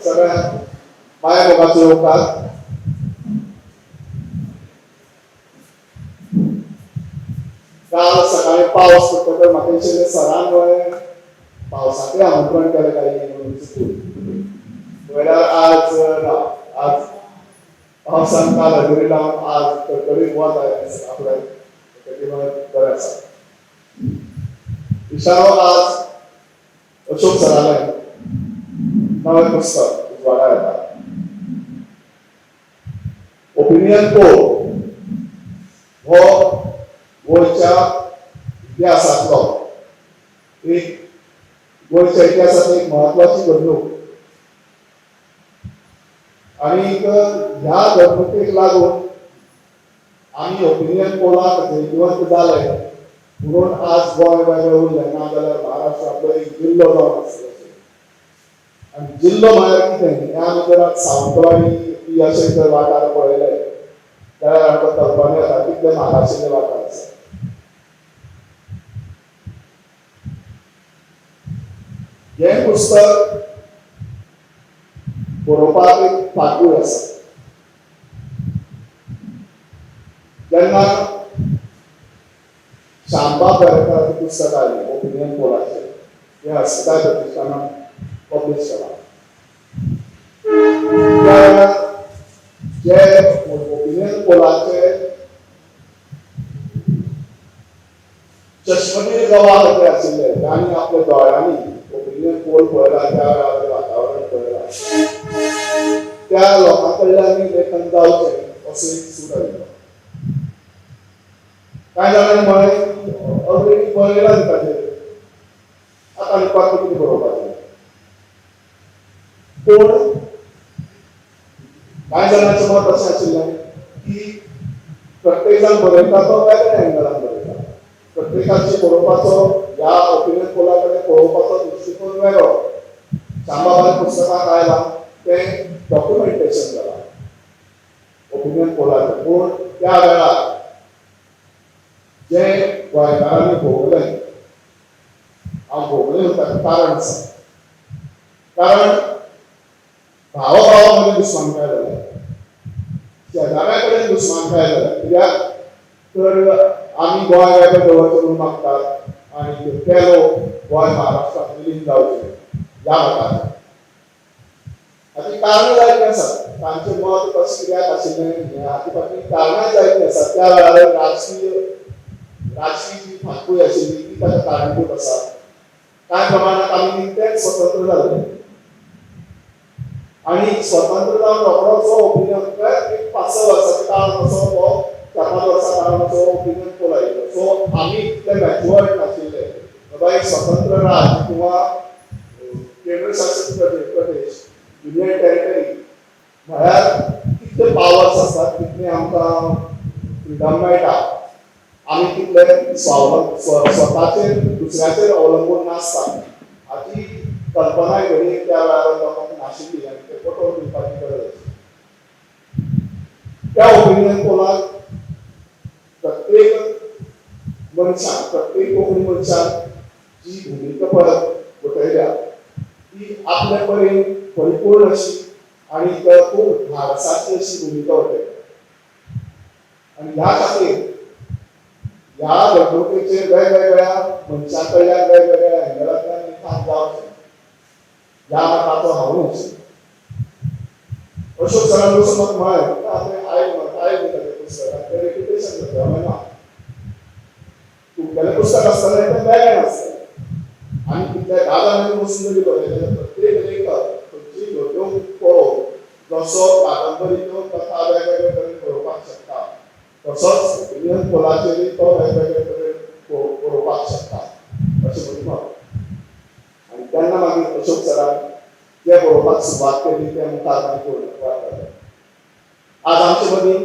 सगळ्यांक माया मोगाचो येवकार. काल सकाळी पावस पडटकर म्हाका दिशिल्लें सरान गोंय पावसाचें आमंत्रण केलें काय म्हणून चुकून. पळयल्यार आज ना, आज पावसान काल हजेरी लावन आज कडकडीत वत आयलें सकाळ फुडें, बरें आसा. इशारो आज अशोक सरालें नवें पुस्तक उजवाडा येता, ओपिनियन पोल हो गोंयच्या इतिहासांतलो एक, गोंयच्या इतिहासांतली एक म्हत्वाची घडणूक आनी ह्या घडणुकेक लागून आमी ओपिनियन पोलाक जैतिवंत जाले म्हणून आज गोंय वेगळें उरलें, ना जाल्यार महाराष्ट्रांतलो एक जिल्लो जावन आसलो. आनी जिल्लो म्हळ्यार कितें हें आमी जर आज सावंतवाडी बी अशे जर वाठार पळयले जाल्यार आमकां कल्पना येता कितले मागाशिल्ले वाठार आसा. हें पुस्तक बरोवपाक एक फाटभूंय आसा. जेन्ना शांबा वेरेंकाराचें पुस्तक आयलें ओपिनियन पोलाचेर, हें अस्मिताय प्रतिश्ठानान पब्लीश केलां, त्या वेळार जे ओपिनियन पोलाचे चश्मनीर गवाह जे आशिल्ले तांणी आपल्या दोळ्यांनी ओपिनियन पोल पळयला, त्या वेळार वातावरण पळयलां, त्या लोकां कडल्यान लेखन जावचें असो एक सूर आयिल्लो. कांय जाणांनी म्हळें ऑलरेडी बरयलां ताचेर, आतां आनी परतें कितें बरोवपाचें. पूण कांय जाणांचें मत अशें आशिल्लें की प्रत्येक जाण बरयता तो वेगळ्या एंगलान बरयता, प्रत्येकाची बरोवपाचो ह्या ओपिनियन पोला कडेन पळोवपाचो दृश्टिकोन वेगळो. शांबाबाय पुस्तकाक आयलां तें डॉक्युमेंटेशन जालां ओपिनियन पोलाचें, पूण त्या वेळार जें गोंयकारांनी भोगलें, हांव भोगलें म्हणटा ताका कारण आसा. कारण भावा भावा मदीं दुस्मानकाय जाल्या, शेजाऱ्या कडेन दुस्मानकाय जाल्या. कित्याक तर आमी गोंय वेगळें दवरचें म्हणून मागतात आनी ते लोक गोंय महाराष्ट्रांत विलीन जावचें ह्या मताचें. हाची कारणां जायतीं आसात, तांचें मत कशें कित्याक आशिल्लें हें हाचे फाटलीं कारणां जायतीं आसात. त्या वेळार राजकीय जी फाटभूंय आशिल्ली ती ताका कारणीभूत आसा. कांय प्रमाणांत आमी निकतेच स्वतंत्र जाल्ले आनी स्वतंत्र जावन रोखडोच ओपिनियन एक 5-6 वर्साच्या काळान असो हो 4-5 वर्सां काळान असो ओपिनियन पोल आयिल्लो. सो आमी इतले मॅच्युअर्ड नाशिल्ले बाबा एक स्वतंत्र राज्य किंवा केंद्रशासीत प्रदेश, युनियन टेरिटरी म्हळ्यार कितले पावर्स आसतात, कितले आमकां फ्रिडम मेळटा, आमी कितले स्वताचेर दुसऱ्याचेर अवलंबून नासता हाची कल्पनाय घडये त्या वेळार लोकांक नाशिल्ली आनी ते पटोवन दिवपाची गरज आशिल्ली. त्या ओपिनियन पोलाक प्रत्येक मनशान, प्रत्येक कोंकणी मनशान जी भुमिका परत वठयल्या ती आपले परीन परिपूर्ण अशी आनी खूब धाडसाची अशी भुमिका वठयल्या. आनी ह्या खातीर ह्या घडणुकेचेर वेगवेगळ्या मनशां कडल्यान वेगवेगळ्या एंगलांतल्यान लिखाण जावचें ह्या मताचो हांवूय आशिल्लो. अशोक सरान वचून म्हाका म्हळें, हांवें आयक ताचें पुस्तक आनी तें रेप्युटेशन जातलें. हांवें ना, तुमगेलें पुस्तक आसतलें तें वेगळें आसतलें आनी कितल्या 10 जाणांनी वचून जरी बरयलें जाल्यार प्रत्येक लेखक खंयची घडणूक पळोवन जसो कादंबरी किंवा कथा वेगवेगळे तरेन बरोवपाक शकता तसोच ओपिनियन पोलाचेरूय तो वेगवेगळे तरेन बरोवपाक शकता अशें म्हजें मत. आनी तेन्ना मागीर अशोक सरान जें बरोवपाक सुरवात केली तें मुखार मागीर पूर्णत्वाक व्हेलें. आज आमचे मदीं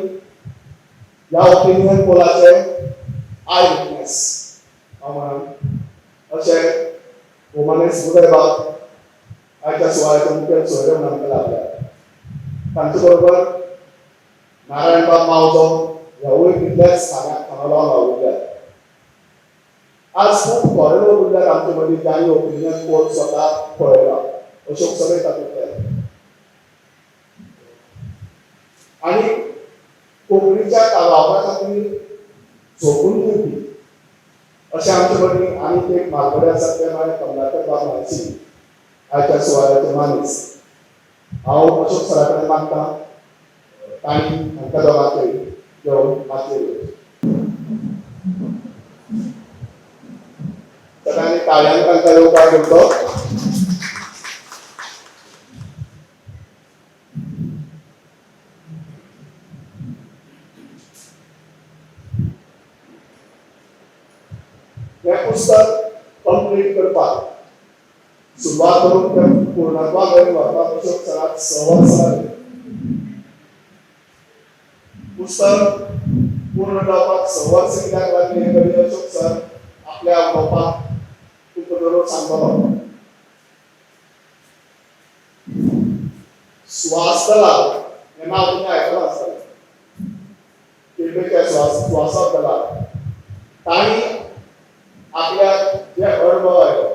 ह्या ओपिनियन पोलाचे I witness हांव म्हणन अशें भोवमानेस्त उदयबाब आयच्या सुवाळ्याचे मुखेल सोयरे म्हणून आमकां लाभल्या. तांचे बरोबर नारायणबाब मावजो ह्यावूय तितल्याच खांब्याक खांबो लावन वावुरल्यात. आज खूब थोडे लोक उरल्यात आमचे मदीं जांणी ओपिनियन पोल स्वता पळयला. अशोक सगळे तातूंतले. आनी कोंकणीच्या वावरा खातीर झोकून दिवपी अशें आमचे मदीं आनीक एक म्हालगडे आसात, ते म्हळ्यार कमलाकर बाब म्हाळशी, आयच्या सुवाळ्याचे मानेस. हांव अशोक सरा कडेन मागता तांणी हांकां दोगांकय घेवन माचयेर येवचें. सगळ्यांनी ताळ्यान तांकां येवकार दिवचो. हें पुस्तक कंप्लीट करपाक सुरवात करून तें पूर्णत्वा मेरेन व्हरपाक अशोक सराक 6 वर्सां लागलीं. पुस्तक पूर्ण जावपाक 6 वर्सां कित्याक लागलीं हें तरी अशोक सर आपल्या उलोवपाक तुमकां जरूर सांगतलो. सुहास दलाल हें नांव तुमी आयकलां आसतलें, केपेच्या सुहास दलाल तांणी आपल्याक जे अणभव आयले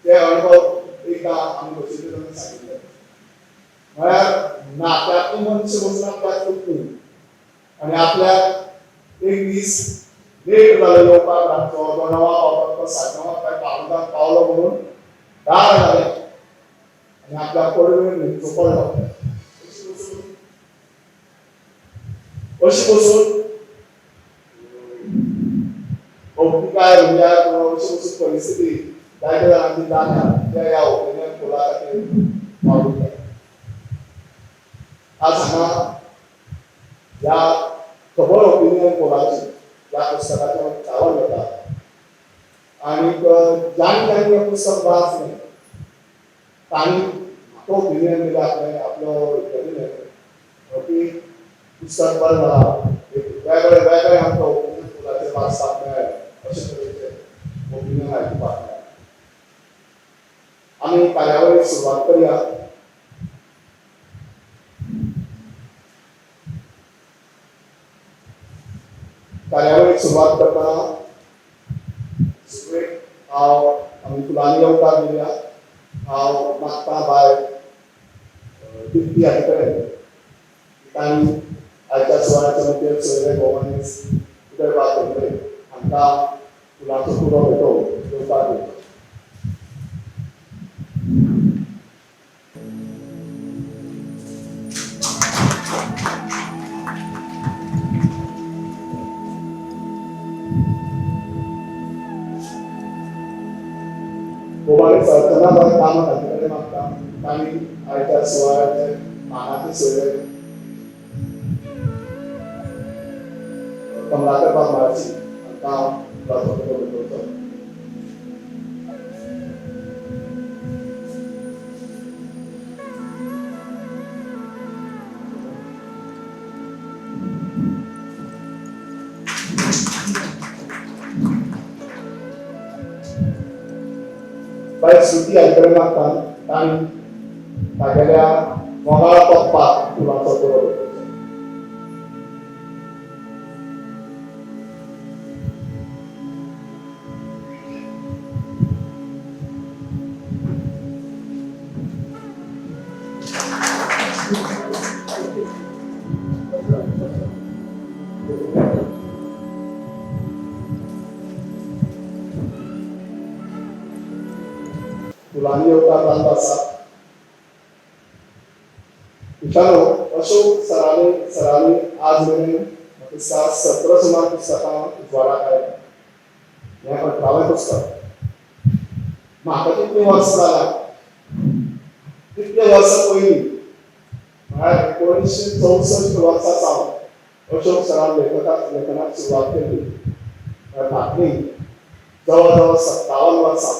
ते अणभव एकदां आमी बशिल्ले तेन्ना सांगिल्ले. म्हळ्यार नात्यांतली मनशां वचून आपल्याक चुकली आनी आपल्याक एक दीस लेट जालो येवपाक, रातचो तो 9 पावपाक तो 9:30 काय 9:45 पावलो म्हणून दार घालें आनी आपल्याक पडवेर न्हिदचो पडलो. अशी बसून अवतिकाय म्हणल्यार अशी बसून परिस्थिती जायत्या जाणांची जाल्या ज्या ह्या ओपिनियन पोला खातीर वावुरतात. आज हांगा ह्या खबर ओपिनियन पोलाची ह्या पुस्तकाचें उक्तावण जाता आनीक जांणी जांणी हें पुस्तक वाचलें तांणी म्हाका ओपिनियन दिलें, आपलें आपलो हें दिलें की पुस्तक बरें जालां, एक वेगळे वेगळे आमकां ओपिनियन पोलाचेर वाचपाक मेळ्ळें, अशे तरेचे ओपिनियन आयकुपाक मेळ्ळें. आमी कार्यावळीक सुरवात करया. कार्यावळीक सुरवात करतना सुरवेक हांव आमी फुलांनी येवकार दिवया. हांव मागता बाय दिप्ती हाचे कडेन तांणी आयच्या सुवाळ्याचे मुखेल सोयरे भोवमानेस्त उदय बाब भेंब्रे हांकां फुलांचो तुरो भेटोवन येवकार दिवचो. भोवमानेस्त अर्चनाबाय कामत हांचे कडेन मागता तांणी आयच्या सुवाळ्याचे मानाचे सोयरे कमलाकर बाब म्हाळशी हांकां फुलांचो तुरो भेटोवचो. बाय श्रुती हांचे कडेन मागता तांणी तागेल्या मोगाळ पप्पाक फुलांचो तुरो भेटोवचो. फुलांनी येवकार जाल्लो आसा. मित्रांनो, अशोक सरांनी आज मेरेन म्हाका दिसता 17 सुमार पुस्तकां उजवाडाक आयलीं. हें 18वें पुस्तक. म्हाका जितलीं वर्सां जाल्यां तितले वर्सां पयलीं म्हळ्यार 1964 वर्सा सावन अशोक सरान लेखनाक सुरवात केली. म्हळ्यार फाटलीं जवळ जवळ 57 वर्सां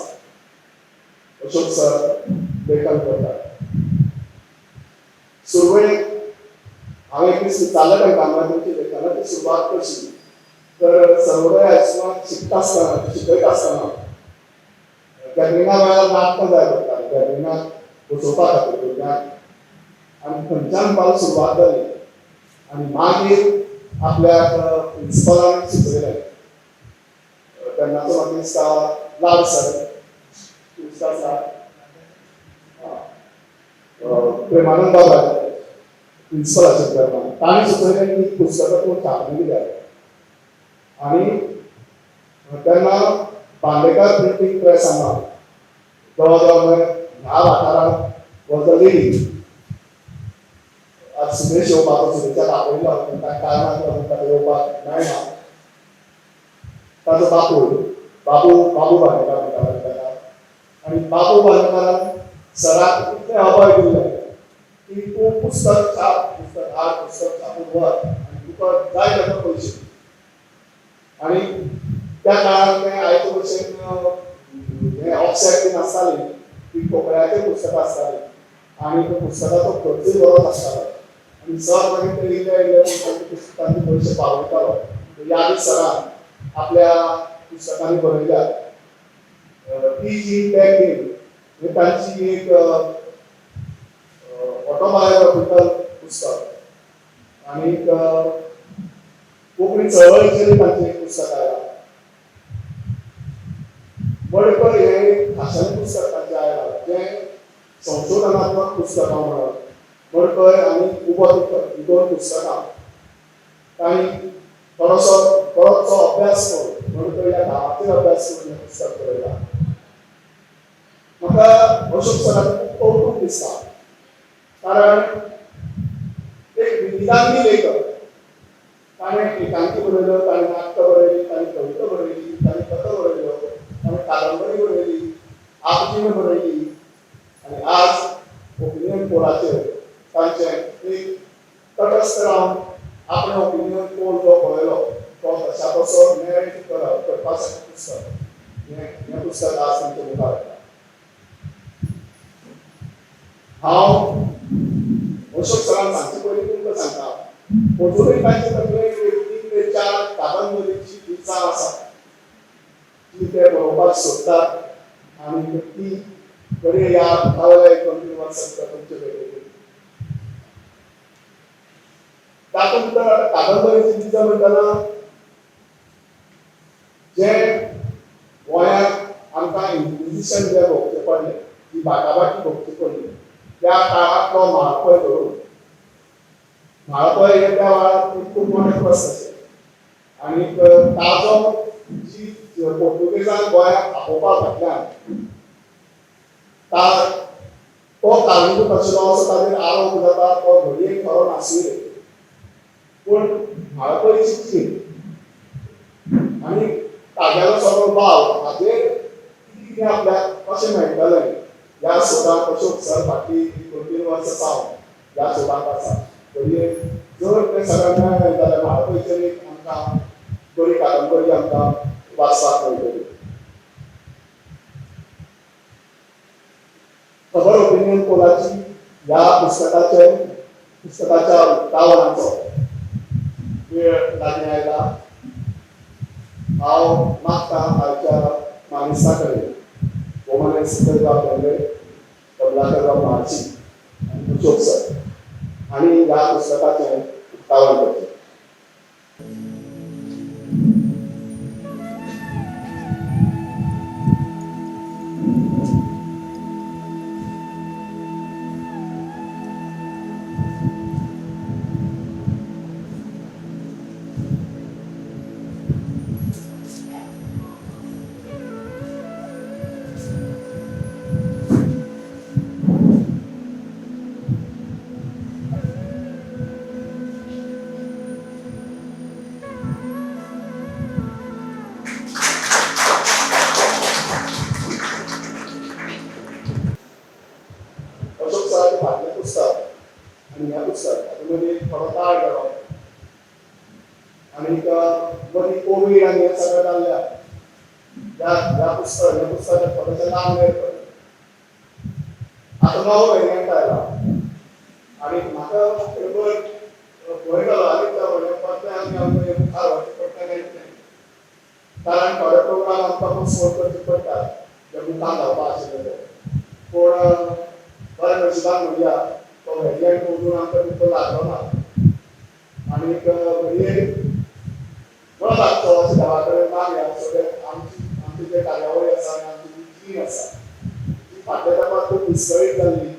अशोक सर लेखन करतात. सुरवेक हांवें एक दीस विचारलें तांकां, म्हळ्यार तुमची लेखनाची सुरवात कशी, तर सर्वोदय हायस्कुलांत शिकता आसतना, शिकयता आसतना गॅदरिंगा वेळार नाटकां जाय पडटालीं, गॅदरिंगाक बसोवपा खातीर भुरग्यांक, आनी थंयच्यान पाल सुरवात जाली. आनी मागीर आपल्याक प्रिंसिपलान सुचयलें, तेन्नाचो म्हाका दिसता लाड सर, प्रेमानंद बाब, प्रिंसिपल आशिल्ले तेन्ना तांणी सुचयलें की पुस्तकां तूं छापून कित्याक. आनी तेन्ना बांदेकर प्रिंटींग प्रेस हांगा जवळ जवळ ह्या वाठारांत वॉज अ लिडींग. आज सुदेश येवपाचो, सुदेशाक आपयलो पूण कांय कारणाक लागून ताका येवपाक मेळना. ताचो बापूय बाबू बाबू बांदेकार म्हणटाले ताका. आनी बाबू बांदेकारान सराक इतलें अभय दिल्लें की तूं पुस्तक छाप, पुस्तक हाड, पुस्तक छापून व्हर आनी तुका जाय तेका पयशे. आनी त्या काळार तें आयचे भशेन हें ऑफसेट बीन आसताली, ती कोपऱ्याचेर पुस्तकां आसतालीं आनी त्या पुस्तकाचो खर्चूय बरोच आसतालो. आनी सर मागीर ते इल्ले इल्ले म्हणून पुस्तकांचे पयशे पावयतालो. यादी सरान आपल्या पुस्तकांनी बरयल्या. ती जी बॅक ही तांची एक ऑटोबायोग्राफिकल पुस्तक आनी कोंकणी चळवळीचेरूय तांचें एक पुस्तक आयलां. मडकय हें एक खाशेलें पुस्तक तांचें आयलां, जें संशोधनात्मक पुस्तकां म्हणत. मडकय आनी उबो तिखट हीं दोन पुस्तकां तांणी थोडोसो बरोचसो अभ्यास करून, मडकय ह्या गांवाचेर अभ्यास करून हें पुस्तक बरयलां. म्हाका अशोक सराचें खूब कौतूक दिसता, कारण एक विविधांगी लेखक. ताणें एकांकी बरयल्यो, ताणें नाटकां बरयलीं, ताणें कविता बरयली, ताणें कथा बरयल्यो, ताणें कादंबरी बरयली, आपजीण बरयली. आनी आज ओपिनियन पोलाचेर तांचें एक तटस्थ रावन आपणें ओपिनियन पोल जो पळयलो तो तशा तसो नॅरेट करप करपा सारकें पुस्तक हें पुस्तक आज तुमच्या मुखार येता. हांव अशोक सरान सांगचे पयलीं तुमकां सांगता, अजुनूय तांचे तकलेन एक 3 ते 4 कादंबरीची विचार आसा ती ते बरोवपाक सोदतात आनी ती घडये ह्या मुखावेल्या एक 2-3 वर्सां भितर तुमचे भेटेक. तातूंत भितर आतां कादंबरीची बिजां म्हणटना जें गोंयांत आमकां इन्क्विजिशन जें भोगचें पडलें, जी बाटाबाटी भोगची पडली, त्या काळांतलो म्हाळपय धरून, म्हाळपय हे त्या वेळार खूब मोठे प्रस्न आशिल्ले. आनी ताजो जी पोर्तुगेजान गोंयांत आपोवपा फाटल्यान तो कारणीभूत आशिल्लो असो ताजेर आरोप जाता, तो घडये खरो नासुये. पूण म्हाळपयची चीन आनी तागेलो सगळो वावर हाजेर कितें कितें आपल्याक कशें मेळटलें ह्या सोदांत अशोक सर फाटलीं 2-3 वर्सां सावन ह्या सोदांत आसा. घडये जर तें सगळें मेळ्ळें जाल्यार म्हाळपयचेर एक आमकां बरी कादंबरी आमकां वाचपाक मेळटली. खबर ओपिनियन पोलाची ह्या पुस्तकाच्या उक्तावणाचो वेळ लागीं आयला. हांव मागता आयच्या मानेस्ता कडेन, भोवमानेस्त सुंदरबाब भेंब्रे, कमलाकरबाब म्हाळशी आनी अशोक सर आनी ह्या पुस्तकाचें उक्तावण करचें. अशोक सराचें फाटलें पुस्तक आनी हें पुस्तक हातूंत मदीं थोडो काळ गेलो आनी मदीं कोवीड आनी हें सगळें जाल्ल्यान ह्या पुस्तक हें पुस्तक थोडेशें लांब पडलें. आतां नवो वेरियंट आयला आनी म्हाका खरोखर भंय जालो आनी त्या परतें आमी आमकां हें मुखार व्हरचें पडटा काय कितें, कारण थोडे प्रोग्राम आमकां पोस्टपोन करचे पडटात जे मुखार जावपा आशिल्ले ते. पूण बरें नशिबान म्हणया तो वेरियंट अजून आमकां तितलो लागलो ना आनी घडये न लागचो अशें देवा कडेन मागया. सो आमची जे कार्यावळी आसा आनी आमची जी जीण आसा ती फाटल्या तेंपार खूब विस्कळीत जाल्ली,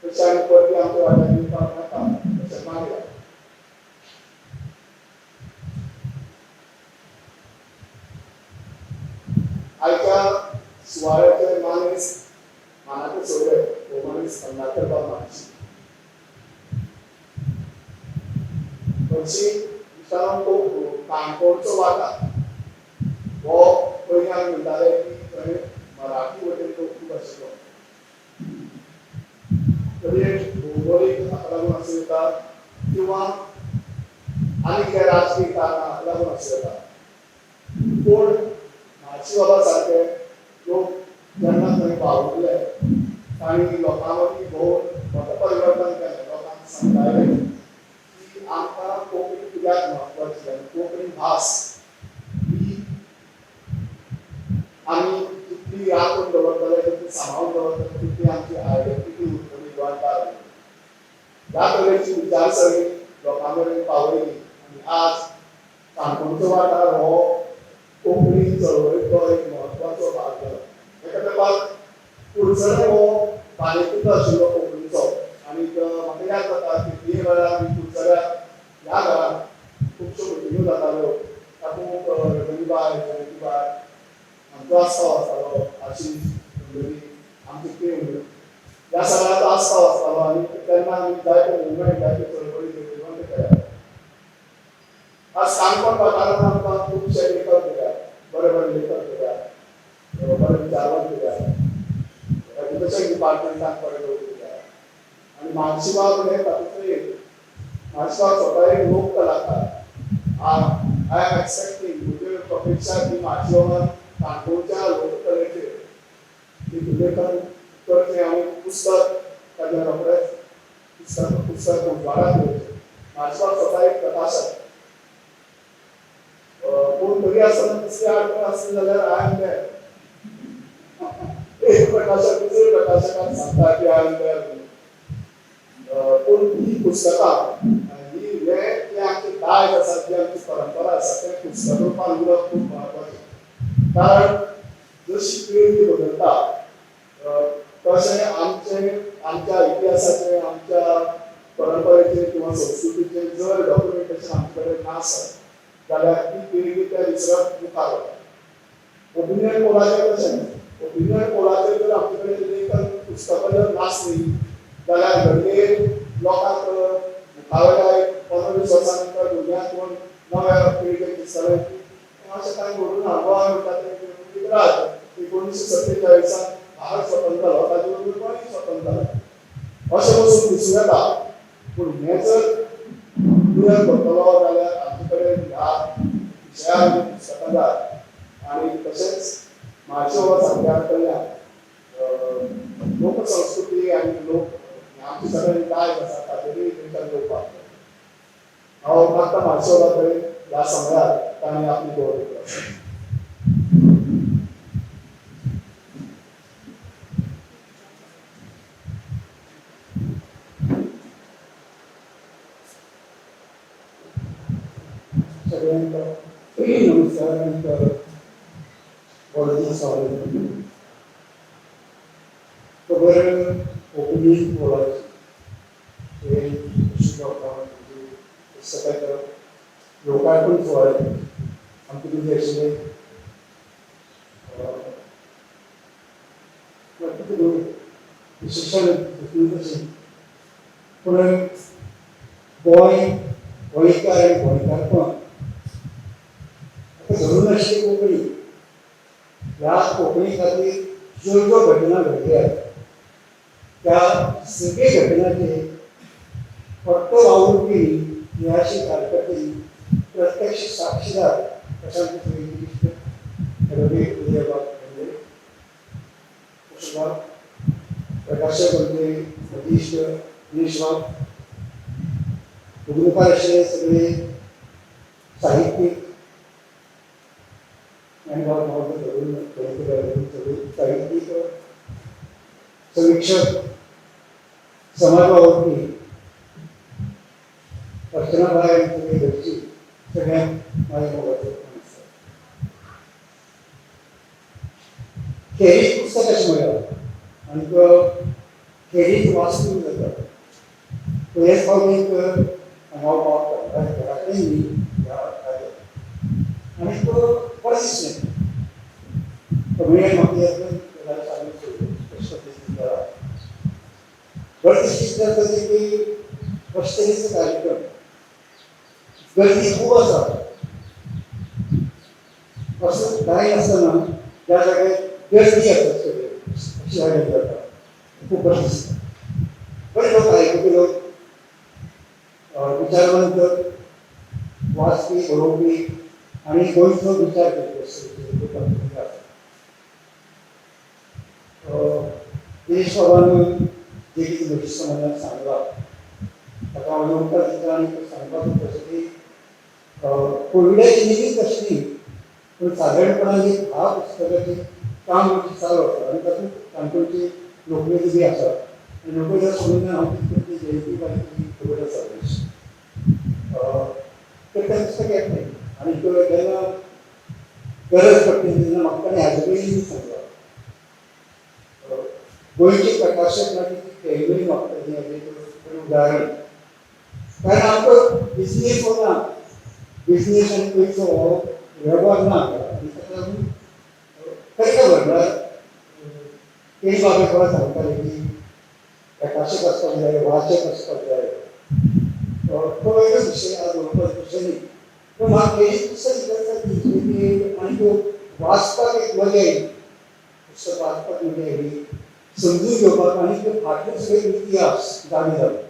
तशी आनी परती आमच्या वाट्याक येवपाक नाका अशें मागया. आयच्या सुवाळ्याचे मानेस्त, मानाचे सोयरे भोवमानेस्त कमलाकर बाब म्हाळशी. हरशीं इश्टानो, काणकोणचो वाठार हो पयलीं आमी म्हणटाले की थंय मराठी वटेन लोक खूब आशिल्लो. तरी भुगोलीक हाका लागून आसूं येता किंवा आनी कितें राजकीय कारणां हाका लागून आसूं येता, पूण म्हाळशी बाबा सारके लोक जेन्ना थंय वावुरले, तांणी लोकां मदीं भोंवन मतपरिवर्तन केलें. लोकांक समजायलें की आमकां कोंकणी कित्याक म्हत्वाची आनी कोंकणी भास ही आमी जितली राखून दवरतले, जितली सांबाळून दवरतले, तितली आमची आयडेंटिटी उरतली गोंयकार. ह्या तरेची विचारसरणी लोकां मेरेन पावयली आनी आज काणकोणचो वाठार हो कोंकणी चळवळीचो एक म्हत्वाचो भाग जाला. एका तेंपार कुडचडें हो बालेकिल्लो आशिल्लो कोंकणीचो आनी म्हाका याद जाता की ते वेळार आमी कुडचड्यार ह्या घरांत खुबश्यो मिटिंग्यो जाताल्यो. तातूंत रजनीबाय, जयंतीबाय हांचो आस्पाव आसतालो, आशिश, रंजनी, आमची टीम, ह्या सगळ्यांचो आस्पाव आसतालो आनी तेन्ना आमी जायते मुवमेंट, जायते चळवळी जैतिवंत केल्या. आज काणकोण वाठारांत आमकां खुबशे लेखक दिल्या, बरे बरे लेखक दिल्या, बरे विचारवंत दिल्या, एज्युकेशन डिपार्टमेंटान बरे लोक दिल्या आनी म्हाळशीबाब हे तातूंतले एक. म्हाळशीबाब स्वता एक लोक कलाकार. I am expecting, म्हजी अपेक्षा की म्हाळशीबाबान काणकोणच्या लोककलेचेर एक लेखन करचें आनी पुस्तक ताजें रोखडेंच पुस्तक पुस्तक उजवाडाक येवचें. म्हाळशीबाब स्वता एक प्रकाशक, पूण तरी आसतना दुसरी आडखळ आसली जाल्यार I am there. एक प्रकाशक दुसरे प्रकाशकाक सांगता की I am there. पूण ही पुस्तकां ही हें जें आमचें दायज आसा, जी आमची परंपरा आसा, तें पुस्तक रुपान उरप खूब म्हत्वाचें. कारण जशी पिळगी बदलता तशें आमचें, आमच्या इतिहासाचें, आमच्या परंपरेचें किंवा संस्कृतीचें जर डॉक्युमेंटेशन आमचे कडेन नासत जाल्यार ती पिळगी त्या विसरत मुखार वता. ओपिनियन पोलाचें तशेंच. ओपिनियन पोलाचेर जर आमचे कडेन लेखन पुस्तकां जर नासलीं जाल्यार घडये लोकांक मुखावेल्या एक 15-20 वर्सां नंतर भुरग्यांक कोण नव्या पिळगेक दिसतलें की अशें कांय घडून ना. गोंय म्हणटा तें एक राज्य, 1947 भारत स्वतंत्र जालो, ताजे बरोबर गोंय स्वतंत्र जालें अशें वचून दिसूं येता. पूण हें जर क्लियर करतलो जाल्यार आमचे कडेन ह्या विशया पुस्तकां जाय. आनी तशेंच म्हाळशी बाबा सारक्या कडल्यान लोकसंस्कृती आनी लोक आमचे सगळे दायज आसा ताचेरूय लेखन येवपाक जाय. हांव मागता म्हाळशी बाबा कडेन, ह्या समयार तांणी आपली दवरली आसा. सगळ्यांक नमस्कार आनी कॉलेजीत स्वागत. खबर ओपिनियन पोलाची हे अशोक पुस्तकाच्या लोकार्पण सुवाळ्यात आमचे मदीं आशिल्ले विशेषण तशें, पूण गोंय, गोंयकार आनी गोंयकारपण आतां धरून आशिल्ली कोंकणी, ह्या कोंकणी खातीर ज्यो ज्यो घटना घडल्यात त्या सगळे घटनांचे फक्त वावुरपी, निराशी कार्यकर्ते, प्रत्यक्ष साक्षीदार अशा आमचे सगळे इश्ट ॲडव्होकेट उदयबाब भेंब्रे, अशोकबाब, प्रकाशक आमचे म्हजे इश्ट दिनेशबाब, मुखार आशिल्ले सगळे साहित्यीक आनी बाब म्हाका धरून सगळे साहित्यीक, समिक्षक, समाज वावुरपी, अर्चनाबाय आनी सगळी घरची, सगळ्यांक म्हाज्या मोगाचो नमस्कार. खेरीज पुस्तक अशें म्हळ्यार आनी खेरीज वाचून जाता. पयलेच फावटीक हांगा पावता घरा कडेन न्ही ह्या आनी बरें दिसलें. कमेडियन म्हाका याद जाल्यार सांगूंक कशें पद्दतीन बरें तशी जाता की कशे तरेचो कार्यक्रम गर्दी खूब आसा असं जायनासतना ज्या जाग्यार गर्दी आसा सगळे अशी जाग्यार जाता खूब बरें दिसता. बरे लोक आयकुपी लोक, विचारवंत, वाचपी, बरोवपी आनी गोंयचो विचार करपी अशे लोक आसा. दिनेश बाबान जे कितें म्हज्या समाजान सांगलां ताका हांव येवकार दिता आनी सांगपाक सोदता की कोविडाची निमित्त अशें न्ही, पूण सादारणपणान एक 10 पुस्तकाचें काम आमचें चालू आसा आनी तातूंत काणकोणची लोकवेद बी आसा आनी लोकवेदा संबंदान हांव कितें करता जयंती बायची खबर आसा. तर तें पुस्तक येतलें आनी जेन्ना गरज पडटली तेन्ना म्हाका ताणें हाजे पयलीं सांगलां. गोंयचे प्रकाशक म्हळ्यार ती केळी वापरली हें एक बरें उदाहरण, कारण आमकां बिजनेस हो ना, बिजनेस आनी पयसो हो वेव्हार ना आनी ताका लागून खरें खबर म्हळ्यार केणी बाबा कोणा सांगताले की प्रकाशक आसपाक जाय, वाचक आसपाक जाय. तो वेगळो विशय, आज उलोवपाचो विशय न्ही, पूण म्हाका केणी पुस्तक इतलें की आनी त्यो वाचपाक एक मजा येयली, पुस्तक वाचपाक मजा येयली, समजून घेवपाक आनी ते फाटले सगळे इतिहास जागे जाले.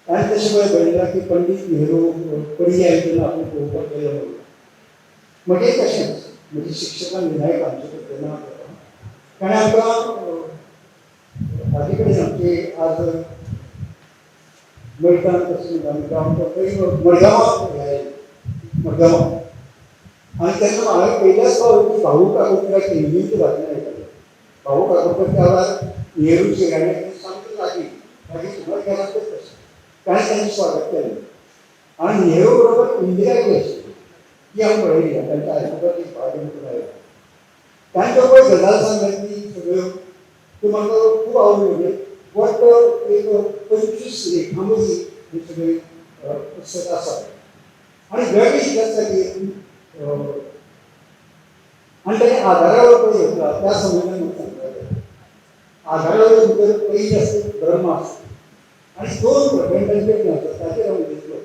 आनी तशें पळय बरयलां की पंडीत नेहरू पणजे आयले तेन्ना आपूण पळोवपाक गेलो म्हणून. म्हजें तशेंच म्हजे शिक्षकान विनायक आमचे तेन्ना ताणें आमकां हाजे कडेन आमचे आज मडगांव तशें आमकां मडगांवां आयले, मडगांवां, आनी तेन्ना हांवें पयल्याच फावट भाऊ काकोडकर केंद्रीय भाशणां आयकलें. भाऊ काकोडकर त्या वेळार नेहरूचे गाणे सामकें लागीं लागीं सुमार गेला तशें ताणें तांचें स्वागत केलें आनी नेहरू बरोबर इंदिरा बी आशिल्ली ती हांवें पळयली. तांच्या आयकुपाक एक भाग्य म्हणून आयलें. तांच्या पळय गजाल सांगल्या ती सगळ्यो त्यो म्हाका खूब आवडल्यो. म्हणजे वट्ट एक 25 लेखां मदीं ही सगळीं पुस्तकां आसात आनी वेगळी कितें आसा की आनी ताच्या आधारावर पळय घेतला त्या संबंदान म्हाका सांगपाक जाय. आधारावर भितर पयलीं आसता ब्रह्म आसता आनी 2 प्रखंडांचे आसता ताचेर हांव उलयतलो.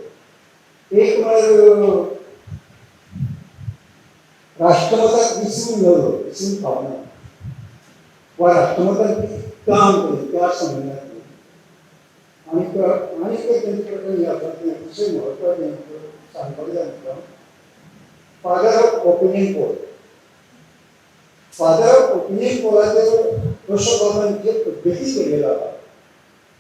एक म्हळ्यार राष्ट्रमताक विसरून गेलो, विसरून पावना वा राष्ट्रमतान कितें काम केलें त्या संबंदान. आनी आनी एक तांचे कडेन हें आसा तें अतिशय म्हत्वाचें सांगपाक जाय म्हाका. Father of opinion poll, father of opinion पोलाचेर Ashok बाबान जे पद्दतीन बरयलां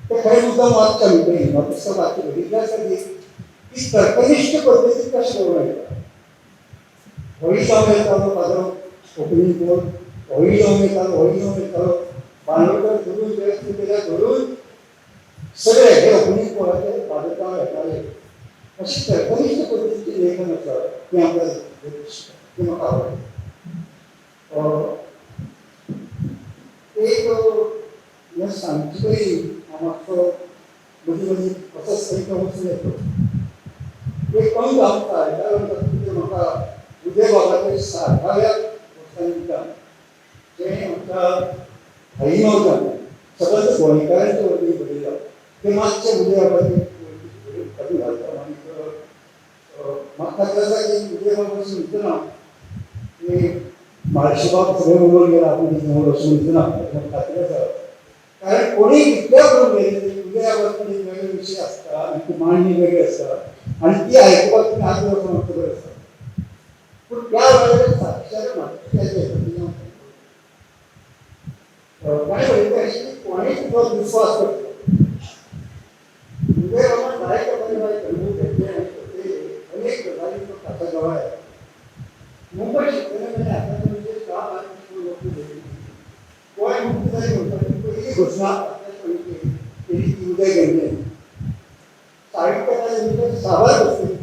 तें खरें मुद्दाम वाचच्या न्ही पयलीं म्हाका पुस्तक वाचचें पयलीं आसा की ती तर्कनिश्ठ पद्दतीन कशें बरोवं येता. होय जावं येतालो फादर ऑफ ओपिनियन पोल, होय जावं येतालो, होय जावं येतालो, बांदोडकर धरून धरून सगळे हे ओपिनियन पोलाचे फादर जावं येताले. अशी तर्कनिश्ठ पद्दतीचें लेखन आसा तें आमकां तें म्हाका आवडटा. एक हें सांगचे पयलीं हांव मातसो मदीं मदीं असोच तांकां वचून येतो. एक अंक आमकां आयतारा म्हणटा म्हाका उदय बाबाचे 60व्या वर्सा निमतान जें आमच्या भाई मावजान सगळ्या गोंयकारांच्या वतीन बरयलां तें मातशें उदय बाबाचें तातूंत घालता. आनी म्हाका खात्री आसा की उदय बाबा म्हणटना की म्हाळशीबाब सगळें उलोवन गेला आपूण कितें अशें म्हणचो ना, म्हाका खात्री आसा. कारण कोणीय कितलें उलोवन गेले तरी उदय बाबाचो एक वेगळे विशय आसता आनी ती मांडणी वेगळी आसता आनी ती आयकुपाक तुमी आज वचून खबर आसता. पूण त्या वेळार साक्षर म्हाका ताणें बरयलें अशें की कोणें तुजो विस्वास करचो. उदय बाबान जायते बरे बरे अनुभव घेतले आनी अनेक गजालींचो खासा गवाय आसा. मुंबय शिकतना ताणें आकाशवाणीचेर 7 लोक घेतली. गोंय मुक्त जालें म्हणपाची पयली घोशणा आकाशवाणीचेर केली ती उदय गेल्ली. साहित्याच्या निमित्तान साबार वस्तूंनी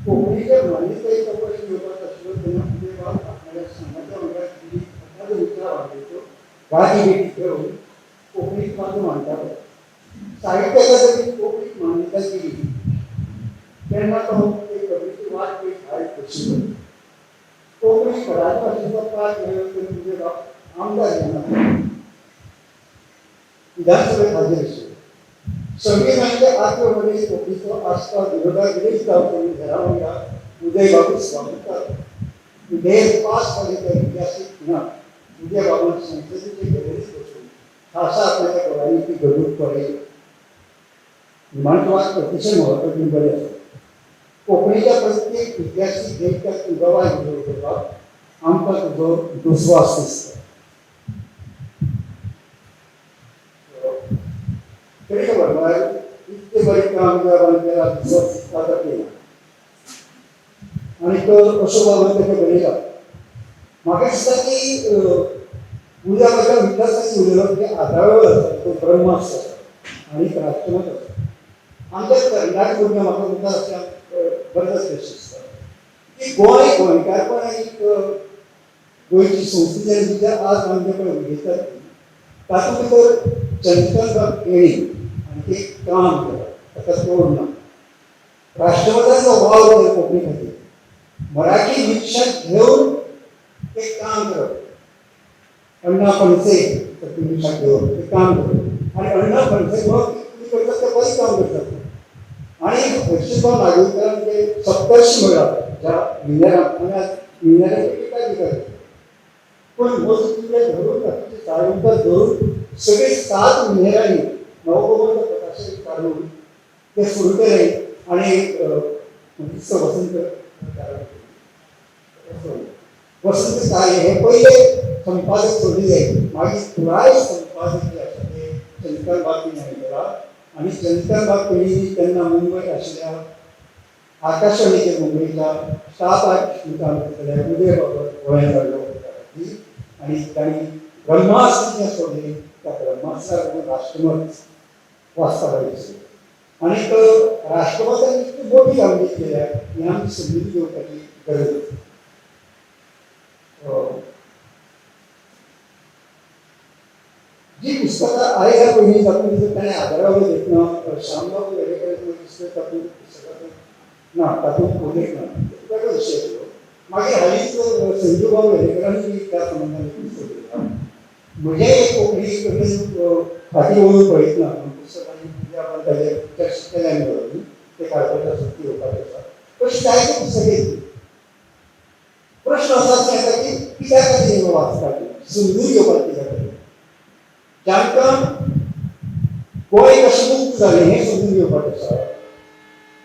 कोंकणीच्या मान्यतायेचो प्रश्न येवपाचो आशिल्लो तेन्ना उदय बाब आपणाल्या सांगात्या वांगडा दिल्ली एखाद्या मित्रा वांगडेचो गादी बेटी घेवन कोंकणीक बाजू मांडटालो. साहित्याच्या जरी कोंकणीक मान्यताय केली तेन्ना तो एक कवितेची वाट पळयत भायर बशिल्लो. कोंकणी कोंकणी राजभाशेचो पाठ तुमचे आमदार विधानसभेत हाजीर आशिल्ले. संविधानाच्या आत्ममध्ये कोंकणीचो आस्पाव विरोधाक विरोध जावचो घरा वांगडा उदय बाबू स्वागत विधेयक पास जालें त्या इतिहासीक खिणाक उदय बाबून संसदेचे गॅलरीत बसून खासा आपल्या दोळ्यांनी ती घडणूक पळयली. निमाणचें वाक्य अतिशय म्हत्वाचें बरें आसा. कोंकणीच्या प्रत्येक इतिहासीक जैताक गवाय करपाक आमकां तुजो दुस्वास दिसता. तरी खबर म्हळ्यार इतकें बरें काम उदयबाबान केलां, दुस्वास दिसता तर केला आनी तो अशोक बाबान तेजें बरयला. म्हाका दिसता की उदयबाबाच्या विकासाची उलयलो की आदाळो आसा तो ब्रह्मास्त्र आसा आनी राष्ट्रमत आसा. आमच्या तरणाटे भुरग्यांक म्हाका मुखार आसल्या बरें जातलें दिसता की गोंय गोंयकारपण एक गोंयची संस्कृती आनी विद्या आज आमचे कडेन उलयतात तातूंत भितर चंद्रकांत केणी आनी ते काम केलां ताका तोड ना. राष्ट्रमताचो वावर केलो कोंकणी खातीर, मराठी विक्षाक घेवन ते काम करप, अण्णा फणसे विक्षाक घेवन ते काम करप आनी अण्णा फणसे कितें करतात ते बरें काम करतात. आनी हर्षदभाऊ नागवेंकारान जे सप्तर्शी म्हळ्यार ज्या मिनेरांक आमी आज मिनेरांची टिका दितात पूण मोजकिल्ले धरून बाकीचे साळुंका धरून सगळे 7 मिनेरांनी नवप्रबंध प्रकाशन काडून ते सुरू केले आनी वसंत वसंत कार्य हे पयले संपादक सोडले. मागीर पुराय संपादक जे आसा ते चंद्रकांत बाब केणी केला आनी चंद्रकांत बाब केणी तेन्ना मुंबय आशिल्ल्या आकाशवाणीचे मुंबयच्या स्टाफ आर्टिस्ट काम करतले उदय बाबा गोंयांत हाडलो आनी तांणी ब्रह्मास्त्र जें सोडलें त्या ब्रह्मास्त्राक लागून राष्ट्रमत वाचपाक दिसलें आनी राष्ट्रमतान इतली मोठी कामगिरी केल्या ही आमी समजून घेवपाची गरज आसा. जी पुस्तकां आयल्या पयलीं तातूंत भितर ताणें आदारावय घेतना श्यामबाबू वेरेंकर पुस्तक तातूंत पुस्तकांत ना, तातूंत उल्लेख ना, वेगळो विशय आसलो. मागीर हालींच संजीव बाबू वेरेंकरान बी त्या संबंदान एक पुस्तक बरयलां. म्हजें एक कोंकणी कडेन फाटीं वळून पळयतना पुस्तकांनी आपण ताजेर चर्चा केल्या आमी ते काडपाचें आसा, ती येवपाचें आसा. तशी जायती पुस्तकां येतली. प्रश्न असो आसता येता की कित्या खातीर वाचपाचें, समजून घेवपाक कित्या खातीर, जांकां गोंय कशें मुक्त जालें हें समजून घेवपाचें आसा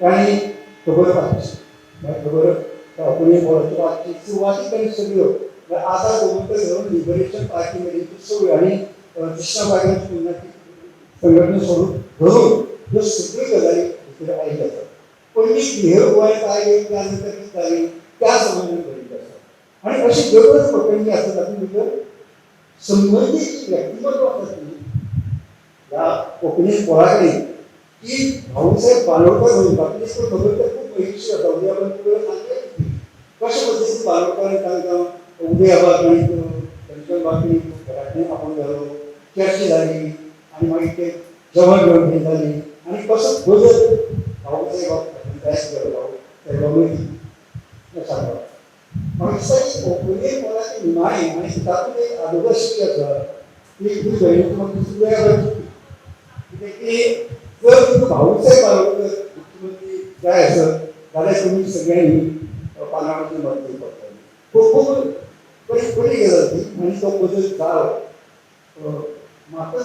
तांणी खबर वाचची, खबर कोणी वाचची सुरवातीक तांणी सगळ्यो आझाद गोमंतक धरून लिबरेशन पार्टी मेरेन सगळ्यो आनी कृष्णा बागांची संघटना सोडून धरून ह्यो सगळ्यो गजाली भितर आयिल्ल्यो आसात. पयलीं नेहरू गोंयांत आयले त्या नंतर कितें जाली त्या संबंदान बरयल्लें आसा. आनी अशी वेगळ्यो प्रकरणी आसा तातूंत भितर संबंदीत व्यक्तिमत्व आसा ती ह्या कोंकणी कोणा कडेन की भाऊसाहेब बांदोडकर म्हणून बाकीचे खबर तर खूब पयलींची आसा. उदय बाबान तुका सांगलें कशे पद्दतीन बांदोडकरान तांकां उदय बाबाक आनी चंद्रकांत बाब घरांतल्यान आपोवन घालो, चर्चा जाली आनी मागीर ते जेवण जेवण जाली आनी कसो बदल भाऊसाहेब तयार केलो भाऊ साहेबा मदीं सांगता. म्हाका दिसता की कोंकणी कोणाची निमाणें आनी तातूंत एक आदोगाशी आसा ती तुजी भयणीक म्हाका दिसता कितें की जर तुमकां भाऊसाहेब बांदोडकर मुख्यमंत्री जाय आसत जाल्यार तुमी सगळ्यांनी पानावरती मत दिवपाक जाय. खूब खूब बरी बरी गजाल ती आनी तो बदल जालो. म्हाका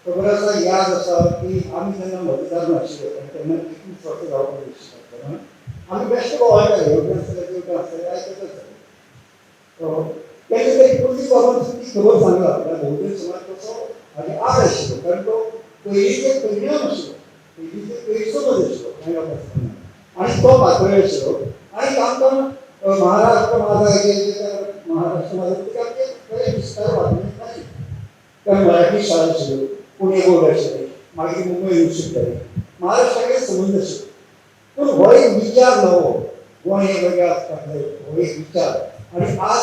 खबर आसा, याद आसा की आमी जेन्ना मतदार नाशिल्ले आनी तेन्ना 21 वर्सां जावपाक आशिल्लें आमी बेश्टे भोंवताले, हेवटेन आसतले तेवटेन आसतले आयकतच जाले. तेन्ना तरी पुलीस बाबान ती खबर सांगला म्हळ्यार बहुजन समाज तसो हाजे आड आशिल्लो, कारण तो पयलींचे परिणाम आशिल्लो, पयलींचे गैरसमज आशिल्लो कांय लोकांक आनी तो पातळी आशिल्लो. आनी तांकां महाराष्ट्र माझा महाराष्ट्र माझा आमचे बरे विस्तार वाचून कारण मराठी शाळा आशिल्ल्यो, पुणे बोर्ड आशिल्लें, मागीर मुंबय युनिवर्सिटी जाली, महाराष्ट्रा कडेन संबंद आशिल्लो. पूण हो एक विचार नवो गोंय हें वेगळें आसपाक जाय हो एक विचार. आनी आज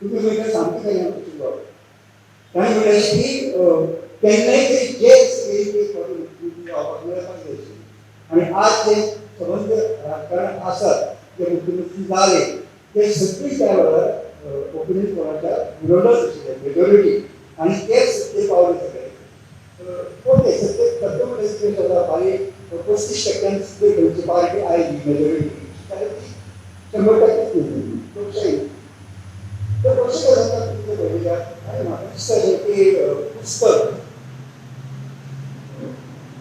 तुमी म्हणल्यार सामकें खरें आशिल्लो. ताणें म्हणलें की केन्नाय तरी जे जावपाक मेळपाक जाय आशिल्लें. आनी आज जे संबंद राजकारण आसात, जे मुख्यमंत्री जाले ते सगळी त्या वेळार ओपिनियन पोलाच्या विरोधात आशिल्ले मेजॉरिटी आनी तेच सत्तेर पावले सगळे. ओके, सत्तेर सत्य म्हणजे कितें जाता, फाल्यां 35% सुद्दां खंयची पार्टी आयली मेजॉरिटी जाल्यार ती 100% मेळटली लोकशाही. तर कशें जाता तुमचें पळयल्यार आनी म्हाका दिसता अशें की पुस्तक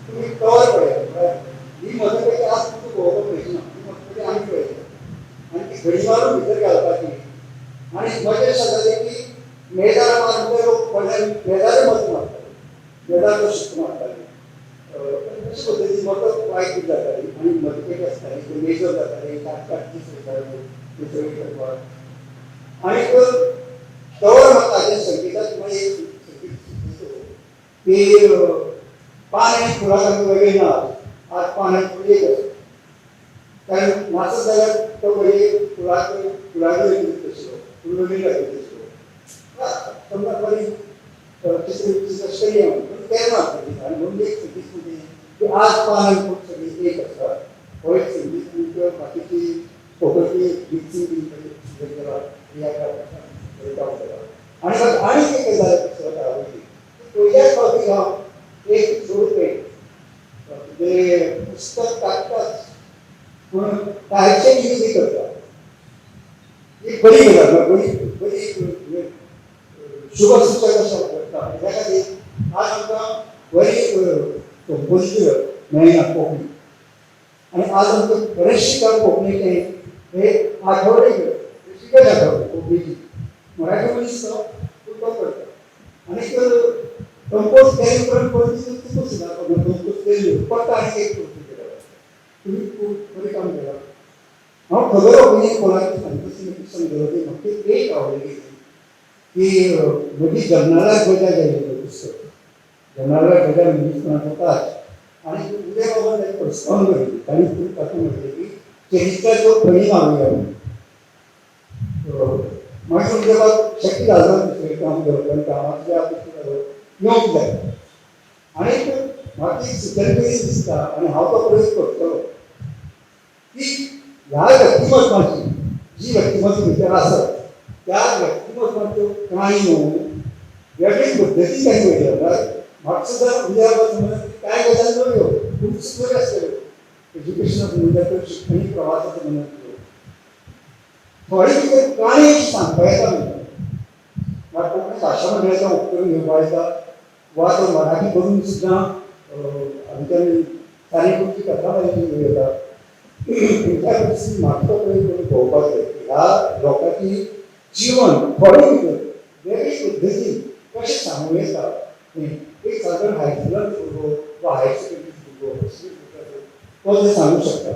तुमी कवर पळयात, म्हळ्यार ही मतपेटी आज तुमकां पळोवपाक मेळची ना, ही मतपेटी आमी पळयता आनी ती घडी मारून भितर घालपाची. आनी मजा अशें जाताली की मेजार मारून ते लोक व्हडल्यान मेजारूय मत मारताले, मेजार तो शिक्को मारताले. अशे पद्दतीन मतां वायट जाताली आनी मतपेटी आसताली, ते मेजर जाताले, 4-4 दीस वयताले ते सगळें करपाक. आनी कवर म्हाका ताजें संगीतात मागीर एक संगीत की पान आनी फुलां सामकी वेगळी ना, आज पान आनी फूल एक आसा. कारण नासत जाल्यार तो घडये फुलाक फुलाक तसलो फूल वेगळी दाखयता तसलो समजा बरी चित्र करी पूण तें ना. आनी म्हणून एक संगीत म्हणजे की आज पान आनी फूल सगळी एक आसा, हो एक संगीत आनी बाकीची फोटोची मिक्सिंग बीन केला. आनी आनी एक गजाल पुस्तकां आवडली, पयल्याच फावटी हांव एक सोडून म्हणजे पुस्तक काडटाच पूण कांयचे कितें करता, एक बरी गजाल, बरी बरी शुभ सूचक अशें करता. त्या खातीर आज आमकां बरी कंपोजिटर मेळना कोंकणी आनी आज आमकां बरेचशें काम कोंकणीचें हे आठवडे शिकत आठवडे कोंकणीची मराठी मनीस तो पूण तो करता. आनी कंपोज केले उपरांत परत चुकूच ना, कंपोज केल्यो परत आनी एक केला. तुमी खूब बरें काम केलां. हांव खबर ओपिनियन पोलाची सांगता समजलो की म्हाका एक आवडली की म्हजी जमनालाल बजाज आयिल्लें पुस्तक, जमनालाल बजाज मनीसपणाचो ताज, आनी उदय बाबान ताची प्रस्तावना बरयली. तांणी तातूंत म्हटलें की चरित्राचो खणी मारूया. मागीर उदय बाब शक्य जालो दुसरें काम करप आनी कामांतल्या येवंक जाय. आनी म्हाका एक सुचन करी दिसता आनी हांव तो प्रयोग करतलो की ह्या व्यक्तिमत्वाची जी व्यक्तिमत्व भितर आसत त्या व्यक्तिमत्वाच्यो काणयो वेगळी पद्दतीन तांणी वयल्या. म्हळ्यार म्हाका सुद्दां उदया समज कांय गजाली नव्यो पूण बऱ्यो आसतल्यो एज्युकेशना संबंदांत, शिक्षणीक प्रवासा संबंदांत थोडे भितर काणी अशी सांगपा येता. म्हणटा म्हाका कोंकणी भाशा मंडळाचा उपक्रम घेवपा येता वा तो मराठी करून सुद्दां आमच्यान तांणी कथा माहिती घेवं येता. तुमच्या परिस्थिती म्हाका तो प्रयोग करून पळोवपाक जाय की ह्या लोकांची जीवन थोडे भितर वेगळी पद्दतीन कशें सांगूं येता. एक सादारण हायस्कुलान भुरगो वा हायर सेकंडरी भुरगो तो ते सांगू शकता,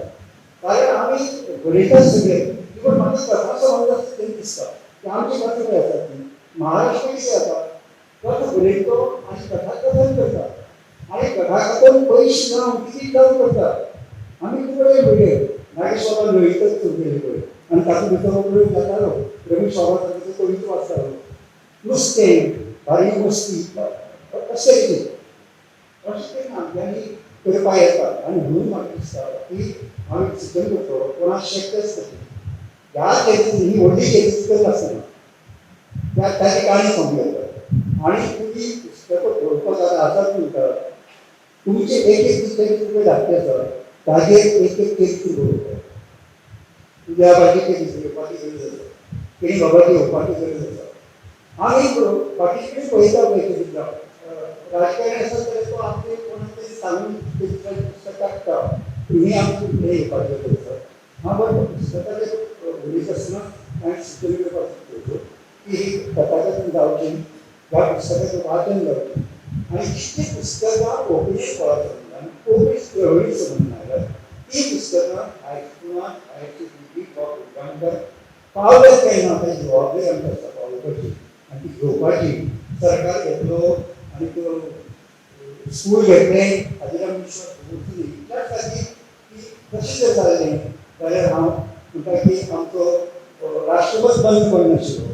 कारण आमी बरयतात सगळे इवन म्हाका कथा समज आसता तें दिसता की आमची कथा खंय आसा ती महाराष्ट्र कितें जाता, कथा बरयतो आनी कथाकथन करता आनी कथाकथन पयशे जावन तिकीट जावन करता. आमी खूब कडेन पळयले नागेश बाबा लळीतच सुरू केली पळय आनी तातूंत भितर हो प्रयोग जातालो. रमेश बाबा सारके कविता वाचतालो, नुस्तें बारीक मस्ती अशें कितें अशें तरेन आमच्यांनी करपा येता. आनी म्हणून म्हाका दिसता की हांव एक सुचन करतलो कोणाक शक्य आसता ह्या चरित्र ही व्हडली चरित्र करनासतना त्या ताची काणी सांगू येता. आनी तुमी पुस्तकां बरोवपाक आतां आसात म्हणटा तुमचे एक एक चरित्र पळय धाकटें आसा ताजेर एक एक चरित्र बरोवपाक उद्या बाजी चरित्र घेवपाची गरज आसा, केणी बाबाची घेवपाची गरज आसा. आमी बाकीचे कडेन पळयता पळय चरित्रां राजकारणी आसत जाल्यार तो आमचे कोणाक तरी सांगून चरित्राचें पुस्तक काडटा, ही आमची हें येवपाची गरज आसा. हांव बरें पुस्तकाचें उलयता आसतना कांय सुचन करपाक सोदता की ही कथाकथन जावची, ह्या पुस्तकाचें वाचन जावचें आनी जितलीं पुस्तकां कोंकणीत कोळा आनी कोंकणी चळवळी संबंद आयल्यात ती पुस्तकां हायस्कुलांत हायर सेकंडरी वा भुरग्यां पावल्यात काय ना ताची जबाबदारी आमकां आसा पावोवपाची आनी ती घेवपाची. सरकार घेतलो आनी तो स्कूल घेतलें हाजेर आमी विश्वास दवरचो न्ही. त्या खातीर की तशें जर जाल्लें जाल्यार हांव म्हणटा की आमचो राष्ट्रमत बंद पडनाशिल्लो,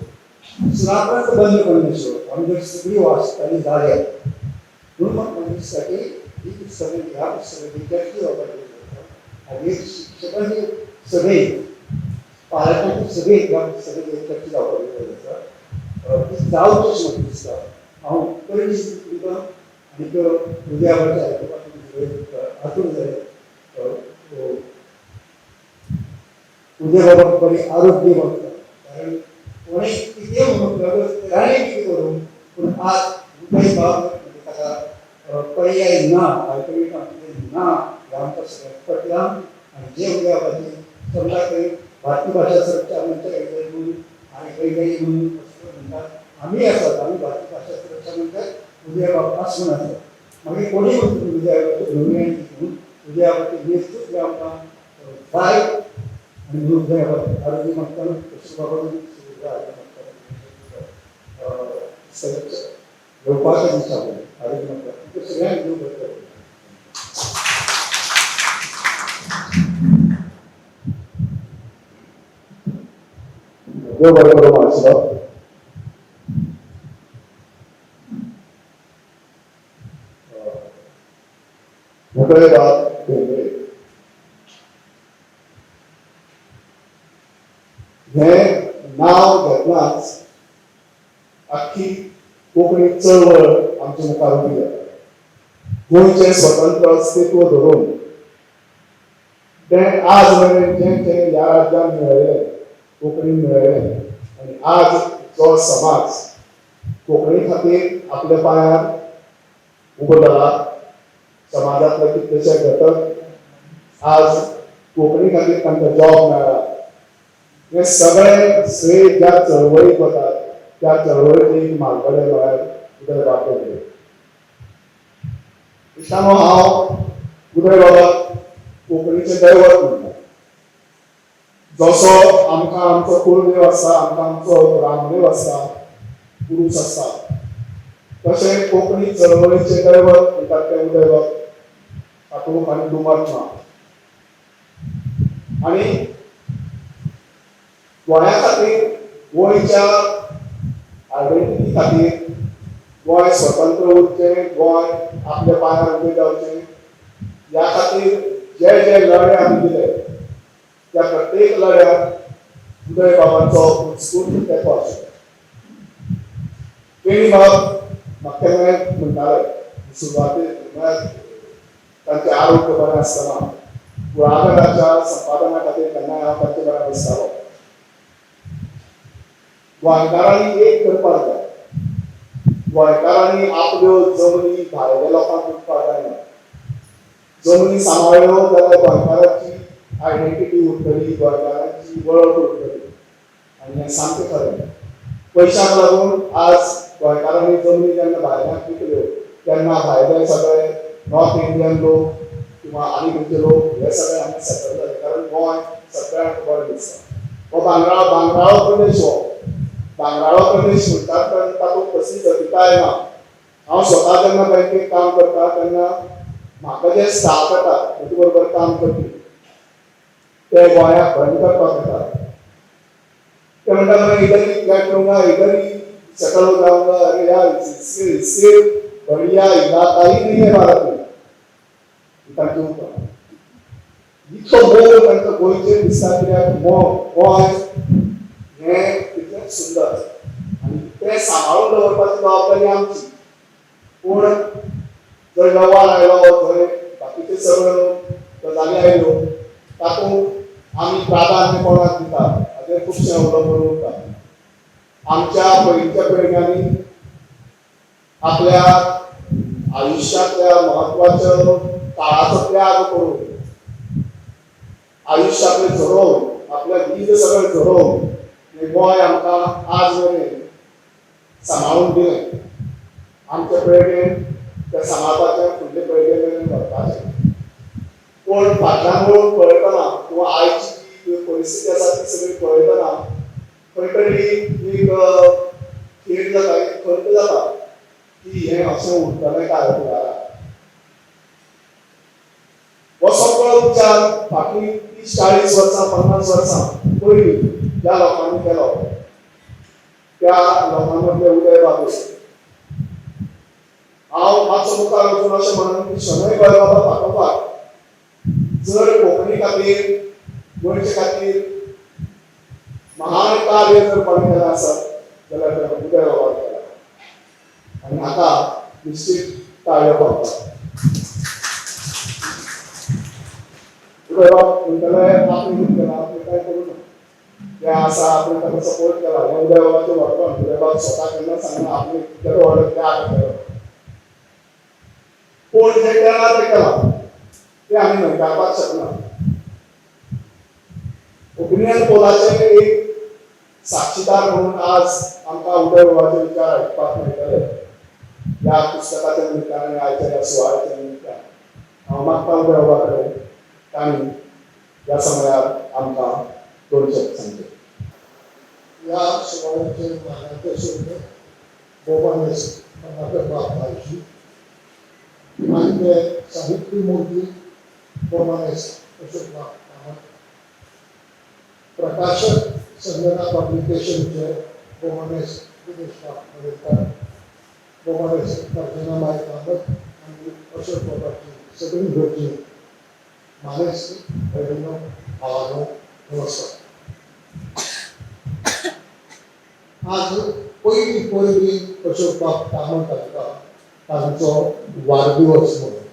सुनापरान्त बंद पडनाशिल्लो, आमी जर सगळीं वाचतालीं जाल्यार. म्हणून म्हाका दिसता की ही पुस्तकां ह्या पुस्तकांची चर्चा जावपाची गरज आसा. हाजेर शिक्षकांचे सभेत पालकांची सगळी सगळी चर्चा जावपाक गरज आसा, ती जावचीच म्हाका दिसता. हांव बरें दिसता तुमकां आनीक उदयाबाचे आयकुपाक आतूर जालें. उदयबाबाक बरें आरोग्य मागता, कारण कोणें कितें म्हणूंक राणी कितें करूं, पूण आज उदयबाब म्हणजे ताका पर्याय ना, आल्टरनेट आमचें ना हें आमकां सगळ्यांक पटलां. आनी जे उदयाबाची समजा खंय भारतीय भाशा सुरक्षा मंच म्हणून आनी खंय खंय म्हणून म्हणटात, आमी आसात, आमी भारतीय भाशा सुरक्षा मंच उदयबाब आस म्हूण आसात. मागीर कोणीय उदयाबाचे अनुयायी म्हणून उदयाबाचे नेतृत्व आमकां जाय आनी म्हणून उदयबाब आरोग्य मागता, बाबा आरोग्य मागता, घेवपाक दिसता आरोग्य मागता, सगळ्यांक देव बरें करूं. देव बरें करूं मावशे. उदयबाब भेंब्रे हें नांव घेतनाच आख्खी कोंकणी चळवळ आमच्या मुखार उबी जाता. गोंयचें स्वतंत्र अस्तित्व धरून तें आज मेरेन जें जें ह्या राज्यान मेळयलें, कोंकणीन मेळयलें, आनी आज जो समाज कोंकणी खातीर आपल्या पांयार उबो जाला, समाजांतले कितलेशे घटक आज कोंकणी खातीर तांकां जॉब मेळ्ळा, हे सगळे श्रेय ज्या चळवळीक वतात त्या चळवळीक एक म्हालगडे म्हळ्यार उदयबाब भेंब्रे. इश्टानो, हांव उदयबाबाक कोंकणीचें दैवत म्हणटा. जसो आमकां आमचो कुळदेव आसता, आमकां आमचो रामदेव आसता, पुरूस आसता, तशें कोंकणी चळवळीचें दैवत म्हणटात तें उदयबाब, तातूंत आनी दुमत ना. आनी गोंया खातीर, गोंयच्या आयडेंटिटी खातीर, गोंय स्वतंत्र उरचें, गोंय आपल्या पांयार उबें जावचें ह्या खातीर जे जे लढे आमी दिले त्या प्रत्येक लढ्याक उदयबाबांचो उत्स्फूर्त तेंको आशिल्लो. केणीबाब म्हाका केन्नाय म्हणटाले, सुरवातेक म्हळ्यार तांचें आरोग्य बरें आसतना कुळागराच्या संपादना खातीर केन्नाय हांव तांचे बरोबर बसतालो. गोंयकारांनी एक करपाक जाय, गोंयकारांनी आपल्यो जमनी भायल्या लोकांक विकपाक जायना. जमनी सांबाळ्ळ्यो जाल्यार गोंयकारांची आयडेंटिटी उरतली, गोंयकारांची वळख उरतली. आनी हें सामकें खरें. पयशांक लागून आज गोंयकारांनी जमनी जेन्ना भायल्यांक विकल्यो तेन्ना भायले सगळे नॉर्थ इंडियन लोक किंवा आनी खंयचे लोक हे सगळे हांगा सेटल जाले, कारण गोंय सगळ्यांक बरें दिसता. हो भांगराळो प्रदेश, हो भांगराळो प्रदेश म्हणटात कारण तातूंत कसली जतिकाय ना. हांव स्वता जेन्ना बँकेत काम करता तेन्ना म्हाका जे स्टाफ येतात म्हजे बरोबर काम करपी ते गोंयाक भयंकर येतात, ते म्हणटात मैं इधर ही फ्लॅट लूंगा, इधर ही सेटल हो जाऊंगा. अरे यार, इससे इससे बढ़िया इलाका ही नहीं है भारत में. तांचे उतर इतलो मोग तांकां गोंयचेर दिसता, कित्याक गोंय हें तितलेंच सुंदर आनी तें सांबाळून दवरपाची जबाबदारी आमची. पूण जर लवार आयलो, थंय बाकीचे सगळ्यो गजाली आयल्यो, तातूंत आमी प्राधान्य कोणाक दितात हाचेर खुबशें अवलंबून उरता. आमच्या पयलींच्या पिळग्यांनी आपल्या आयुश्यांतल्या म्हत्वाच्या काळाचो त्याग करून, आयुश्य आपलें झरोवन, आपलें बीज सगळें झरोवन हें गोंय आमकां आज मेरेन सांबाळून दिलें. आमच्या पिळगेन तें सांबाळपाचें, फुडले पिळगे मेरेन व्हरपाचें. पूण फाटल्यान वळून पळयतना किंवा आयची जी परिस्थिती आसा ती सगळी पळयतना खंय तरी एक खेद जाता, एक खंत जाता की हें अशें उरतलें काय फुडाराक. हो सगळो विचार फाटलीं 30-40 वर्सां, 50 वर्सां पयलीं ज्या लोकांनी केलो त्या लोकां मदले उदयबाबू. हांव मातसो मुखार वचून अशें म्हणून की शणै गोंयबाबा फाटोफाट जर कोंकणी खातीर, गोंयचे खातीर महान कार्य जर कोणें केलां आसत जाल्यार तें उदय बाबान केलां आनी हाका निश्चित टाळयो पावतात. उदय बाब म्हणटले आपणें कितें केलां, आपणें कांय करूं ना, तें आसा आपणें ताका सपोर्ट केला. हें उदय बाबाचें व्हडपण. उदय बाब स्वता केन्ना सांगना आपणें केदो व्हडलो त्याग केलो, पूण जें केलां तें केलां, तें आमी न्हयकारपाक शकना. ओपिनियन पोलाचें एक साक्षीदार म्हणून आज आमकां उदय बाबाचे विचार आयकपाक मेळटले ह्या पुस्तकाच्या निमतान आनी आयच्या ह्या सुवाळ्याच्या निमतान. हांव मागता उदय बाबा कडेन तांणी ह्या समयार आमकां दोन शब्द सांगचे. ह्या सुवाळ्याचे मानाचे सोयरे भोवमानेस्त पन्नाकर बाब भाईजी, आनी ते साहित्य मोगी भोवमानेस्त अशोक बाब कामत, प्रकाशक संजना पब्लिकेशनचे भोवमानेस्त दिनेश बाब मडकयकार, भोवमानेस्त अर्जुनाबाय कामत आनी अशोक बाबाची सगळीं घरचीं मानेस्त भयणीनो, भावानो, नमस्कार. आज पयली पयली अशोक बाब कामत हांकां तांचो वाडदिवस म्हणून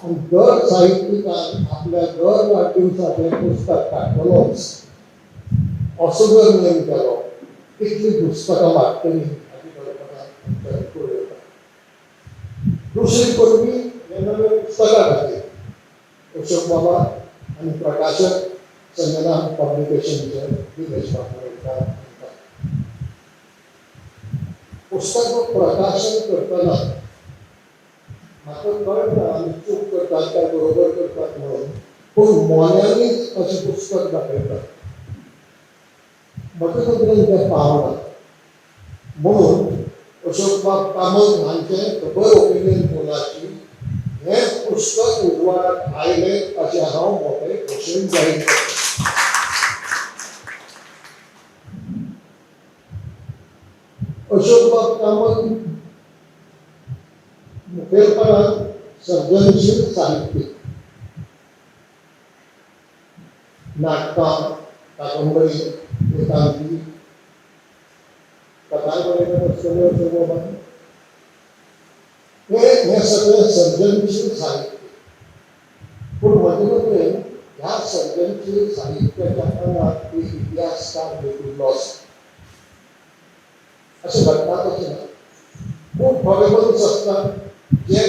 आनी दर साहित्यिकान आपल्या दर वाडदिवसाचें पुस्तक काडटलोच असो जर नेम केलो, कितलीं पुस्तकां वाडटलीं हाची कल्पना आमच्या करूं येता. दुसरी परबी हे नवे पुस्तकां खातीर अशोक बाबा आनी प्रकाशक संजना पब्लिकेशनचे दिनेश बाब मडकयकार हांकां. पुस्तक प्रकाशन करतना म्हाका कळना आमी चूक करतात काय बरोबर करतात म्हणून, पूण मोन्यांनीच अशें पुस्तक दाखयतात, म्हज्या नदरेन तें पावना. म्हणून अशोक बाब कामत हांचें खबर ओपिनियन पोलाची हें पुस्तक उजवाडाक आयलें अशें हांव मोठे खोशयेन जाहीर करतां. अशोक बाब कामत मुखेलपणान सर्जनशील साहित्यीक, नाटकां, कादंबरी, एकांकी, कथाय बरयतात आसतल्यो अशोक बाबान. हें सगळें सर्जनशील साहित्य, पूण म्हजे नदरेन ह्या सर्जनशील साहित्याच्या आंगात एक इतिहासकार लिपिल्लो आसा. अशें घडटा तशें ना. खूब थोडे मनीस आसतात जे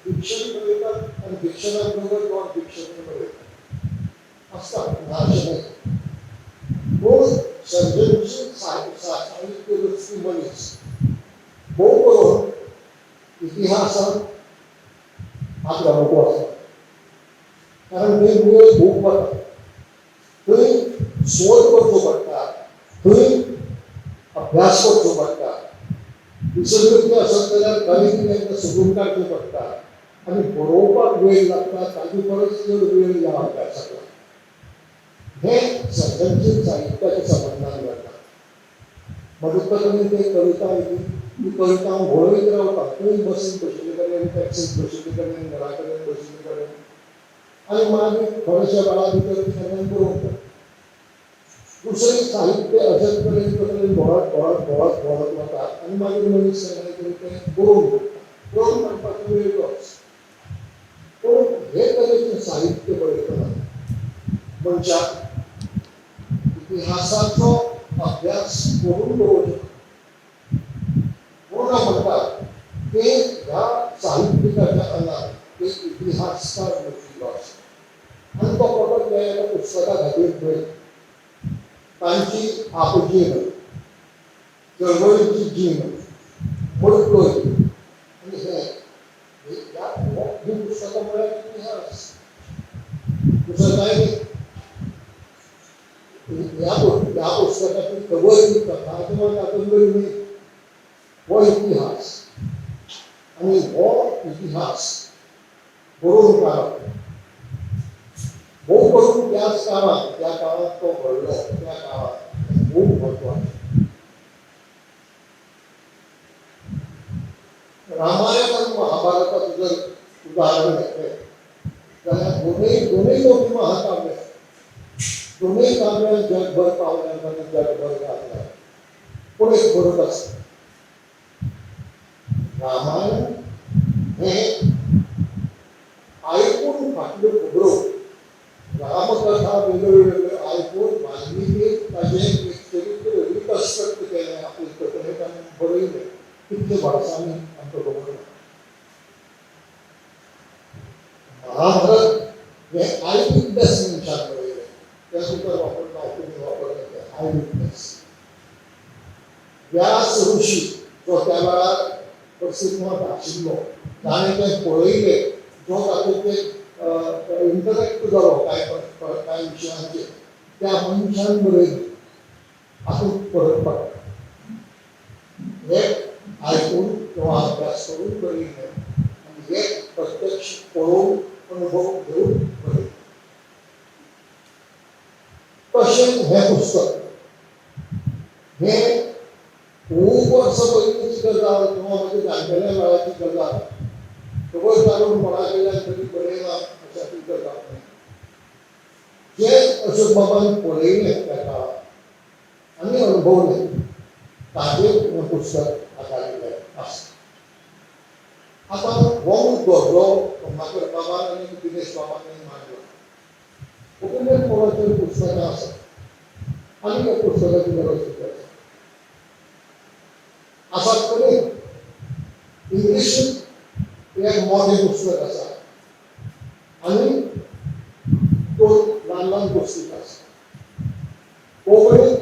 फिक्शन बरयतात आनी फिक्शना बरोबर नॉन फिक्शन बरयतात आसतात, ना अशें न्हय. पूण सर्जनशील साहित्य रचपी मनीस भोव करून इतिहासांत हात घालूंक आसता, कारण थंय वेळ खूब वता, थंय सोद करचो पडटा, थंय अभ्यास करचो पडटा, विसंगती आसत जाल्यार कांय कितें तांकां सोदून काडचें पडटा आनी बरोवपाक वेळ लागता ताजे परस चड वेळ ह्या अभ्यासाक लागता. हें सर्जनशील साहित्याच्या संबंदान घडटा. म्हज्या तकलेंत एक कविता आयली, ती कविता हांव घोळयत रावता, खंय बसीन बशिल्ले कडेन, टॅक्सींत बशिल्ले कडेन, घरा कडेन बशिल्ले कडेन, आनी मागीर थोड्याशा वेळा भितर केन्नाय बरोवंक जाता. दुसरें साहित्य अशेच तरेन तकलेन घोळत घोळत घोळत घोळत वता आनी मागीर मनीस केन्नाय तरी तें बरोवन काडटा. बरोवन काडपाचो वेळ तोच. पूण हे तरेचें साहित्य बरयतना मनशाक इतिहासाचो अभ्यास करून बरोवचो. म्हणून हांव म्हणटा की ह्या साहित्यिकाच्या आंगात एक इतिहासकार लिपिल्लो आसा आनी तो फकत ह्या एका पुस्तका खातीर न्हय, तांची आपजीण, चळवळीची जीण, मडकय आनी हें ही पुस्तकां म्हळ्यार इतिहास, दुसरें कांय न्ही. ह्या पुस्तकाची खबर ही कथा किंवा कादंबरी न्ही, हो इतिहास. आनी हो इतिहास बरोवन काडप भोव करून त्याच काळांत, ज्या काळांत तो घडलो त्या काळांत खूब म्हत्वाचें. रामायण आनी महाभारताचें जर उदाहरण घेतलें जाल्यार दोनूय जगभर पावल्यात आनी जगभर गाजल्या. पूण एक फरक आसा. रामायण हें आयकून फाटल्यो खबरो, रामकथा वेगळ्यो वेगळ्यो आयकून वाल्मिकीन ताजें एक चरित्र रिकन्स्ट्रक्ट केलें आपले तकलेंत आनी बरयलें. कितले वर्सांनी आमकां खबर ना. महाभारत हें I witness मनशान बरयलें. तें उतर वापरता, तुमी वापरता तें I witness. व्यास ऋषी जो त्या वेळार अस्तित्वांत आशिल्लो, ताणें तें पळयलें, जो तातूंत इंटरॅक्ट जालो कांय कांय विशयांचेर, त्या मनशान बरयलें. हातूंत फरक पडटा. हें आयकून किंवा अभ्यास करून बरयलें आनी हें प्रत्यक्ष पळोवन अनुभव घेवन बरयलें. तशें हें पुस्तक हें खूब वर्सां पयलींची गजाल किंवा म्हज्या जाणटेल्या वेळाची गजाल, खबर काडून कोणा कडल्यान तरी बरयलां अशातली गजाल न्हय. जें अशोक बाबान पळयलें त्या काळार आनी अनुभवलें ताजेर हें पुस्तक आदारिल्लें आसा. आतां हो मुद्दो जो कमलाकर बाबान आनी दिनेश बाबान मांडला, ओपिनियन पोलाचेर पुस्तकां आसा आनी त्या पुस्तकाची गरज कितें आसा? आसात खरी. इंग्लिशींत एक मोठें पुस्तक आसा आनी दोन ल्हान ल्हान पुस्तकां आसा. कोंकणीत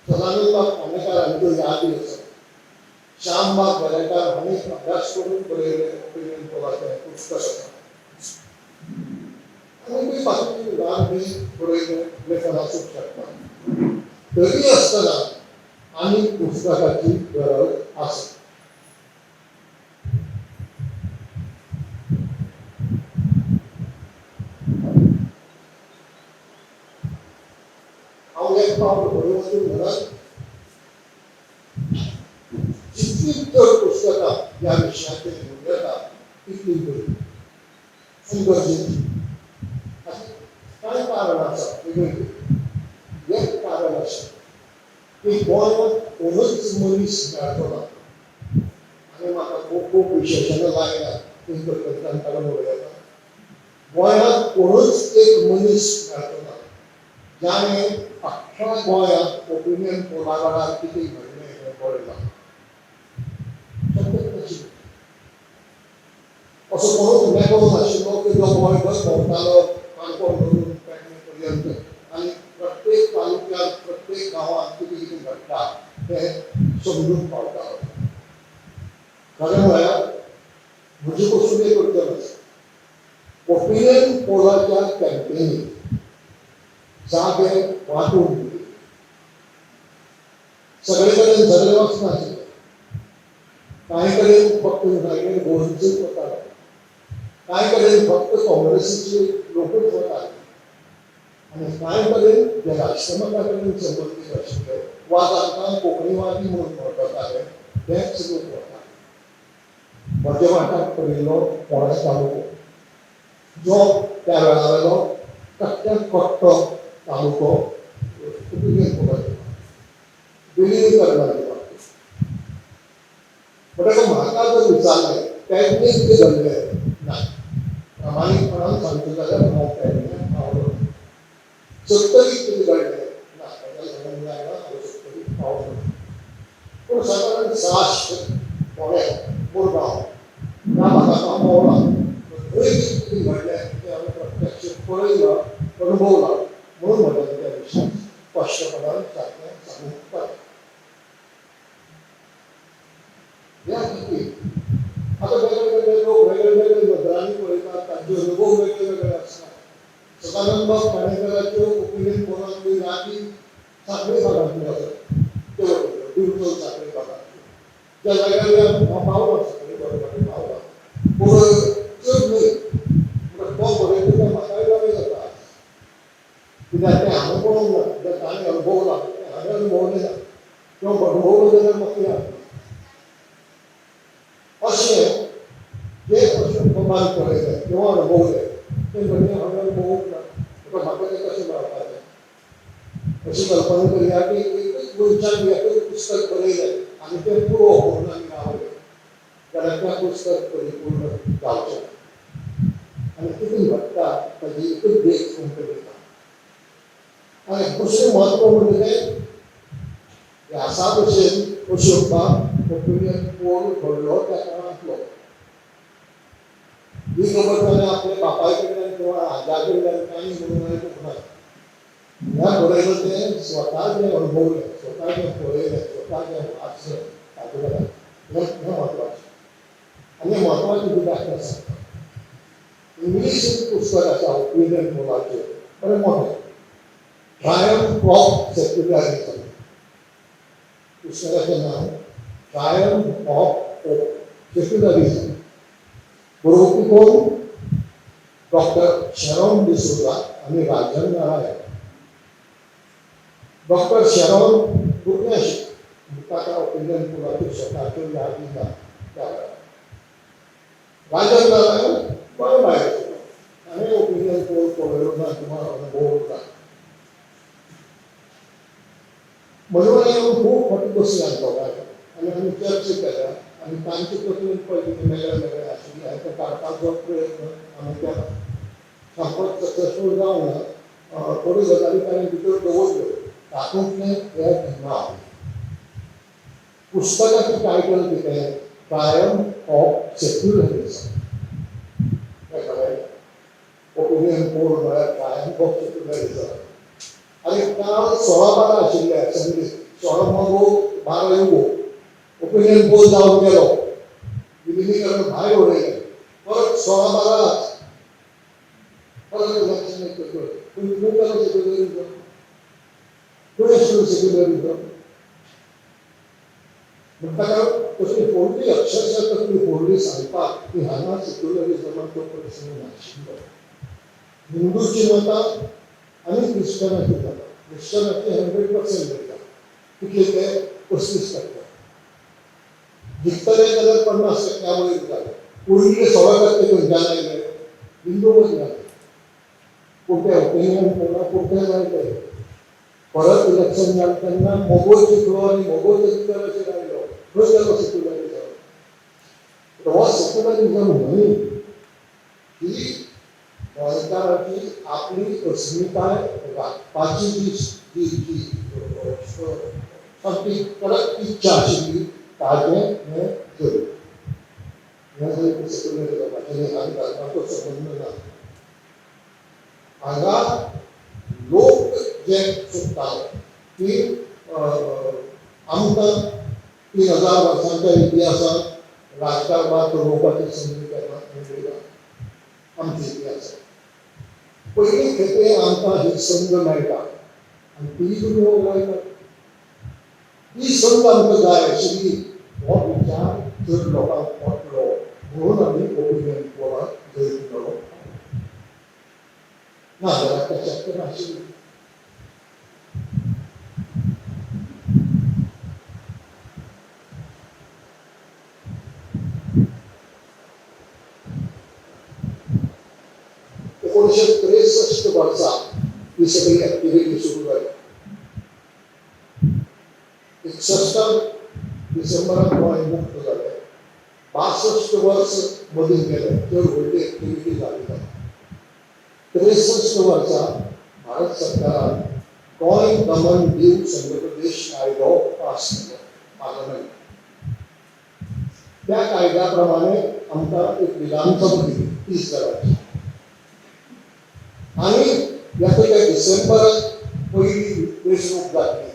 सदानंद बाब खांडेकार हांच्यो यादी आसा. श्यामबाब वेरेंकार हांणी अभ्यास करून बरयलें ओपिनियन पोलाचें पुस्तक आसा. आनी बाकीची ल्हान बी बरयलें लेखन आसूंक शकता. तरी आसतना आनी पुस्तकाची गरज आसा. हांव एक पावट फुडें वचून म्हणत, जितलीं चड पुस्तकां ह्या विशयाचेर घेवं येता तितलीं बरीं आनी गरजेचीं. अशीं कांय कारणां आसा वेगळीं. एक कारण अशें की गोंयांत कोणूच मनीस मेळचो ना, आनी म्हाका खूब खूब विशेशणां लायल्यात तीं तकलेंतल्यान काडून उडयता. गोंयांत कोणूच एक मनीस मेळचो ना जाणें अख्ख्या गोंयांत ओपिनियन पोला वेळार कितें घडलें हें पळयलां. शक्यच नाशिल्लें. असो कोणूच मेकळो नाशिल्लो की जो गोंयभर भोंवतालो काणकोण धरून पेडणे पर्यंत आनी प्रत्येक तालुक्यांत प्रत्येक गांवांत कितें कितें घडटा तें समजून पावतालो. खरें म्हळ्यार म्हजे पसून एक अडचण आसा. ओपिनियन पोलाच्या कॅम्पेनीक जागे वांटून दिले. सगळे कडेन सगळे वचनाशिल्ले. कांय कडेन फक्त युनायटेड गोवन्सूच वताले, कांय कडेन फक्त काँग्रेसीचे लोकूच वताले आनी कांय कडेन जे राष्ट्रमता कडेन संबंदीत आशिल्ले वा तांकां कोंकणीवादी म्हणून वळखताले तेच लोक वताले. म्हज्या वाट्याक पडिल्लो फोंडें तालुको, जो त्या वेळा वेलो कट्ट्यात कट्टो तालुको ओपिनियन पोलाचे विलिनीकरणाचे बाबतींत. म्हणटकच म्हाका जर विचारलें पेडणे कितें घडलें ना, प्रामाणीकपणान सांगचें जाल्यार हांव पेडण्यां पावलो ना. सत्तरीक कितें घडलें ना, म्हज्या सांगूंक जायना, हांव सत्तरीक पावलो ना. पूण सादारण साश्ट, फोंडें, मुरगांव ह्या भागांत हांव पावलां. थंय कितें घडलें तें हांवें प्रत्यक्ष पळयलां, अनुभवलां, म्हणून म्हज्यान त्या विशयान स्पश्टपणान सारकें सांगूंक जाता. ह्या खातीर आतां वेगळे वेगळे लोक वेगळे वेगळे नदरांनी पळयतात, तांचे अनुभव वेगळे वेगळे आसतात. सदानंद बाब खांडेकराच्यो ओपिनियन पोलांतल्यो यादी सांखळे भागांतल्यो आसात, ते वटेनच्यो दिवचल सांखळे भागांतल्यो, ज्या जाग्यार हांव पावलां, सांखळे बरोबर पावलां, पूण चड न्हय. म्हणटा तो बरयता तें म्हाकाय बरें जाता, कित्याक तें हांवें पळोवंक ना, कित्याक ताणें अनुभवलां तें हांवें अनुभवलें ना, किंवा अनुभवलो जाल्यार म्हाका याद ना. अशें जें अशें बाबान पळयलें किंवा अनुभवलें तें घडये हांवें अनुभवूंक ना, म्हाका तें कशें मेळपाचें? दर्यादेग एकच मनशान एकच पुस्तक बरयलें आनी तें पुरो म्हणून आमी रावले जाल्यार तें पुस्तक परिपूर्ण जावचें. आनी कितें घडटा ताजी एकच देख तुमकां दिता. आनी दुसरें म्हत्व म्हणजे तें व्यासा भशेन अशोकबाब ओपिनियन पोल घडलो त्या काळांतलो. ही खबर ताणें आपल्या बापाय कडल्यान किंवा आजा कडल्यान कांय म्हणून आयकूंक ना. ह्या बरयलो तें स्वता जें अणभवलें, स्वता जें पळयलें, स्वता जें वाचलें ताजे वेळार हें म्हत्वाचें. आनी म्हत्वाचें कित्याक तें सांगता. इंग्लिशींत पुस्तक आसा ओपिनियन पोलाचेर, बरें मोठें, ट्रायम्फ ऑफ सेक्युलरिजम. पुस्तकाचें नांव ट्रायम्फ ऑफ सेक्युलरिजम. बरोवपी कोण? डॉक्टर शेरॉन डिसोजा आनी राजन नारायण. डॉक्टर शेरॉन भुरगें आशिल्लें, ताका ओपिनियन पोलाच्यो स्वताच्यो यादी ना त्या वेळार. राजन नारायण गोंय भायर आशिल्लो, ताणें ओपिनियन पोल पळयलो ना किंवा अणभवलो ना. म्हणून येवन खूब फावटी बसले आमी दोगांय आनी आमी चर्चा केल्या आनी तांचे तकलेन पळय कितें वेगळे वेगळे आशिल्ले आनी तें काडपाचो प्रयत्न आमी केला. सामकोच सक्सेसफूल जावंक ना, थोड्यो गजाली ताणें भितर दवरल्यो. तातूंतलें एक नांव, पुस्तकाचें टायटल कितें? Triumph of secularism. Opinion poll म्हळ्यार ट्रायम्फ ऑफ सेक्युलरिजम. आनी काल 16-12 आशिल्ले असेंब्लीत, 16 मगो 12 युगो. ओपिनियन पोल जावन गेलो, विलिनीकरण भायर उडयलें, परत 16-12, परत इलेक्शन. खंय गेलो सेक्युलरिजम? खंय आशिल्लो सेक्युलरिजम? म्हणटा तसली फोडली, अक्षरशः तकली फोडली सांगपाक की हांगा सेक्युलरिजमाचो प्रश्न नाशिल्लो. हिंदूची मतां आनी क्रिश्चनाची मतां, क्रिश्चनाची 100% मेळटा, कितले ते 35%, जिखतले जाल्यार 50% वयर जाले. उरिल्ले 16% खंयच्यान आयले? हिंदू मदल्यान. पूण ते ओपिनियन पोला पुरते जायते. परत इलेक्शन जालें तेन्ना मगो जिखलो आनी मगोच अधिकाराचेर आयलो. खंय गेलो सेक्युलरिजम? हो सेक्युलरिजम न्हय, ही गोंयकाराची आपली अस्मिताय राखपाची जी जी जी सामकी कडक इच्छा आशिल्ली ताजें हें जैत. हें जैत सेक्युलरिजमाचें न्ही, आनी धर्माचो संबंद ना हांगा. लोक जे सोदताले की आमकां 3000 वर्सांच्या इतिहासांत राजकारभार चलोवपाची संदी केन्ना मेळ्ळी ना. आमच्या इतिहासात पयली खेपे आमकां ही संद मेळटा आनी ती तुमी वगडायतात. ही संद आमकां जाय आशिल्ली, हो विचार चड लोकांक पटलो म्हणून आमी ओपिनियन पोलाक जैत मेळोवंक, ना जाल्यार तें शक्य नाशिल्लें. 1963 वर्सा ही सगळी ऍक्टिव्हिटी सुरू जाली. 61 डिसेंबरात गोंय मुक्त जालें. 62 वर्स मदीं गेलें, चड व्हडली ऍक्टिव्हिटी जाली ना. 63 वर्सा भारत सरकारान गोंय दमन दीव संघ प्रदेश कायदो पास केलो पार्लमेंट. त्या कायद्या प्रमाणे आमकां एक विधानसभा दिली 30 जाणांची आनी येता त्या डिसेंबरात पहिली वेंचणूक जातली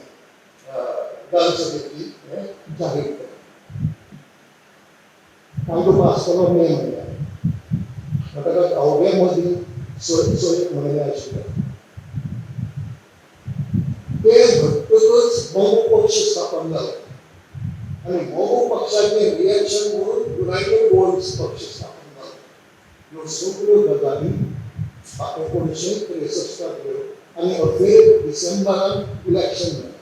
विधानसभेची हें जाहीर केलें. कायदो पास केलो मे म्हयन्यात, म्हणटकच अवघे मदीं स स एक म्हयने आशिल्ले. ते घडटकच मगो पक्ष स्थापन जालो आनी मगो पक्षाचें रिएक्शन म्हणून युनायटेड गोवन्स पक्ष स्थापन जालो. ह्यो सगळ्यो गजाली 1963 ह्यो आनी अखेर डिसेंबरान इलेक्शन जालें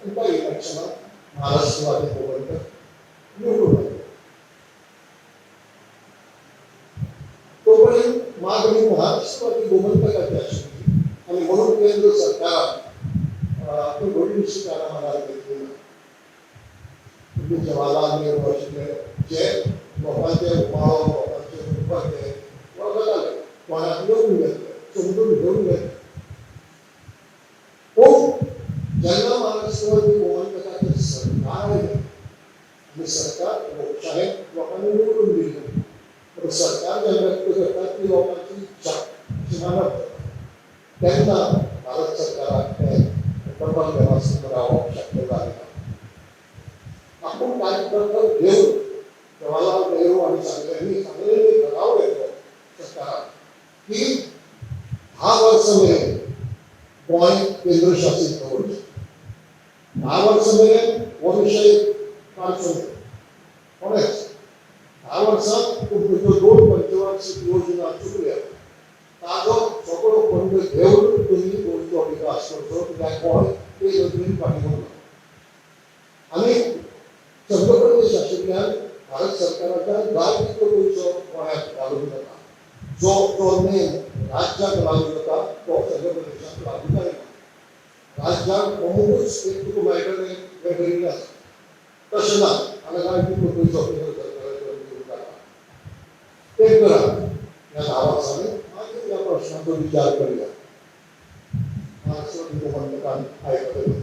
आनी त्या इलेक्शनाक महाराष्ट्रवादी गोमंतक निवडून आयले. तोपर्यंत मागणी महाराष्ट्रवादी गोमंतकाची आशिल्ली. आनी म्हणून केंद्र सरकारान ती व्हडलीशी कारां मनार घेतली ना. म्हणजे जवाहरलाल नेहरू आशिल्ले जे लोकांचे उमाळो, लोकांचे उपाय वळखताले, कोणाक येवन घेतले, समजून घेवन घेतले. पूण जेन्ना महाराष्ट्रवादी गोमंतकाचें सरकार आयलें आनी सरकार लोकशायेक लोकांनी निवडून दिल्लें, पूण सरकार जेन्ना व्यक्त करता ती लोकांची इच्छा अशी मानप जाता, तेन्ना भारत सरकाराक तें दखल घेनासतना रावप शक्य जालें ना. आपूण कांय दखल घेवन जवाहरलाल नेहरू हांणी सांगलें, सांगलें ठराव घेतलो सरकारान की 10 वर्सां मेरेन गोंय केंद्रशासीत दवरचें, 10 वर्सां मेरेन हो विशय काडचो न्हय कोणेच. 10 वर्सां तुमच्यो 2 पंचवार्षिक योजना चुकल्या ताजो सगळो फंड घेवन तुमी गोंयचो विकास करचो, कित्याक गोंय ते नदरेन फाटीं उरलां. आनी संघ प्रदेश आशिल्ल्यान भारत सरकाराच्यान जाय तितलो पयसो गोंयांत घालूंक जाता. जो जो नेम राज्याक लागू जाता तो संघ प्रदेशाक लागू जायना. राज्याक अमुकूच एक तुका मेळटलें हें ठरिल्लें आसता, तशें ना. हांगा जाय तितलो पयसो केंद्र सरकाराच्यान दिवंक जाता, तें करा. ह्या 10 वर्सांनी मागीर ह्या प्रश्नाचो विचार करुया. महाराष्ट्रवादी गोमंतकान आयकलें ना,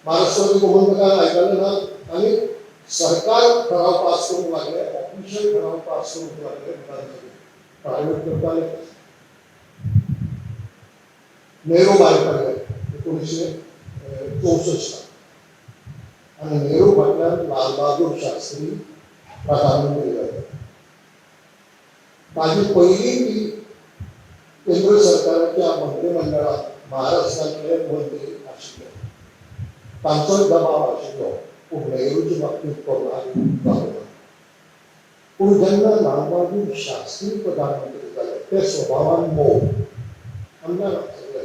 महाराष्ट्रवादी गोमंतकान आयकलें ना आनी सरकार ठराव पास करूंक लागले, ऑफिशियल ठराव पास करूंक लागले. विधानसभेत प्रायव्हेट करताले. नेहरू भायर पडले 1964 आनी नेहरू फाटल्यान लाल बहादूर शास्त्री प्रधानमंत्री जाले. ताजी पयली ती केंद्र सरकाराच्या मंत्रिमंडळात महाराष्ट्रांतले मंत्री आशिल्ले, तांचोय दबाव आशिल्लो, पूण नेहरूचे बाबतींत तो लागू जालो ना. पूण जेन्ना लाल बहादूर शास्त्री प्रधानमंत्री जाले ते स्वभावान मोव आमदार सगळे.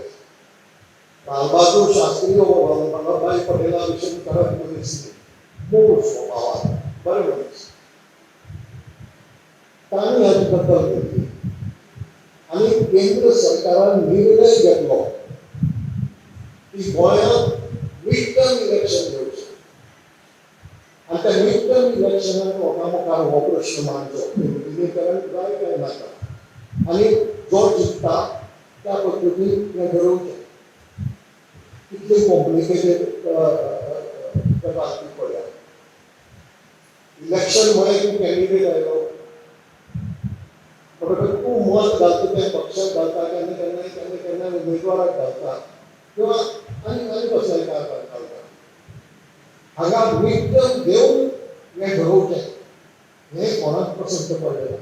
लाल बहादूर शास्त्री हो वल्लभभाई पटेला विशीं कडक मनीस न्ही, मोव स्वभावान बरे मनीस. तांणी हाची दखल घेतली आनी केंद्र सरकारान निर्णय घेतलो की गोंयांत मिड टर्म इलेक्शन घेवचें आनी त्या मिड टर्म इलेक्शनाक लोकां मुखार हो प्रश्न मांडचो, विलिनीकरण जाय काय नाका, आनी जो जिखता त्या पद्दतीन हें ठरोवचें. कितली कॉम्प्लिकेटेड गजाल ती पळया. इलेक्शन म्हळें की कॅन्डिडेट आयलो म्हणटकच तूं मत घालता तें पक्षाक घालता, केन्ना केन्नाय केन्ना केन्नाय उमेदवाराक घालता किंवा आनी आनी कसल्याय कारभार घालता. हांगा मिड टर्म घेवन हें ठरोवचें हें कोणाक पसंत पडलें ना.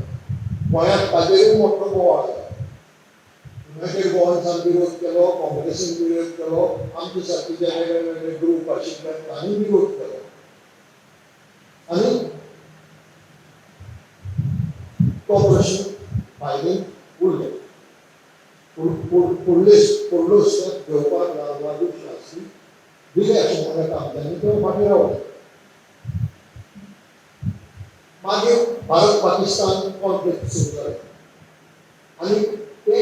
गोंयांत ताजेरूय मोठो बोवाळ जालो. युनायटेड गोवन्सान विरोध केलो, काँग्रेसीन विरोध केलो, आमचे सारके जे वेगळे वेगळे ग्रूप आशिल्ले तांणी विरोध केलो आनी तो प्रश्न फायलीन उरलो. फुडले फुडलो स्टेप घेवपाक लाल बहादूर शास्त्री दिले अशें म्हणत आमच्यांनी ते फाटीं रावले. मागीर भारत पाकिस्तान कॉन्फ्लिक्ट सुरू जालें आनी ते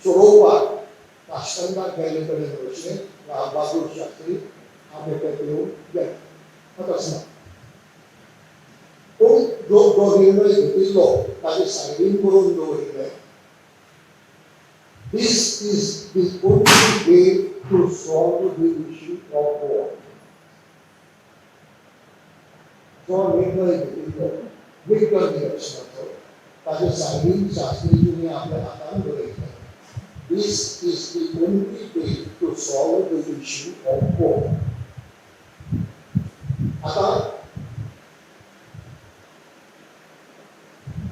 सोडोवपाक ताश्कंदाक गेल्ले कडेन रशियेन लाल बहादूर शास्त्री अमेरिकेत येवन गेले. आतां पूण जो जो निर्णय घेतिल्लो ताजे सायडीन करून दवरिल्लें. This is the only way to solve the issue of war. जो निर्णय घेतिल्लो मिड टर्म इलेक्शनाचो ताजे सायडीन शास्त्रीजींनी आपल्या हातान बरयलें, This is the only way to solve the issue of war. आतां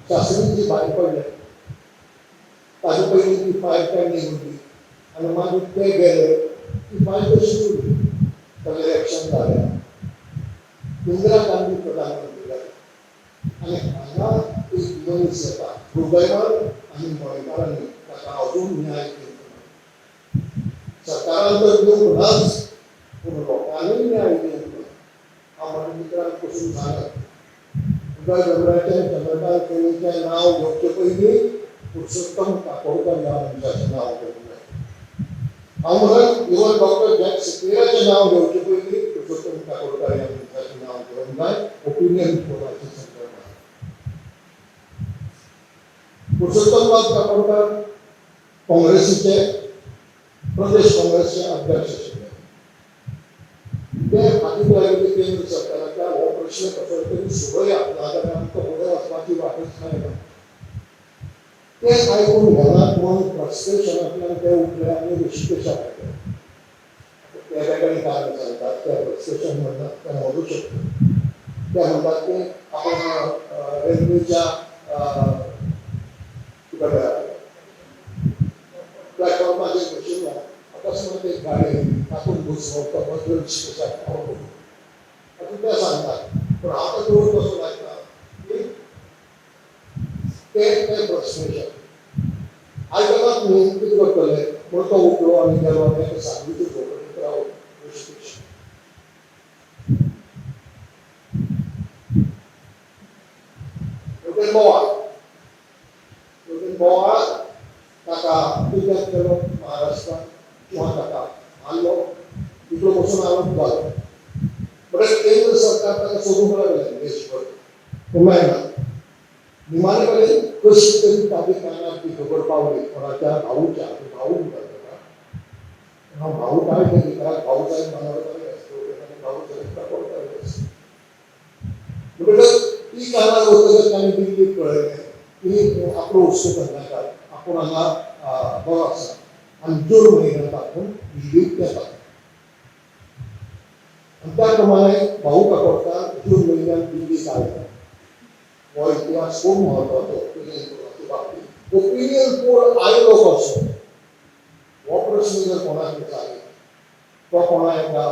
शास्त्रीजी भायर पडले ताजे पयलीं ती फायल पेंडींग उरली आनी मागीर ते गेले, ती फायल तशीच उरली. ताजेर एक्शन जालें ना. इंदिरा गांधी प्रधानमंत्री जाले आनी हांगा एक मनीस येता, दुर्दैवान आनी गोंयकारांनी ताका अजून न्याय दिवंक ना. सरकारान तर दिवंक नाच, पूण लोकांनी न्याय दिवंक ना. हांव म्हज्या मित्रांक पसून सांगत, उदय भेंब्र्याचें, चंद्रकांत केणीचें नांव घेवचे पयलीं पुरुषोत्तम काकोडकर ह्या मनशाचें नांव घेवंक जाय. हांव म्हणत इवन डॉक्टर जॅक सिकेराचें नांव घेवचे पयलीं पुरुषोत्तम काकोडकर ह्या मनशाचें नांव घेवंक जाय ओपिनियन पोलाच्या संदर्भात. पुरुषोत्तम काकोडकर काँग्रेसीचे प्रदेश काँग्रेसचे अध्यक्ष आशिल्ले. ते हातीक लागिल्ले केंद्र सरकाराच्या हो प्रश्न कसो तरी सोडोवया, नाजाल्यार आमकां फुडें वचपाची वाटच मेळना. ते आयकून घेनात म्हणून फ्रस्ट्रेशनांतल्यान ते उठले आनी ऋषिकेशाक गेले. ते वेगळे कारण सांगतात, ते फ्रस्ट्रेशन म्हणटात, ते म्हणू शकता. ते म्हणटात की आपण रेल्वेच्या प्लॅटफॉर्माचेर बशिल्लो, अकस्मात एक गाडी तातूंत घुसलो, तो बद्दल ऋषिकेशाक पावलो अशें ते सांगतात. पूण हांव ताचो कसो लायता की ते ते फ्रस्ट्रेशन आयकनात न्ही, कितें करतले म्हणून तो उठलो आनी गेलो आनी एका सांगीचे झोपडीत रावलो ऋषिकेश. वटेन बोवाळ, वटेन बोवाळ, ताका किडनॅप केलो महाराष्ट्रात किंवा ताका मारलो, तितलो बसून आरोप जालो. म्हणल्यार केंद्र सरकार ताका सोदूंक लागलें देशभर, पूण मेळना. निमाणे कडेन कशी तरी ताच्या कानार ती खबर पावली कोणाच्या भाऊच्या, भाऊ म्हणटात ताका, हांव भाऊ काय तरी भाऊ साहेब बांदोडकर भाऊ साहेब काकोडकर. म्हणटकच ती कानार वतकच ताणें दिल्लीक कळयलें की आपलो हुस्को करनाकात, आपूण हांगा बरो आसा आनी जून म्हयन्यांत आपूण दिल्लीक येता. आनी त्या प्रमाणे भाऊ काकोडकार जून म्हयन्यांत दिल्लीक आयला. हो इतिहास खूब म्हत्वाचो ओपिनियन पोलाच्या बाबतींत. ओपिनियन पोल आयलो कसो हो प्रश्न जर कोणाक विचारलो, तो कोणा एका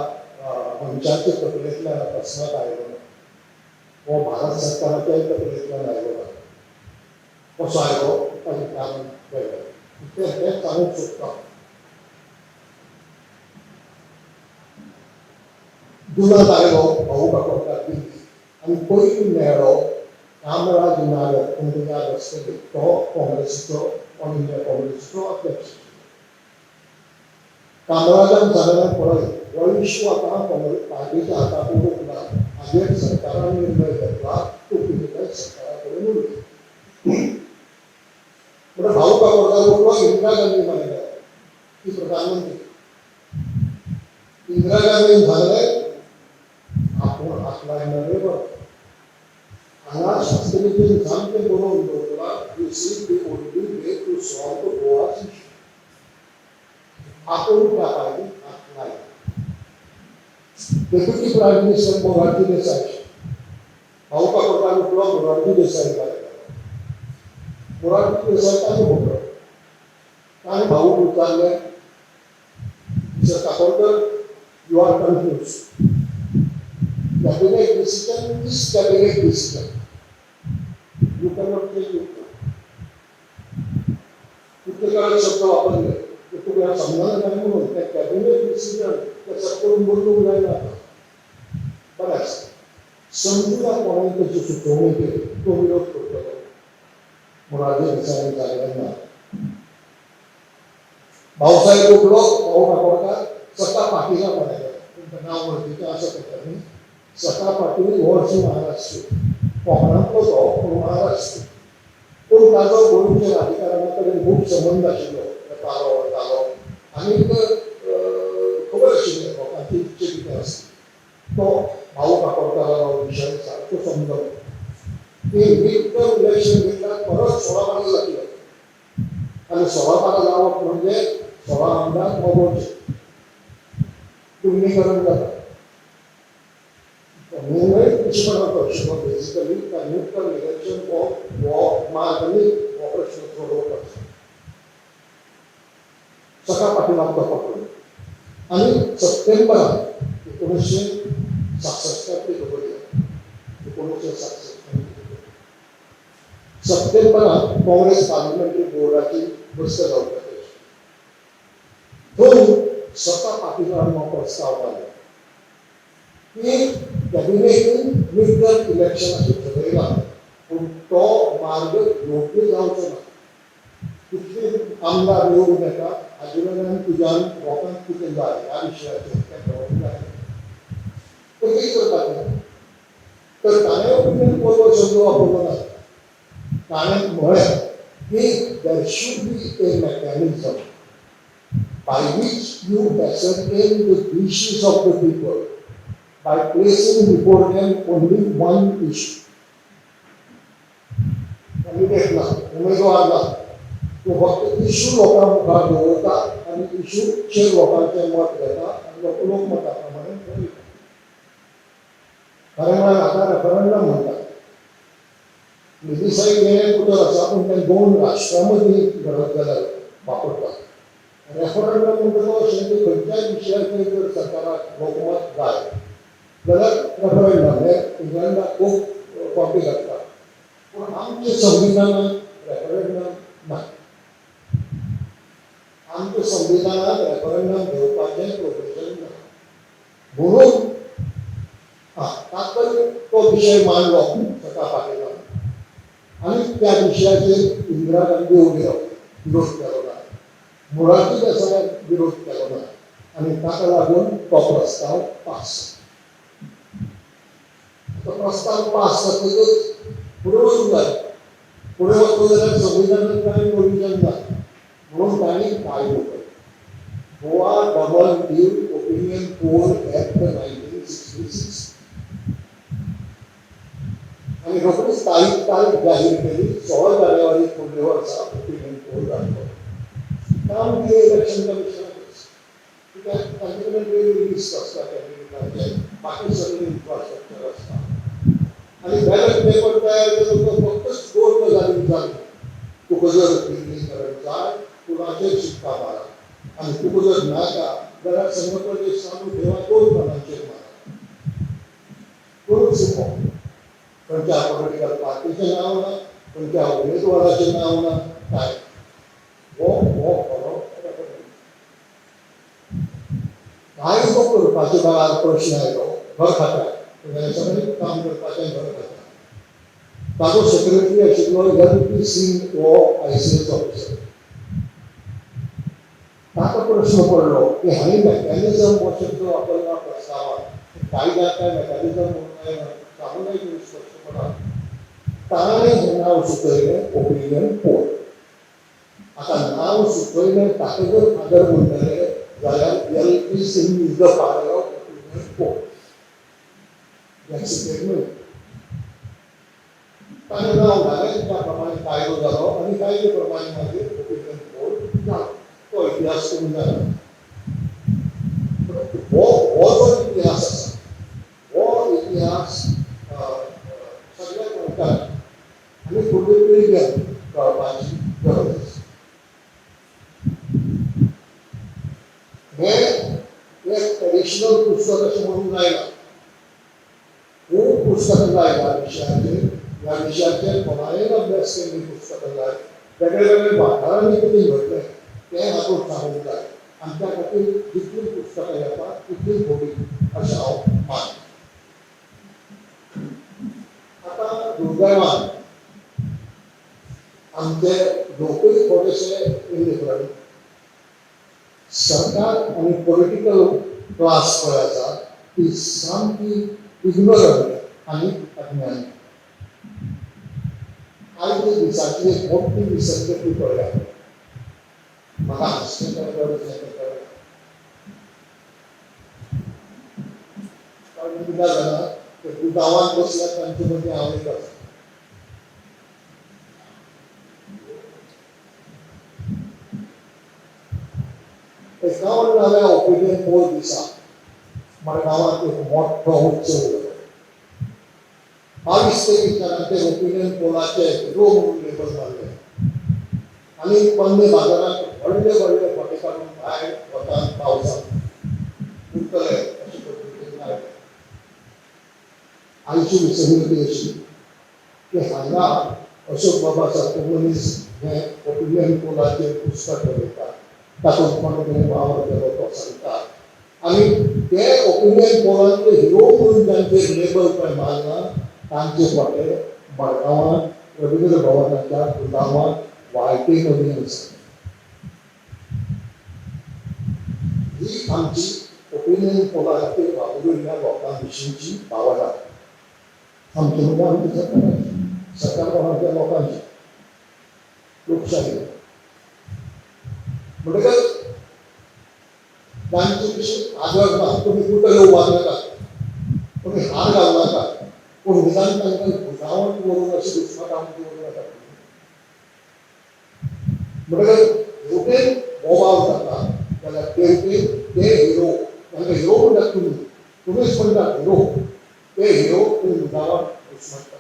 मनशाच्या तकलेंतल्यान अकस्मात आयलो ना, हो भारत सरकाराच्याय तकलेंतल्यान आयलो ना. कसो आयलो ताचें कारण वेगळें, तें हें सांगूंक सोदता. जुनांत आयलो भाऊ काकोडकार दिल्ली आनी पयलीं मेळ्ळो कामराज नागर, तुमकां याद आसतली, तो काँग्रेसीचो, ऑल इंडिया काँग्रेसीचो अध्यक्ष. कामराजान सांगलें, पळय हो इश्यू आतां काँग्रेस पार्टीच्या हातांत उरूंक ना, हाजेर सरकारान निर्णय घेतला, तूं कितें काय सरकारा कडेन उलय. म्हणटा भाऊ काकोडकार उठलो, इंदिरा गांधी म्हणाले ती प्रधानमंत्री. इंदिरा गांधीन सांगलें आपूण हात लायना रे बरो, हांगा शास्त्रीजीन सामकें बरोवन दवरलां, this is the only way to solve Goa's issue. आपूण त्या पार्टीक हात लायना. Deputy prime minister Morarji Desai, Bhau Kakodkar उठलो, मोरारजी देसाई गेलो. मोरारजी देसाई ताणें उठलो, ताणें भाऊक विचारलें, Mister Kakodkar, you are confuse, cabinet decision is cabinet decision, you cannot change it. तितके कडक शब्द वापरले की तुका समजना काय म्हणून ते कॅबिनेट डिसिजन ते करून बदलूंक जायना. बरें आसा, समजुया कोणें ताची सुचोवणी केली, तो विरोध करतलो. मोरारजी देसायान सांगलें ना. भाऊसाहेब उठलो, भाऊ काकोडकार सका पाटीला म्हणाले, तुमकां नांव वळखीचें आसा ताका न्ही. सका पाटील हो अशी महाराष्ट्र कोंकणांतलो तो, पूण महाराष्ट्र, पूण ताजो गोंयच्या राजकारणा कडेन खूब संबंद आशिल्लो, येतालो वतालो आनीक खबर आशिल्लें लोकांची इच्छा कितें आसता. तो भाऊ काकोडकारालो विशय सारको समजलो की मिड टर्म इलेक्शन घेतल्यार परत 16 बारा जातले आनी 16 बारा जावप म्हणजे 16 आमदार मगोचे तुलनीकरण जाता. निर्णय दुश्मनाचो आशिल्लो basically mid term election हो मार्ग न्ही, हो प्रश्न सोडोवपाचो. सका पाटिलाक तो पकडलो आनी सप्टेंबरात 1966 ती खबर येता, 1966 सप्टेंबरात काँग्रेस पार्लमेंटरी बोर्डाची बसका जावपाची आशिल्ली. थंय सका पाटिलान हो प्रस्ताव घालो की कॅबिनेटीन मिड टर्म इलेक्शनाचें ठरयलां, पूण तो मार्ग योग्य जावचो ना. कितले आमदार निवडून येता हाजे वयल्यान तुज्यान लोकांक कितें जाय ह्या विशयाचेर तें कळोवंक जाय. तर कितें करपाचें? तर ताणें ओपिनियन पोल हो शब्द वापरलो ना. ताणें म्हळें की there should be a mechanism by which you ascertain the wishes of the people by placing before them only one issue. Candidate ना, उमेदवार ना, तो फक्त इश्यू लोकां मुखार दवरता आनी इश्यूचेर लोकांचें मत घेता आनी लोक लोकमता प्रमाणे ठरयता. खरें म्हळ्यार आतां रेफरंडम म्हणटात. प्लेबिसायट हें एक उतर आसा, पूण तें दोन राष्ट्रां मदीं घडत जाल्यार वापरतात. रेफरंडम म्हणटा तो अशें की खंयच्याय विशयाचेर जर सरकाराक लोकमत जाय जाल्यार रेफरंडम हें इंग्लंडाक खूब फावटी घडटा. पूण आमच्या संविधानांत रेफरंडम ना. आमच्या संविधानांत रेफरंडम घेवपाचें प्रोविजन ना. म्हणून तात्पर्य तो विशय मांडलो सका पाटिलान आनी त्या विशयाचेर इंदिरा गांधी उबी रावली, विरोध केलो ना. मोरारजी देसायान विरोध केलो ना आनी ताका लागून तो प्रस्ताव पास. तो प्रस्ताव पास जातकच फुडें वचूंक जाय. फुडें वचूंक जाल्यार संविधानांत कांय प्रोविजन ना, म्हणून तांणी कायदो केलो, Goa Daman Diu Opinion Poll Act 1966, आनी रोखडीच तारीख तारीख जाहीर केली, 16 जानेवारी फुडल्या वर्सा ओपिनियन पोल जातलो. काम कितें इलेक्शन कमिशनाकच, कित्याक तांचे कडेन वेगळी लिस्ट आसता कॅन्डिडेटांचे, बाकी सगळें इन्फ्रास्ट्रक्चर आसता आनी बॅलट पेपर तयार केलो तो फक्त दोन गजाली जाल्यो. तुका जर विलीनीकरण जाय, कुणाचेर शिक्का मारा आनी तुका जर नाका जाल्यार संघ प्रदेश चालू ठेवा, दोन पानांचेर मारा. दोनूच शिको. खंयच्या पॉलिटिकल पार्टीचें नांव ना, खंयच्या उमेदवाराचें नांव ना, काय हो हो खरो रेफरंडम. कायदो करपाच्या वेळार प्रश्न आयलो घर खात्याक, सगळें काम करपाचें घर खात्याक. ताजो सेक्रेटरी आशिल्लो एल पी सिंग, हो आयसीएस ऑफिसर. ताका प्रश्न पडलो की हांणी मेकॅनिझम हो शब्द वापरला प्रस्तावात, कायद्यात काय मेकॅनिझम म्हणून काय सांगू नये तुम्ही स्पष्टपणान. ताणें हें नांव सुचयलें, ओपिनियन पोल. आतां नांव सुचयलें, ताका जर फादर म्हणटले जाल्यार L P Singh is the father of opinion poll. न्हय. ताणें नांव घालें, त्या प्रमाणे कायदो जालो आनी कायदे प्रमाणे मागीर ओपिनियन पोल जालो. तो इतिहास तुमी जाणा. हो हो जो इतिहास आसा, हो इतिहास सगळ्या गोंयकारांक आनी फुडले पिळग्यांक कळपाची गरज आसा. हें एक एडिशनल पुस्तक अशें म्हणूंक जायना. खूब पुस्तकां जाय ह्या विशयाचेर. ह्या विशयाचेर खोलायेन अभ्यास केल्लीं पुस्तकां जाय. वेगळे वेगळे वाठारांनी कितें घडलें तें हातूंत सांगूंक जाय. आनी त्या खातीर जितलीं पुस्तकां येतात तितलीं थोडीं अशें हांव मानतां. आतां दुर्दैवान आमचे लोकूय थोडेशे इनडिफरंट, सरकार आनी पॉलिटिकल क्लास पळय आसा ती सामकी इग्नोरंट आनी अज्ञानी. आयच्या दिसाची एक मोठी विसंगती पळया. म्हाका हांसचें कळटा, तें कळटा, कारण कित्याक जाणा, ते गुदांवांत बसल्यात तांचे मदीं हांव एक आसा. 51व्या ओपिनियन पोल दिसा मडगांवांत एक मोठो उत्सव जालो. 22-23 जाणांचेर ओपिनियन पोलाचे हिरो म्हणून लेबल मारले आनी पन्ने बाजारांत व्हडले व्हडले फोटे काडून भायर वतान पावसांत उरतले अशे पद्दतीन आयले. आयची विसंगती अशी की हांगा अशोक बाबा सारको मनीस हें ओपिनियन पोलाचेर पुस्तक बरयता, तातूंत कोणें कितें वावर केलो तो सांगता आनी ते ओपिनियन पोलांतले हिरो म्हणून जांचेर लेबल पळय मारला तांचे फोटे मडगांवांत रवींद्र भवनाच्या गुदांवांत वाळटे मदीं आसा. आमची ओपिनियन पोला खातीर वावुरिल्ल्या लोकां विशींची भावना. आमची म्हणजे आमची सरकाराची, सरकार कोणाच्या, लोकांची, लोकशाही. म्हणटकच तांचे विशीं आदर ना. तुमी कुठं उबार नाका, तुमी हार घालू नाका, पूण निदान तांकां भुजावण दवरून अशें दुस्माकाम दवरूं नाका. म्हणटकच हेवटेन बोवाळ जाता जाल्यार तेवटेन ते हिरो, तांकां हिरो म्हणटात तुमी, तुमीच म्हणटात हिरो, ते हिरो तुमी भुजावण दुस्मानता.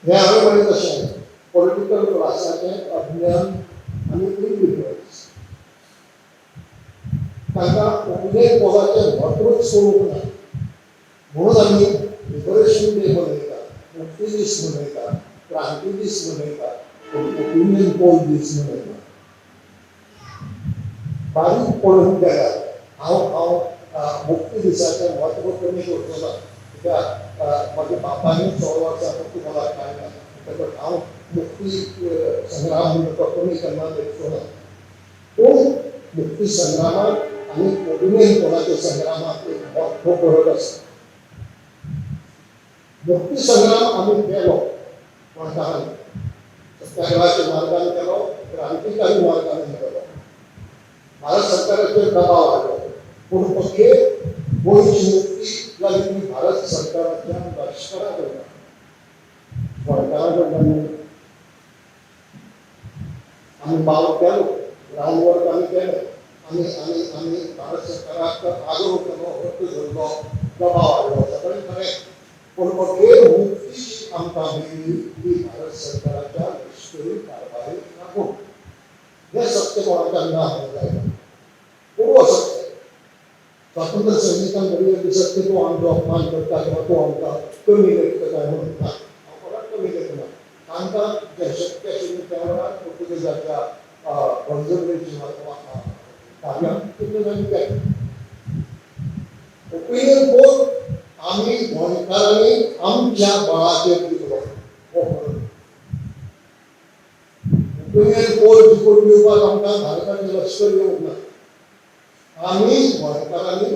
हें हांवें म्हणलें तशें पॉलिटिकल क्लासाचें अज्ञान आनी इनडिफरन्स, तांकां ओपिनियन पोलाचें म्हत्वच कळूंक ना. म्हणून आमी लिबरेशन डे मनयतात, मुक्ती दीस मनयतात, क्रांती दीस मनयतात, पूण ओपिनियन पोल दीस मनयतात. बारीक पळोवंक गेल्यार हांव हांव मुक्ती दिसाचें म्हत्व कमी करचो ना, कित्याक म्हज्या बापायनूय 16 वर्सां मुक्ती पोलाक कांय ना, म्हणटकच हांव मुक्ती संग्राम म्हणून तो कमी केन्ना लेखचो ना. पूण मुक्ती संग्रामाक आनी ओपिनियन पोलाच्या संग्रामाक एक मोठो फरक आसा. मुक्ती संग्राम आमी केलो गोंयकारांनी, सत्याग्रहाच्या मार्गान केलो, क्रांतिकारी मार्गान केलो, भारत सरकाराचेर दबाव हाडलो, पूण अखेर गोंयची मुक्ती जाली ती भारत सरकाराच्या लश्करा कडल्यान, गोंयकारां कडल्यान न्हय. आमी वावर केलो, ग्रावंड वर्क आमी केलें, आमी आमी आमी भारत सरकाराक आग्रो केलो, हट्ट धरलो, दबाव हाडलो, सगळें खरें, पूण अखेर मुक्ती जी आमकां मेळ्ळी ती भारत सरकाराच्या लश्करी कारवायेक लागून. हें सत्य कोणाच्यान ना म्हणूंक जायना, पूर्व सत्य. स्वातंत्र्य सैनिकांक घडये दिसत की तो आमचो अपमान करता किंवा तो आमकां कमी लेखता काय म्हणून, ना, हांव कोणाक कमी लेखना. तांकां जें शक्य आशिल्लें त्या वेळार पोर्तुगेजाच्या बळजबरेची कार्यान तितलें तांणी केलें. ओपिनियन पोल आमी गोंयकारांनी आमच्या बळाचेर जिखलो, हो फरक. ओपिनियन पोल जिखून दिवपाक आमकां भारताचें लश्कर येवंक ना. आमी गोंयकारांनी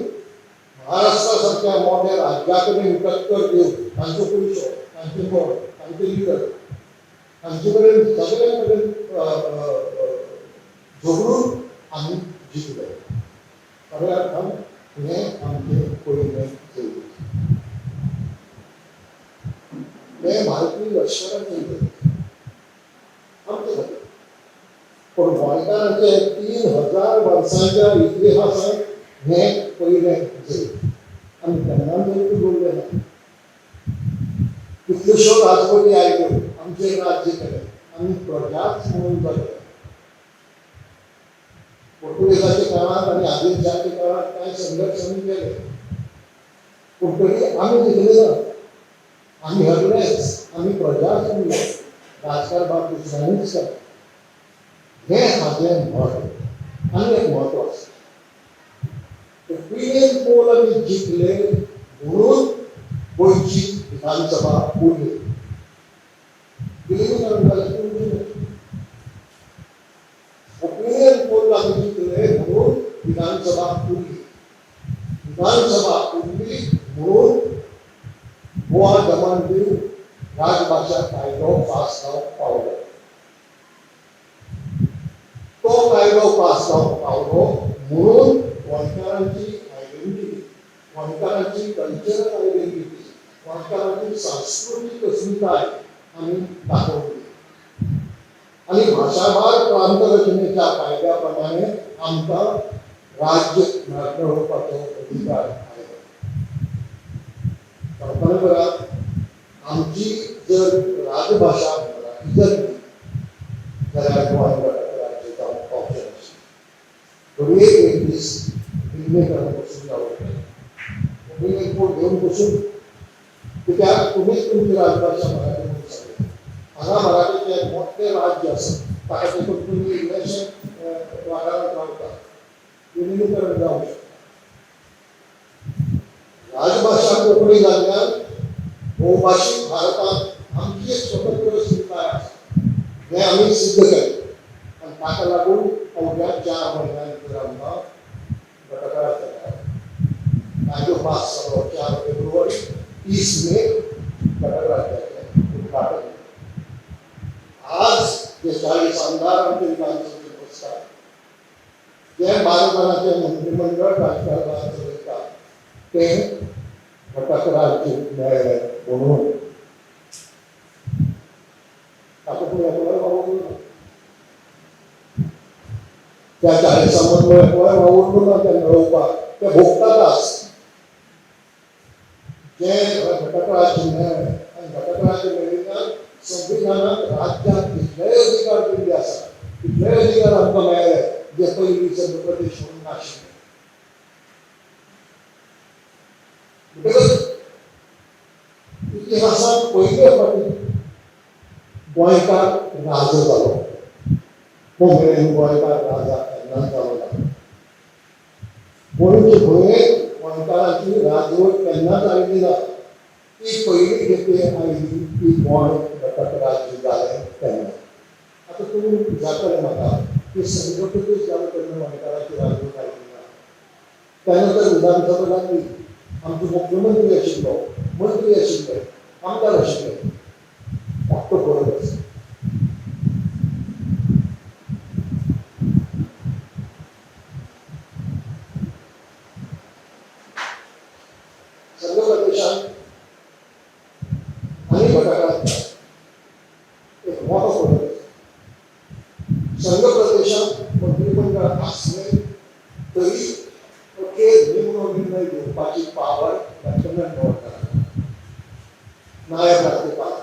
महाराष्ट्रा सारक्या मोठ्या राज्या कडेन टक्कर दिवन तांचो पयसो, तांचें बळ, तांचे लिडर, तांचे कडेन सगळ्यां कडेन झगडून आमी जिखले. खऱ्या अर्थान हें आमचें पयलें जैत. हें भारतीय लश्कराचें जैत आमचे खातीर, पूण गोंयकारांचे 3000 वर्सांच्या इतिहासांत हें पयलें जैत. आमी केन्ना जैत जोडलें ना. कितल्योश्यो राजवटी आयल्यो, आमचेर राज्य केलें, आमी प्रजाच म्हणून जगले. पोर्तुगेजाच्या काळांत आनी आदिलशाहाच्या काळांत कांय संघर्श आमी केले, पूण तरी आमी जिखले ना, आमी हरलेच. आमी प्रजाच उरले, राजकारभार दुसऱ्यांनीच केलो. हें हाजें म्हत्व. आनी एक म्हत्व आसा, ओपिनियन पोल आमी जिखले म्हणून गोंयची विधानसभा उरली. विलिनीकरण जालें पूण उरलें. ओपिनियन पोल आमी जिखले म्हणून विधानसभा उरली. विधानसभा उरली म्हणून गोवा दमण दीव राजभाशा कायदो पास जावंक पावलो. तो कायदो पास जावंक पावलो म्हणून गोंयकारांची आयडेंटिटी, गोंयकारांची कल्चरल आयडेंटिटी, गोंयकारांची सांस्कृतीक अस्मिताय आमी दाखोवली आनी भाशाभार प्रांत रचनेच्या कायद्या प्रमाणे आमकां राज्य मेळोवपाचो अधिकार आयलो. कल्पना करात, आमची जर राजभाशा मराठी जाल्ली जाल्यार गोंय राज्य जावंक पावचें नाशिल्लें. घडये एक दीस विलिनीकरण पसून जावं, ओपिनियन पोल घेवन पसून, कित्याक तुमीच तुमची राजभाशा मराठी म्हणून सांगता. हांगा मराठीचें एक मोठें राज्य आसा, ताका तेकून तुमी इल्लेशें वाठारांत रावता, विलिनीकरण जावंक शकता. राजभाशा कोंकणी जाल्ल्यान भोवभाशीक भारतांत आमची एक स्वतंत्र अस्मिताय आसा हें आमी सिद्ध केलें. आनी ताका लागून अवघ्या 4 म्हयन्या भितर आमकां घटक राज्य ताजो पास जालो 4 फेब्रुवारी 30 मे घटक राज्याचें उद्घाटन. आज जे 40 आमदार आमचे विधानसभेत बसतात, जे 12 जाणांचें मंत्रीमंडळ राजकारभार चलयता तें घटक राज्य मेळ्ळें म्हणून ताका पूण एकलोय वावुरलो ना. त्या 40 मदलो एकलोय वावुरलो ना ते मेळोवपाक, ते भोगतात आज. जे घटक राज्य मेळ्ळें आनी घटक राज्य मेळिल्ल्यान संविधानात राज्याक कितलेय अधिकार दिल्ले आसात, कितलेय अधिकार आमकां मेळ्ळे जे पयलीं संघ प्रदेश म्हणून नाशिल्ले. म्हणटकच इतिहासांत पयले फावटी गोंयकार राजा जालो. तो मेरेन गोंयकार राजा केन्नाच जालो ना. गोंयचे भुंयेक गोंयकाराची राजवट केन्नाच आयली ना. ती पयली खेपे आयली ती गोंय घटक राज्य जालें तेन्ना. आतां तुमी विचारतले म्हाका की संघ प्रदेश जालो तेन्ना गोंयकाराची राजवट आयली ना, तेन्ना तर विधानसभा जाल्ली, आमचो मुख्यमंत्री आशिल्लो, मंत्री आशिल्ले, आमदार आशिल्ले, मोठो फरक आसा. संघ प्रदेशांत आनी घटक राज्यांत एक मोठो फरक आसा. संघ प्रदेशांत मंत्रीमंडळ आसलें तरी अखेर निमणो निर्णय घेवपाची पावर लेफ्टनंट गव्हर्नराक, नायब राज्यपाल.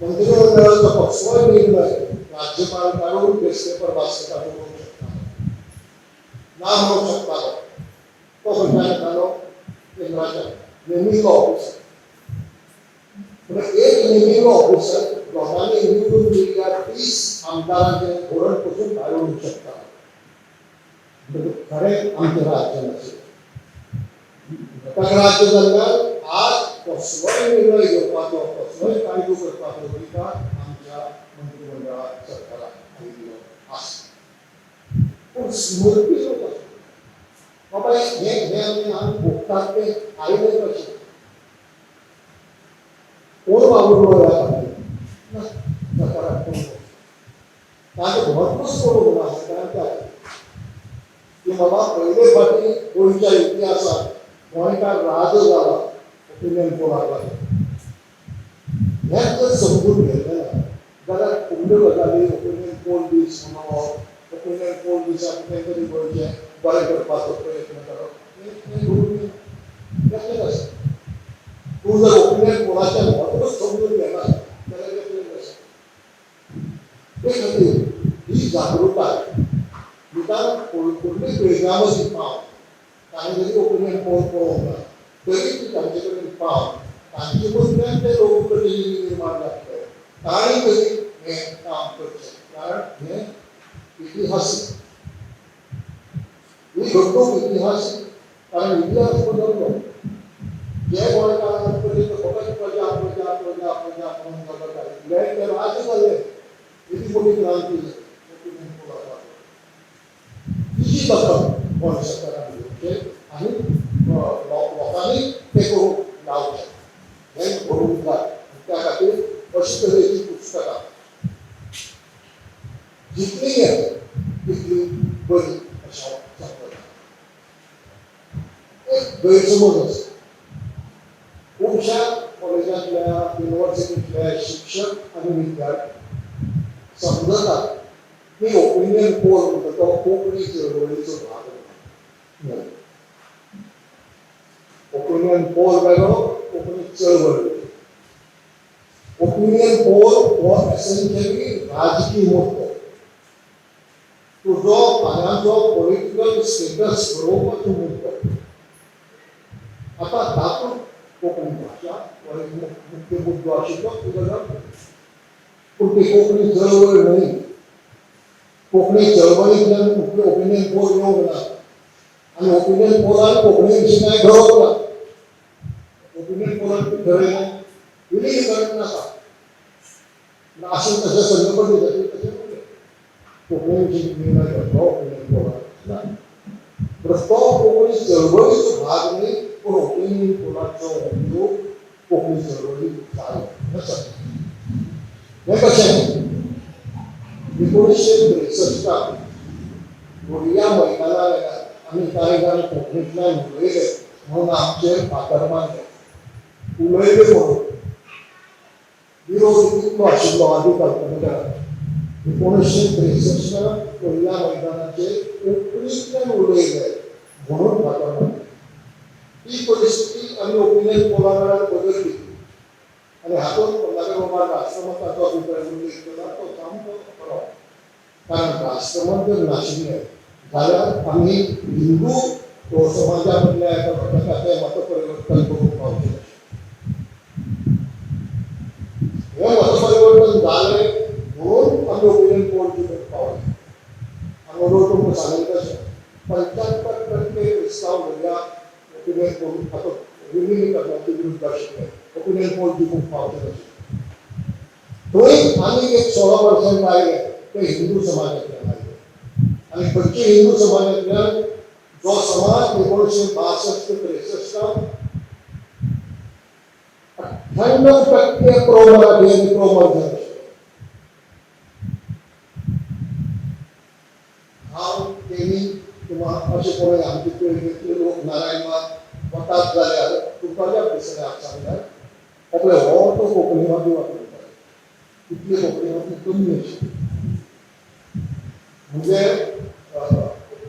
मंत्रीमंडळाचो कसलोय निर्णय राज्यपाल काडून गेस्ट पेपर बास्केटात उडोवंक शकता, ना म्हणूंक शकता. तो खंयच्यान येतालो? केंद्राच्या नेमिल्लो ऑफिसर. म्हणजे एक नेमिल्लो ऑफिसर लोकांनी निवडून दिल्ल्या 30 आमदारांचें धोरण पसून भायर उडोवंक शकता. खरें आमचें राज्य नाशिल्लें. घटक राज्य जाल्यार आज कसलोय निर्णय घेवपाचो, कसलोय कायदो करपाचो अधिकार आमच्या मंत्रीमंडळाक, सरकाराक आयिल्लो आसा. पूण स्मृती लोक आसा बाबा हे हे आमी आमी भोगतात तें आयलें कशें, कोण वावुरलो ह्या खातीर ना सरकाराक कोण ताचें म्हत्वच पळोवंक ना सरकारान त्या की बाबा पयले फावटी गोंयच्या इतिहासांत गोंयकार राजा जाला ओपिनियन पोलाक लागून. हें जर समजून घेतलें ना जाल्यार फुडल्यो गजाली ओपिनियन पोल दीस म्हणप, ओपिनियन पोल दिसा कितें तरी गोंयचें बरें करपाचो प्रयत्न करप हें घडून येना. तशेंच आसा. तूं जर ओपिनियन पोलाचें म्हत्वच समजून घेना जाल्यार तें आसा. ते खातीर ही जागृताय निदान फुडली पिळग्यां मदीं पावन, तांणी जरी ओपिनियन पोल पळोवंक ना तरी ती तांचे कडेन पावन तांचे मदल्यान ते लोकप्रतिनिधी निर्माण जातले, तांणी तरी हें काम करचें. कारण हें इतिहासीक, ही घडणूक इतिहासीक, कारण इतिहास बदललो. जे गोंयकार आजपर्यंत फकत प्रजा प्रजा प्रजा प्रजा म्हणून जगत आयिल्ले ते राज्य जाले. एदी मोठी क्रांती जाली ओपिनियन पोलाक लागून. तिची दखल गोंय सरकारान घेवचें आनी लोकांनी तें करूंक लावचें, हें घडूंक जाय. त्या खातीर अशे तरेची पुस्तकां जितली येता तितली बरी अशें हांव समजतां. एक गैरसमज आसा खुबश्या कॉलेजांतल्या, युनिवर्सिटींतल्या शिक्षक आनी विद्यार्थी समजतात की ओपिनियन पोल म्हणटा तो कोंकणी चळवळीचो भाग न्हय. ओपिनियन पोल वेगळो, कोंकणी चळवळ वेगळी. ओपिनियन पोल हो एसेंशियली राजकीय मुद्दो. तुजो फाल्यांचो पॉलिटिकल स्टेटस ठरोवपाचो मुद्दो. आतां तातूंत कोंकणी भाशा हो एक मुख्य मुद्दो आशिल्लो ती गजाल, पूण ती कोंकणी चळवळ न्हय. कोंकणी चळवळींतल्यान ओपिनियन पोल येवंक ना आनी ओपिनियन पोलान कोंकणी विशीं कांय ठरोवंक ना. ओपिनियन पोलान कितें ठरयलें? विलीनीकरण नाका, आसून तशें संघ प्रदेशाचेर तशें म्हणलें. कोंकणी विशीं निर्णय घेतलो ओपिनियन पोलान ना. तो कोंकणी चळवळीचो भाग न्ही, पूण ओपिनियन पोलाचो उपयोग कोंकणी चळवळीक जालो आसा. हें कशें? 1963 लोहिया मैदानार आमी कांय जाण कोंकणींतल्यान उलयले म्हणून आमचेर फातर मारले. उलयले म्हणून विरोध कितलो आशिल्लो आदी कल्पना करा. 1963 लोहिया मैदानाचेर कोंकणींतल्यान उलयले म्हणून फातर मारले. ही परिस्थिती आमी ओपिनियन पोला वेळार बदलली आनी हातूंत प्रल्हाद राष्ट्रमताचो अभिप्राय उल्लेख केला तो सामको खरो. कारण राष्ट्रमत जर नाशिल्लें जाल्यार आमी हिंदू समाजा मदल्या एका घटकाचें मतपरिवर्तन करूंक पावचे नाशिल्ले. हें मतपरिवर्तन जालें म्हणून आमी ओपिनियन पोल जिखूंक पावले. हांगा तुमकां सांगूं तशें 75% क्रिस्तांव भुरग्यां ओपिनियन पोल आतां विलिनीकरणाचे विरुद्ध आशिल्ले, ओपिनियन पोल जिखूंक पावचे नाशिल्ले. थंय आनीक एक 16% आयले ते हिंदू समाजांतल्यान आयले. आनी खंयचे हिंदू समाजांतल्यान? जो समाज 1962-63 98% प्रो मराठी आनी प्रो मर्जन आशिल्ले. हांव तेणी किंवा अशें कोणूय आमचे पिळगेंतले लोक नारायणबाग वतात जाल्यार तुमकां अजाप दिसलें हांव सांगल्यार आपले हो तो कोंकणीवादी वापरताले, तितली कोंकणीवादी कमी आशिल्ली. म्हणजे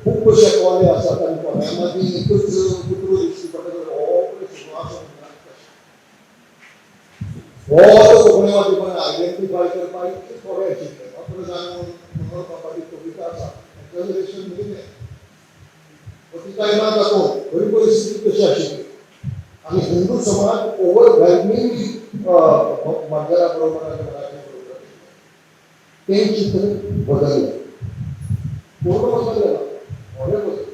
खूब अशे कोले आसात आनी कोल्यां मदीं एकूच कुत्रो दिश्टी पडटा जाल्यार हो पळय सुणो आसा म्हणटात तशें. हो तो कोंकणीवादीपण आयडेंटिफाय करपाक इतले थोडे आशिल्ले. मात्र जाणून मनोहर बाबाची कविता आसा एक्झाजरेशन न्ही तें, ती काय ना जातो. खरी परिस्थिती कशी आशिल्ली आनी हिंदू समाज ओवरवेल्मिंगली मांजरा बरोबर आनी मराठी बरोबर तें चित्र बदललें. पूर्ण बदललें ना, थोडें बदललें.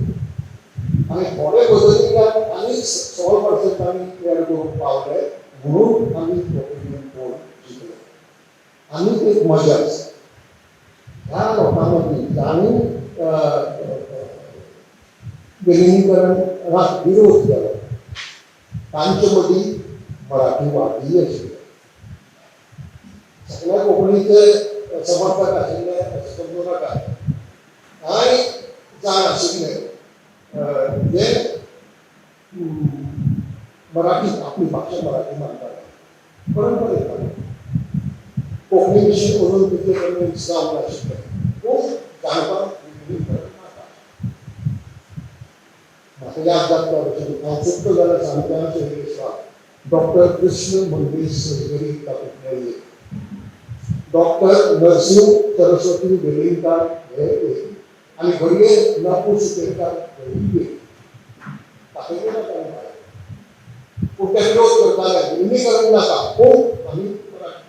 आनी थोडें बदलिल्ल्यान आनीक 16% आमी एड करूंक पावले म्हणून आमी ओपिनियन पोल जिखले. आनीक एक मजा आसा, ह्या लोकां मदीं जांणी विलिनीकरणाक विरोध केलो तांचे मदीं मराठीवादीय आशिल्ले. सगळ्या कोंकणीचे समर्थक आशिल्ले अशें समजूं नाका. कांय जाण आशिल्ले जे मराठी आपली भाशा मराठी मानताले, परंपरेक कोंकणी विशीं अजून तितले कन्विन्स जावंक नाशिल्ले. पूण जाणपाक विलिनीकरण नाका. म्हाका याद जाता भशेन हांव चुकतो जाल्यार सांगता शैलेश, डॉक्टर कृष्ण मंगेश सलगरी तातूंतले एक, डॉक्टर नरसिंह सरस्वती वेलिंगकार हे एक, आनी घडये नकू सुकेरकार हे एक. तातूंत ना ताणें भायर, पूण ते विरोध करताले विलिनीकरण नाका, पूण आमी मराठी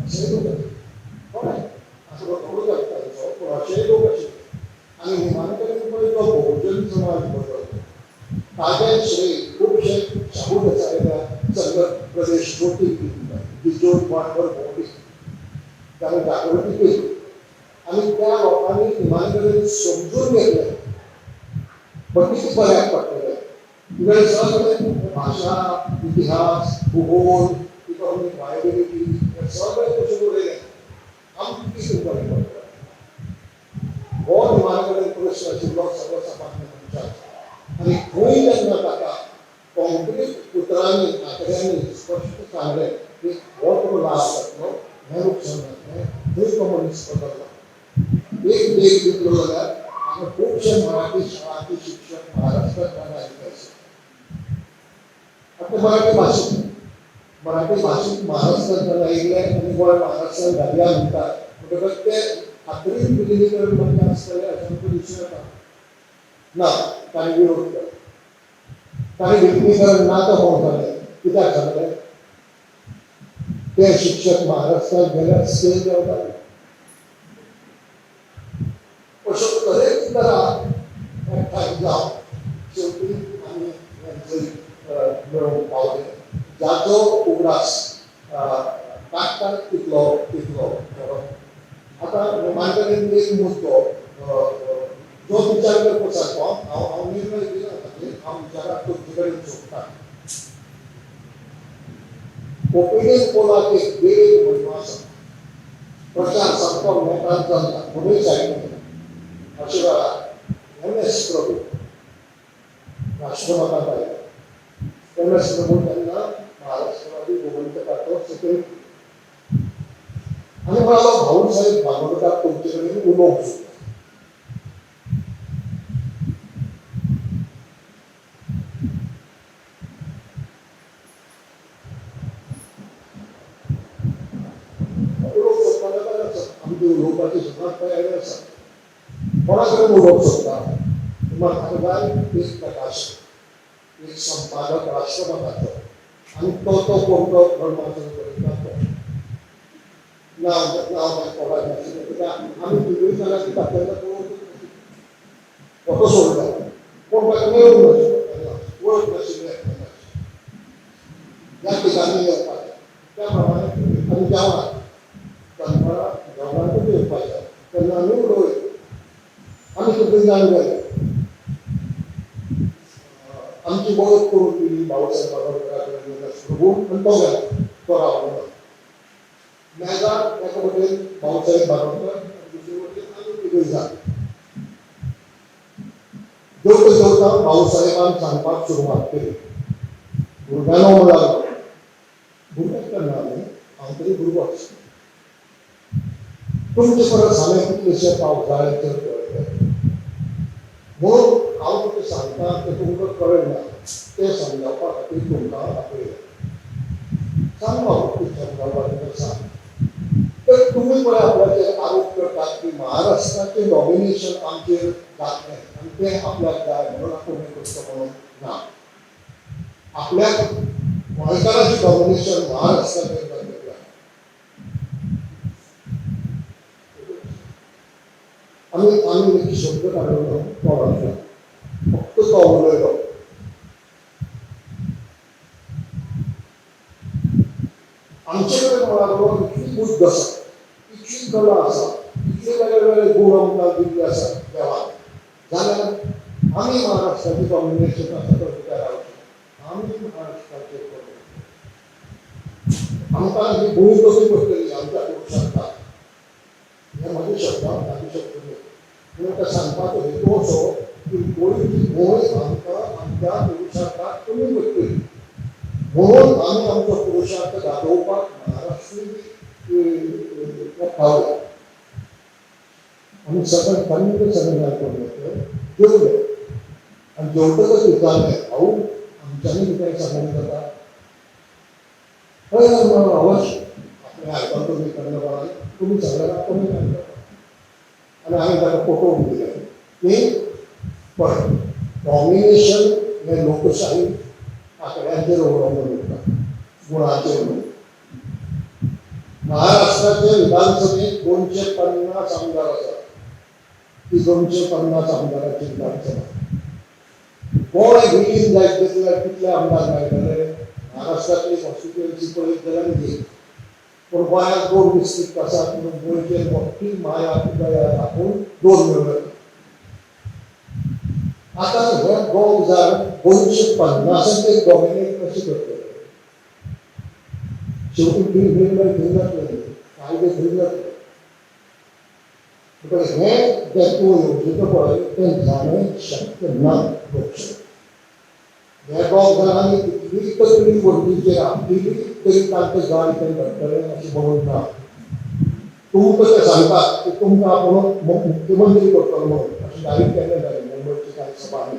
अशेंय लोक आशिल्ले. थोडे आंकडो थोडो जाता तांचो, पूण अशेय लोक आशिल्ले. आनी निमाणे कडेन पळय तो बहुजन समाज बदललो ताजें श्रेय खुबशे शाहू देसायाल्या संघ प्रदेश ज्योती जी ज्योत गोंयभर भोंवली ताणें जागृती केली आनी त्या लोकांनी निमाणे कडेन समजून घेतलें. पण कितें बऱ्याक पडटलें कित्याक सगळें भाशा, इतिहास, भुगोल, इकॉनॉमीक वायबिलिटी हें सगळें कशें उलयलें आमकां कितें बरें पडटलें हो निमाणे कडेन प्रश्न आशिल्लो सर्वसामान्य मनशाचो. आनी खंय जेन्ना ताका कॉन्क्रीट उतरांनी आंकड्यांनी स्पश्ट सांगलें की हो तुका लाभ जातलो, हें नुकसान जातलें, थंय तो मनीस बदलला. एक देख दितलो जाल्यार हांगा खुबशे मराठी शाळांचे शिक्षक महाराष्ट्रांतल्यान आयिल्ले आसात. आतां मराठी भाशीक महाराष्ट्रांतल्यान आयिल्ले आनी गोंय महाराष्ट्रांत घालया म्हणटात म्हणटकच ते खात्रीन विलिनीकरण म्हणजे आसतले अशें आमकां दिसूं येता ना. तांणी विरोध केलो, तांणी विलिनीकरण नाका म्हणून सांगलें. कित्याक सांगलें? ते शिक्षक महाराष्ट्रात गेल्यार स्केल देंवताले. अश्यो तरेक तरा एकठांय जावन शेवटी आमी हें जैत मेळोवंक पावले, जाचो उगडास काडटात तितलो तितलो बरो. आतां कडेन एक मुद्दो जो विचार करपा सारको हांव हांव निर्णय दिना ताचेर, हांव विचाराक तुमचे कडेन सोदता. ओपिनियन पोलाक एक वेग म्हयनो आसा, प्रचार सामको नेटान चलता दोनूय सायडीन. अशा वेळार एम एस प्रभू राष्ट्रमतांत आयले. एम एस प्रभू तेन्ना महाराष्ट्रवादी गोमंतकाचो सेक्रेटरी आनी म्हणालो, भाऊसाहेब बांदोडकार तुमचे कडेन उलोवंक सोदता. उलोवंक सोदता जाल्यार आसा, आमची उलोवपाची सदांच तयारी आसा. कोणा कडेन उलोवंक सोदता? म्हाका जाय एक प्रकाशक, एक संपादक राष्ट्रमताचो, आनी तो तो कोण तो ब्रह्मासन बरयता तो नांव नांव कांय कोणाक नाशिल्लें, कित्याक आमी तिगूय जाणां कित्याक तेन्ना पळोवंकच नाशिल्लें. फोटो सोडलो कोण ताका मेळूंक नाशिल्लो, तेन्ना वळख नाशिल्लें एकमेकाची. ह्या तिगांनी येवपाचें त्या प्रमाणे आमी जेवणाक दनपारां जेवणाकूच येवपाचें तेन्ना आमी उलोवया. आमी तिगूय जाण गेले, आमची वळख करून दिली भाऊसाहेब बांदोडकरा कडेन प्रभू, आनी तो गेलो, तो रावलो ना. मेजार एका वटेन भाऊसाहेब बांदोडकर आनी दुसरे वटेन आमी तिगूय जाण. जेवता जेवता भाऊसाहेबान सांगपाक सुरवात केली, भुरग्यांनो म्हणालो, भुरग्यांक केन्ना न्ही, हांव तरी भुरगोच, तुमचे परस हांवें कितलेशे पावसाळे चड पळयले, म्हणून हांव कितें सांगता तें तुमकां कळना, तें समजावपा खातीर तुमकां आपयलें. सांग बाबू, कितें समजावपाचें तें सांग. तर तुमी पळय आपल्याचेर आरोप करतात की महाराष्ट्राचें डॉमिनेशन आमचेर जातलें आनी तें आपल्याक जाय म्हणून आपूण हें करचो म्हणून ना, आपल्याक गोंयकाराचें डॉमिनेशन महाराष्ट्राचेर जातलें जाय. आमी आमी एक शब्द काडलो तोंडांतल्यान, फक्त तो उलयलो. आमचे कडेन म्हणालो इतली बुद्द आसा, इतली कला आसा, इतले वेगळे वेगळे गूण आमकां दिल्ले आसा देवान, जाल्यार आमी महाराष्ट्राचें डॉमिनेशन आसा तो विचार जावचो. आमी महाराष्ट्राचेर डॉमिनेशन, आमकां ही भूंय कमी पडटली आमच्या पुरुषार्थाक. हे म्हजे शब्द, ताचे शब्द न्हय. पूण ताका सांगपाचो हेतू असो की गोंयची भूंय आमकां आमच्या पुरुषार्थाक कमी पडटली, म्हणून आमी आमचो पुरुषार्थ दाखोवपाक महाराष्ट्रीय पावल्या. आमी सगळें थंड सगळें आयकून घेतलें, जेवले आनी जेवतकच विचारलें, भाऊ आमच्यांनी कितें सांगूंक जाता? हय अवश्य, आपणें आयकलो तुमी थंडपणान, तुमी सगळ्यांक कमी आयकता. आनी हांवें ताका पटोवन दिलें की पळय, डॉमिनेशन हें लोकशाही आंकड्यांचेर अवलंबून उरता, गुणाचेर न्हय. महाराष्ट्राचे विधानसभेत 250 आमदार आसात, ती 250 आमदारांची विधानसभा. गोंय विलीन जायत जाल्यार कितले आमदार मेळटले? महाराष्ट्रांतली कॉन्स्टिट्युएन्सी पळयत जाल्यार एक, पूण गोंयांत 2 डिस्ट्रिक्ट आसात म्हणून गोंयचेर मोठी माया दया दाखोवन 2 मेळूं. आतां हे दोग जाण 250 डॉमिनेट कशें करतले? शेवटी थंय निर्णय थंय जातले, कायदे थंय जातले. म्हणटकच हें जें तूं येवजिता पळय तें जाणें शक्य ना लोकशाही. हे दोग जाणांनी इतली तकली वण्टीचेर आपटिली तरी तांकां जाय तें घडटलें अशें म्हणून ना. तुमकां ते सांगतात की तुमकां आपूण मुख्यमंत्री करतलो म्हणून, अशें जाहीर केन्ना जालें मुंबयच्या कांय सभांनी,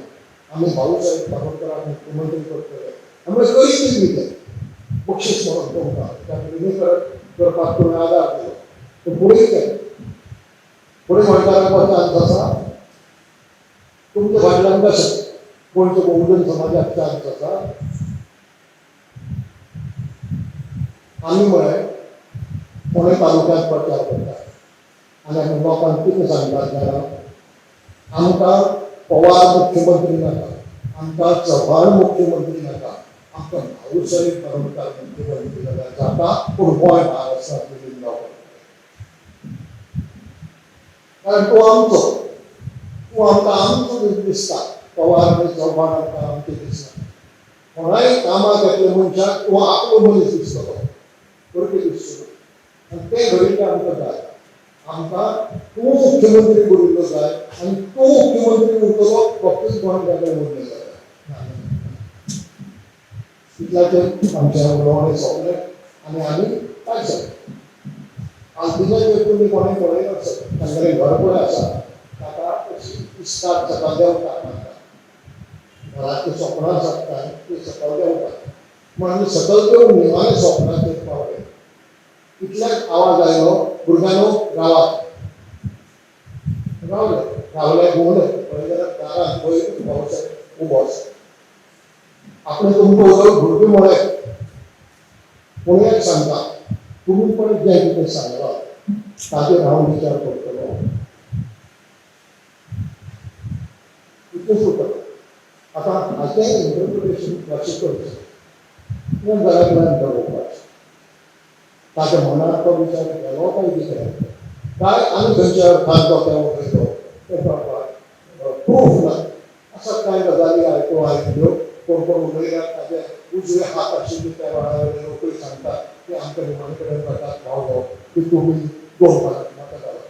आमी भाऊसाहेब बांदोडकराक मुख्यमंत्री करतले. आमी करीत बी तें बक्षीस म्हणून तुमकां त्या करपाक तुवें आदार दिलो. पूण फुडें कितें? फुडें गोंयकारांक चान्स आसा, तुमच्या फाटल्यान कशें गोंयच्या बहुजन समाजाक चान्स आसा? आमी म्हळें फोंडें तालुक्यांत प्रचार करतात आनी आमी लोकांक कितें सांगतात जाणा, आमकां पवार मुख्यमंत्री नाका, आमकां चव्हाण मुख्यमंत्री नाका, आमकां भाऊसाहेब बांदोडकर मुख्यमंत्री जाल्यार जाता, पूण गोंय महाराष्ट्रांत विलीन जावपाक. कारण तो आमचो, तूं आमकां आमचो दिसता. पवार आनी चौहान आमकां आमचें दिसना. कोणाय कामाक येतले मनशाक तूं आपलो मनीस दिसतलो, परकी दिसचो ना. आनी तें घडिल्लें आमकां जाय. आमकां तूं मुख्यमंत्री उरिल्लो जाय आनी तूं मुख्यमंत्री उरतलो फक्त गोंय जाग्यार उरलें जाय. इतल्याचेर आमचें उलोवणें सोंपलें आनी आमी काय जालें. आल्तिन्याचेर तुमी कोणें पळयलें आसत, तांगेलें घर पळय आसा, ताका अशी इस्काद सकाळ देंवता, घराचीं सोपणां आसात काय ती सकयल देंवता. पूण आमी सकयल देंवन निमाणे सोपणाचेर पावले. इतल्याक आवाज आयलो, भुरग्यांनो रावात. रावले, रावले, घुंवले, पळय जाल्यार दारांत वयर भाऊसाहेब उबो आसा. आपणें तुमकां उदक भुरगीं म्हळें. पूण एक सांगता, तुमी पण जें कितें सांगलां ताचेर हांव विचार करतलो. इतलेंच उतर. आतां हाचें इंटरप्रिटेशन कशें करचें तें जाग्यार बरोवपाचें. ताच्या मनात तो विचार गेलो काय कितें, काय आनी खंयच्या अर्थान तो तें उलयलो तें कळपाक प्रूफ ना. आसात कांय गजाली आयकूंक आयिल्ल्यो, कोण कोण उलयल्यात, ताचे उजवे हात आशिल्ले त्या वेळा वयले लोकूय सांगतात की आमकां निमाणे कडेन प्रकाश पावलो की तुमी दोन पानां म्हाका घाला.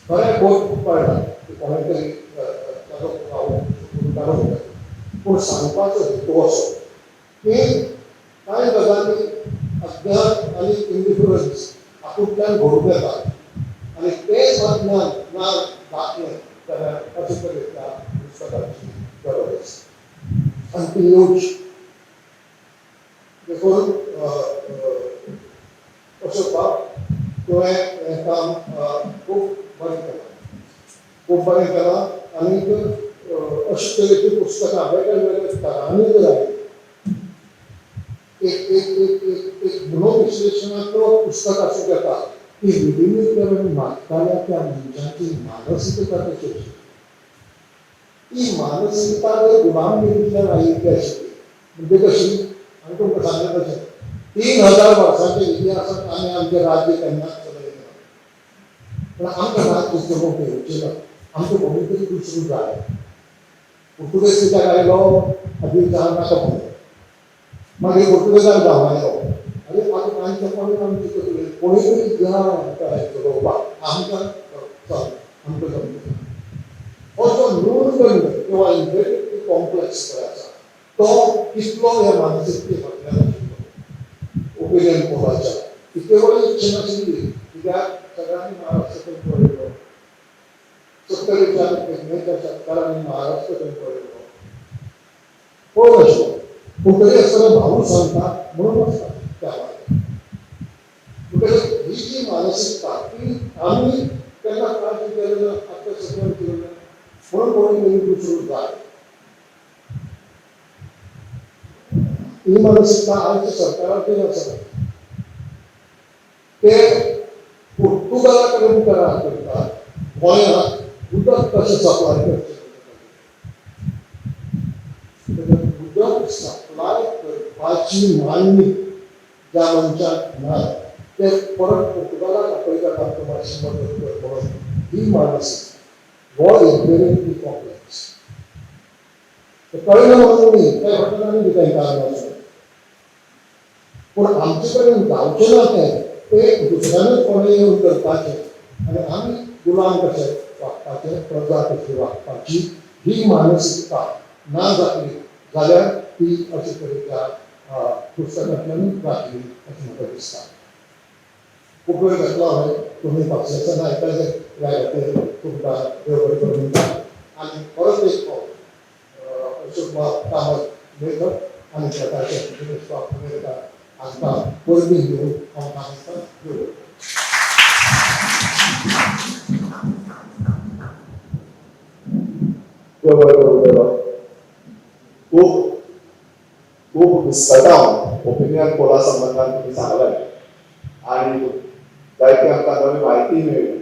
खरें कोण कळना की कोणें तरी ताचो पुरावो काडूंक जाय. पूण सांगपाचो हेतू असो की कांय गजाली अज्ञान आनी इंडिफरन्स हातूंतल्यान घडून येता आनी तें अज्ञान ना जातलें जाल्यार अशे तरेच्या पुस्तकाची गरज आसा आनी ती येवची. देखून अशोक बाब, तुवें हें काम खूब बरें केलां, खूब बरें केलां. आनीक अशे तरेचीं पुस्तकां वेगळ्या वेगळ्या तरांनी जर आयलीं, एक एक एक एक एक मनोविश्लेशणात्मक पुस्तक आसूंक येता की विलिनीकरण मागताल्या त्या मनशाची मानसिकता कशी आशिल्ली, ती मानसिकता जर गुलामगिरींतल्यान आयिल्ली आशिल्ली म्हणजे कशी, आनी तुमकां सांगलें तशें 3000 वर्सांच्या इतिहासांत आमी आमचें राज्य केन्नाच चलयलें ना. पूण आमकां राज्य चलोवंक येवचें ना, आमकां कोणूय तरी दुसरो जाय. पुर्तुगेज कित्याक आयलो हाजी विचार नाका म्हणून, मागीर पुर्तुगेजाक धांवडायलो. आरे आतां तांच्या कोणें आमची तकली कोणूय तरी जाय आमकां हें चलोवपाक, आमकां चल आमकां जमचें ना. हो जो न्यूनगंड किंवा इन्फेरियरिटी कॉम्प्लेक्स पळय आसा तो कितलो ह्या मानसिकते फाटल्यान आशिल्लो ओपिनियन पोलाच्या ती केवळ इच्छा नाशिल्ली, कित्याक सगळ्यांनी महाराष्ट्र खंय पळयलो, 70च्या पेडणेच्या शेतकारांनी महाराष्ट्र खंय पळयलो, पळोवं नाशिल्लो. पूण तरी आसतना भाऊ सांगता म्हणून आसता त्या वाटेन. म्हणटकच ही जी मानसिकता ती आमी केन्ना काळजी केलें ना, आत्मसंयम केलें ना, म्हणून कोणी तरी दुसरो जाय. ही मानसिकता आयच्या सरकाराचेर आसा. ते पुर्तुगाला कडेन करार करतात, गोंयांत उदक कशें सप्लाय करचें, उदक सप्लाय करपाची मागणी ज्या मनशाक ना ते परत पुर्तुगालाक आपयतात आमकां मातशी मदत कर म्हणून. ही मानसिकता, हो इन्फेरियरिटी कॉम्प्लेक्स कळ्ळें म्हणून न्ही, त्या फाटल्यान आनी कितें कारण आसा, पूण आमचे कडेन जावचें ना तें ते दुसऱ्यानूच कोणें येवन करपाचें आनी आमी गुलाम कशे वागपाचें, प्रजा कशी वागपाची, ही मानसिकता ना जातली जाल्यार ती अशे तरेच्या पुस्तकांतल्यानूच जातली अशें म्हाका दिसता. खूब वेळ घेतलो हांवें, तुमी पासियेंसान आयकलें ह्या खातीर तुमकां देव बरें करूं म्हणटा. आनी परत एक फावट अशोक बाब कामत लेखक आनी प्रकाशक दिनेश बाब पुणेकर हांकां परबीं दिवन हांव तांकां देव. देव बरें करूं देवा. खूब खूब विस्कटावन ओपिनियन पोला संबंदान तुमी सांगलें आनी जायती आमकां नवी म्हायती मेळ्ळी.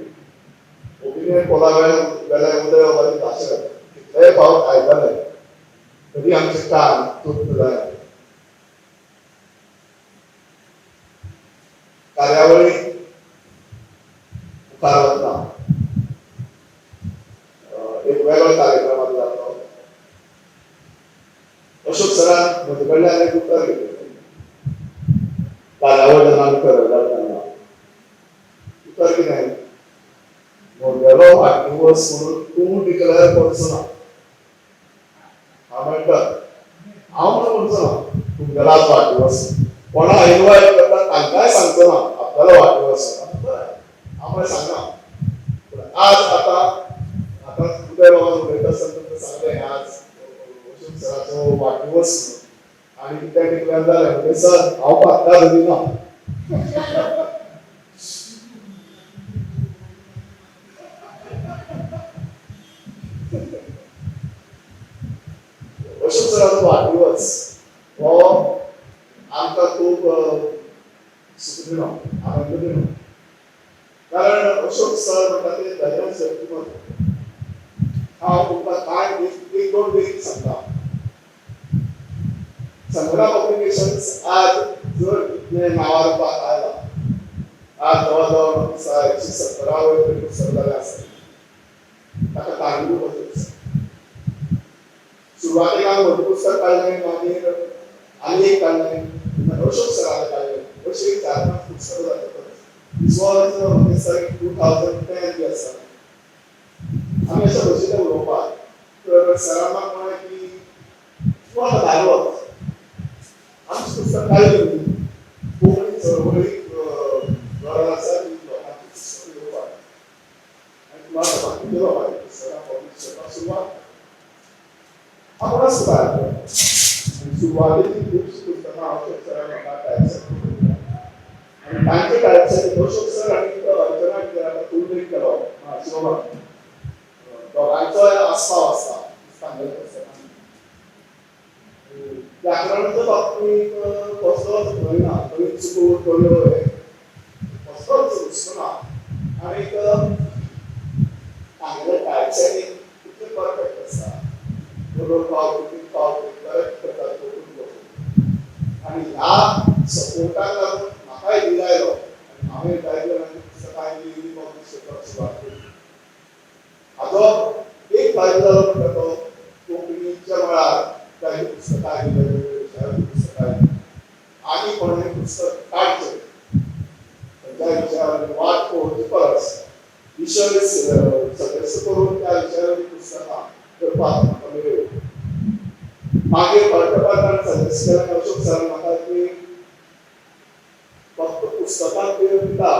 ओपिनियन पोला वेल्यान उदय बाबाचें भाशण कितलेय फावट आयकलें तरी आमचें कान तृप्त जायना. कार्यावळी मुखार वतना एक वेगळो कार्यक्रमाक जातलो. अशोक सरान म्हजे कडल्यान एक उतर घेतलें, कार्यावळ जेन्ना आमी ठरयतात तेन्ना. उतर कितें? म्हगेलो वाडदिवस म्हणून तूं डिक्लेअर करचो ना. हांव म्हणटा, हांव म्हणून म्हणचो ना तुमगेलो आज वाडदिवस. कोणा इनवायट करता तांकांय सांगचो ना आपल्यालो वाडदिवस. बरें, हांव म्हणल्यार सांगना. पूण आज आतां आतां उदय बाबान उलयता आसतना तुमकां सांगलें, आज अशोक सराचो वाडदिवस म्हणून आनी कितें डिक्लेअर जालें म्हणजे सर हांव पात्ता धरिना. अशोक सराचो वाडदिवस हो आमकां खूब सुख दिलो, आनंद दिलो. कारण अशोक सर म्हणटा ते धैर्याच व्यक्तिमत्व. हांव तुमकां कांय एक दोन देखी सांगता. संजना पब्लिकेशन्स आज जर इतलें नांवा रुपाक आयला, आज जवळ जवळ म्हाका दिसता 170 वयर तरी पुस्तक जालें आसतलें. ताका कारणीभूत अशोक सर. सुरवातेक हांवें म्हजें पुस्तक काडलें, मागीर आनी एक काडलें, अशोक सरालें काडलें, अशें 4-5 पुस्तकां जातकच. This was म्हाका दिसता 2010 बी आसा. आमी अशें बशिल्ले उलोवपाक, तर सरान म्हाका म्हळें की तूं आतां भायर वच, आमचीं पुस्तक काडलीं न्ही, कोंकणी चळवळीक गरज आसा ती लोकांची पुस्तकां येवपाक, आनी तूं आतां बाकीच्या लोकांची पुस्तकां पब्लीश करपाक सुरवात कर. हांव कोणाच भायर. आनी सुरवातेची खुबशीं पुस्तकां अशोक सरान म्हाका टायपसेट करून दिल्या. आनी तांचे टायपसेट अशोक सर आनी अर्चना टिचर आतां उल्लेख केलो शिवबाब, दोगांयचोय आस्पाव आसता तांगेल्या पुस्तकांनी. व्याकरणाच्या बाबतींत कसलोच भंय ना, खंय चुको थोड्यो हे कसलोच हुस्को ना. आनीक तांगेलें टायपसेटींग इतलें परफेक्ट आसता, दोन दोन फावट तीन फावट करेक्ट करतात बसून बसून. आनी ह्या सपोर्टाक लागून म्हाकाय धीर आयलो आनी हांवें जायते जाणांची पुस्तकां इल्ली इल्ली पब्लीश करपाक सुरवात केली. हाजो एक फायदो जालो म्हणटा तो कोंकणीच्या मळार जायतीं पुस्तकां आयलीं, वेगवेगळ्या विशयावयलीं पुस्तकां आयलीं. आनी कोणें पुस्तक काडचें खंयच्याय विशयावयली वाट पळोवचे परस विशय सजेस्ट करून त्या विशयावयलीं पुस्तकां करपाक म्हाका मेळ्ळ्यो. मागीर फाटल्या सजेस्ट केलें अशोक सरान म्हाका की फक्त पुस्तकां ते दिता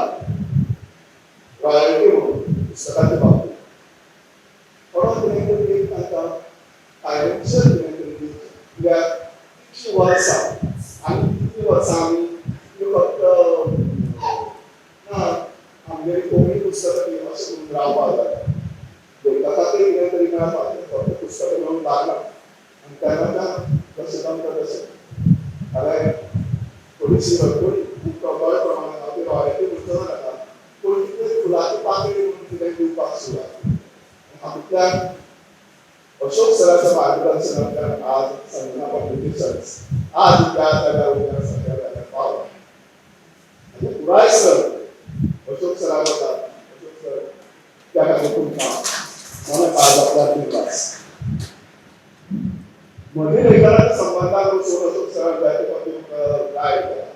रॉयल्टी म्हणून पुस्तकाच्या बाबतीत, कोणा कितें तरी एक तांकां फायनान्शियल कितें तरी दिवचें. कित्याक इतलीं वर्सां आनी इतलीं वर्सां आमी ती फक्त ना आमगेली कोंकणी पुस्तकां ती अशें म्हणून रावपाक जाय, लेखकाकय कितें तरी मेळपाक जाय, फक्त पुस्तकां मेळूंक लागना. आनी तेन्नाच्यान जशें जमता तशें हांवें थोडीशी थोडी खूब थोड्या प्रमाणान हांव ती रॉयल्टी म्हणचो ना ताका, पूण कितें फुलाची पाकळी म्हणून कितें दिवपाक सुरवात केली. हातूंतल्यान अशोक सराच्या मार्गदर्शनांतल्यान आज संजना पब्लिकेशन्स आज त्या जाग्यार उबें आसा, त्या जाग्यार पावला. हाजें पुराय सर अशोक सराक वता. अशोक सर, त्या खातीर तुमकां मना काळजांतल्यान दिवपास. म्हजे लेखनाच्या संबंदान वचून अशोक सरान जायते फावटी म्हाका गायड केला,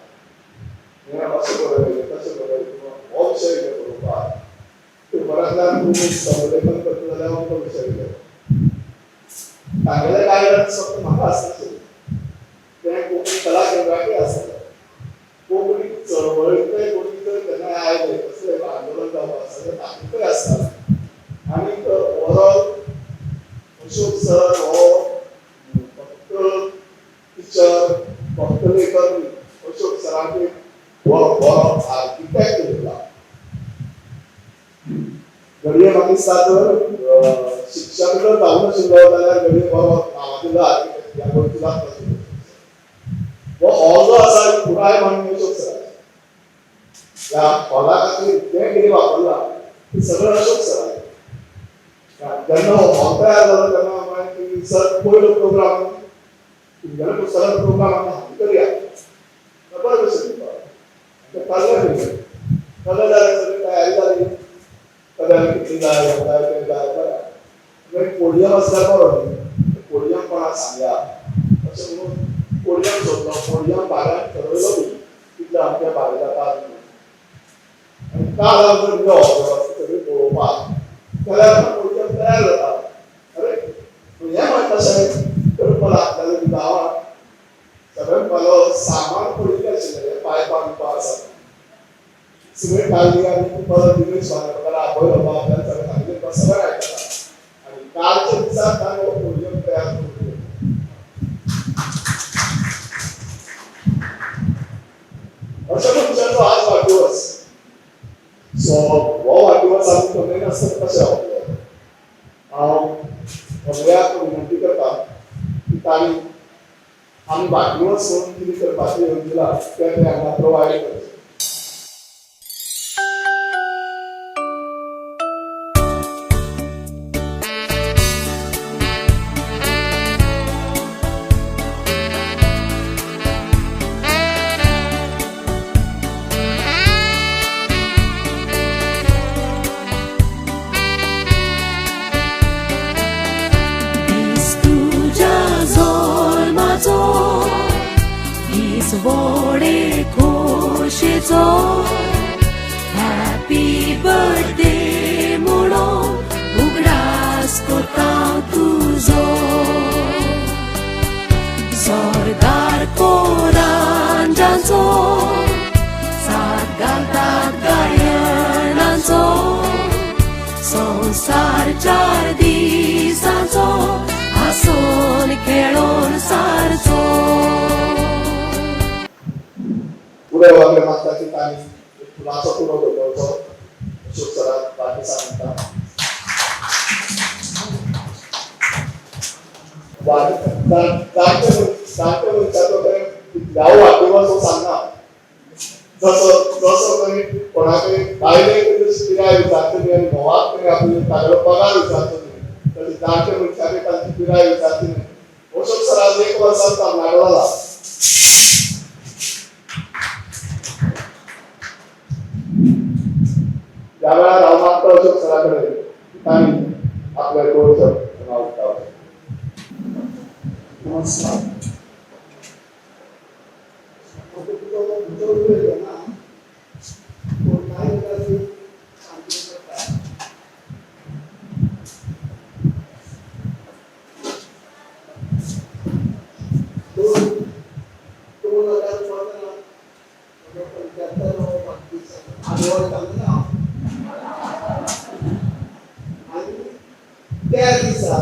हें अशें बरय, तशें बरय, किंवा हो विशय घे बरोवपाक, पेपरांतल्यान तूं स्तंभलेखन करता जाल्यार अमको विशय घे. तांगेलें गायडन्स फक्त म्हाका आसनाशिल्लें, तें कोंकणी कला केंद्राकय आसतालें. कोंकणी चळवळींतले कोणी जर केन्नाय आयले, कसलें आंदोलन जावपाक आसा जाल्यार तातूंतय आसतालें. आनीक ओवरऑल अशोक सर हो फक्त टिचर, फक्त लेखक न्ही, अशोक सरांक हो बरो आर्किटेक्ट उरला. घडये म्हाका दिसता जर शिक्षक जर जावं नाशिल्लो जाल्यार घडये बरो नांवाजलो आर्किटेक्ट ह्या गोंयचो जातलो. हो हॉल जो आसा पुराय मांडणी अशोक सराची. ह्या हॉला खातीर जें कितें वापरलां तें सगळें अशोक सराचें. जेन्ना हो हॉल तयार जालो तेन्ना म्हळें की सर पयलो प्रोग्राम तुमगेल्या पुस्तकाचो प्रोग्राम आमी हांगा करया, बरें कशें दिवपाक. तें कळ्ळें न्ही, कळ्ळें जाल्यार सगळी तयारी जाली. म्हणटाले कितली जाय, हें जाय, तें जाय, बरें. मागीर पोडियम आसल्यार बरो न्ही, पोडियम कोणाक सांगया अशें म्हणून पोडियम सोदलो. पोडियम भाड्यान ठरयलो बी कितले आमच्या भाडें जाता म्हणून. आनी काल हांव जर यो सगळें पळोवपाक जाल्यार पोडियम तयार जाता. अरे हें म्हणटा साहेब तर मला आपल्याला गांवांत सगळें म्हालो सामान पडिल्लें आशिल्लें, पायपां बिपां आसा सिमेंट घातली आनी परत दिनेश बांदोडकाराक आपयलो. आपल्याला सगळें सांगलें, सगळें आयकता. आनी कालच्या दिसा ताणें हो पोडियम तयार करून दिलो. अशा मनशाचो आज वाडदिवस. सो हो वाडदिवस आमी कमी नासतना कशें रावतले? हांव सगळ्याक विनंती करता की तांणी आमी वाडदिवस म्हणून कितें करपाचें येवजिलां तें ते हांगा प्रोवायड करचें. हॅपी बर्थडे म्हणून उगडास करता तुजो. सोर्गार कोरांजांचो साथ घालतात गायनांचो, संवसार चार दिसांचो हांसून खेळोन सारचो. फुडें वागले मागता की तांणी फुलाचो कुडो भेटोवचो. अशोक सराक वाडदिसा म्हणटा. जाणटे मनशाचो खंय कितल्याव वाडदिवस हो सांगना. जसो जसो खंय कोणाकय बायलेक जशी पिराय विचारची न्ही आनी घोवाक खंय आपली तागेलो पगार विचारचो न्ही, तशी जाणटे मनशाकय तांची पिराय विचारची न्ही. अशोक सर आज एक वर्सान तरणाटो जाला. त्या वेळार हांव मागता अशोक सरा कडेन की तांणी आपले दोन शब्द हांगा उक्तावचे. नमस्कार. तुजो उलयलो ना पूण कांय गजाली सांगच्यो पडटा. 2015 म्हजो 75वो वाडदीस आदवड सांगना हांव. आनी त्या दिसा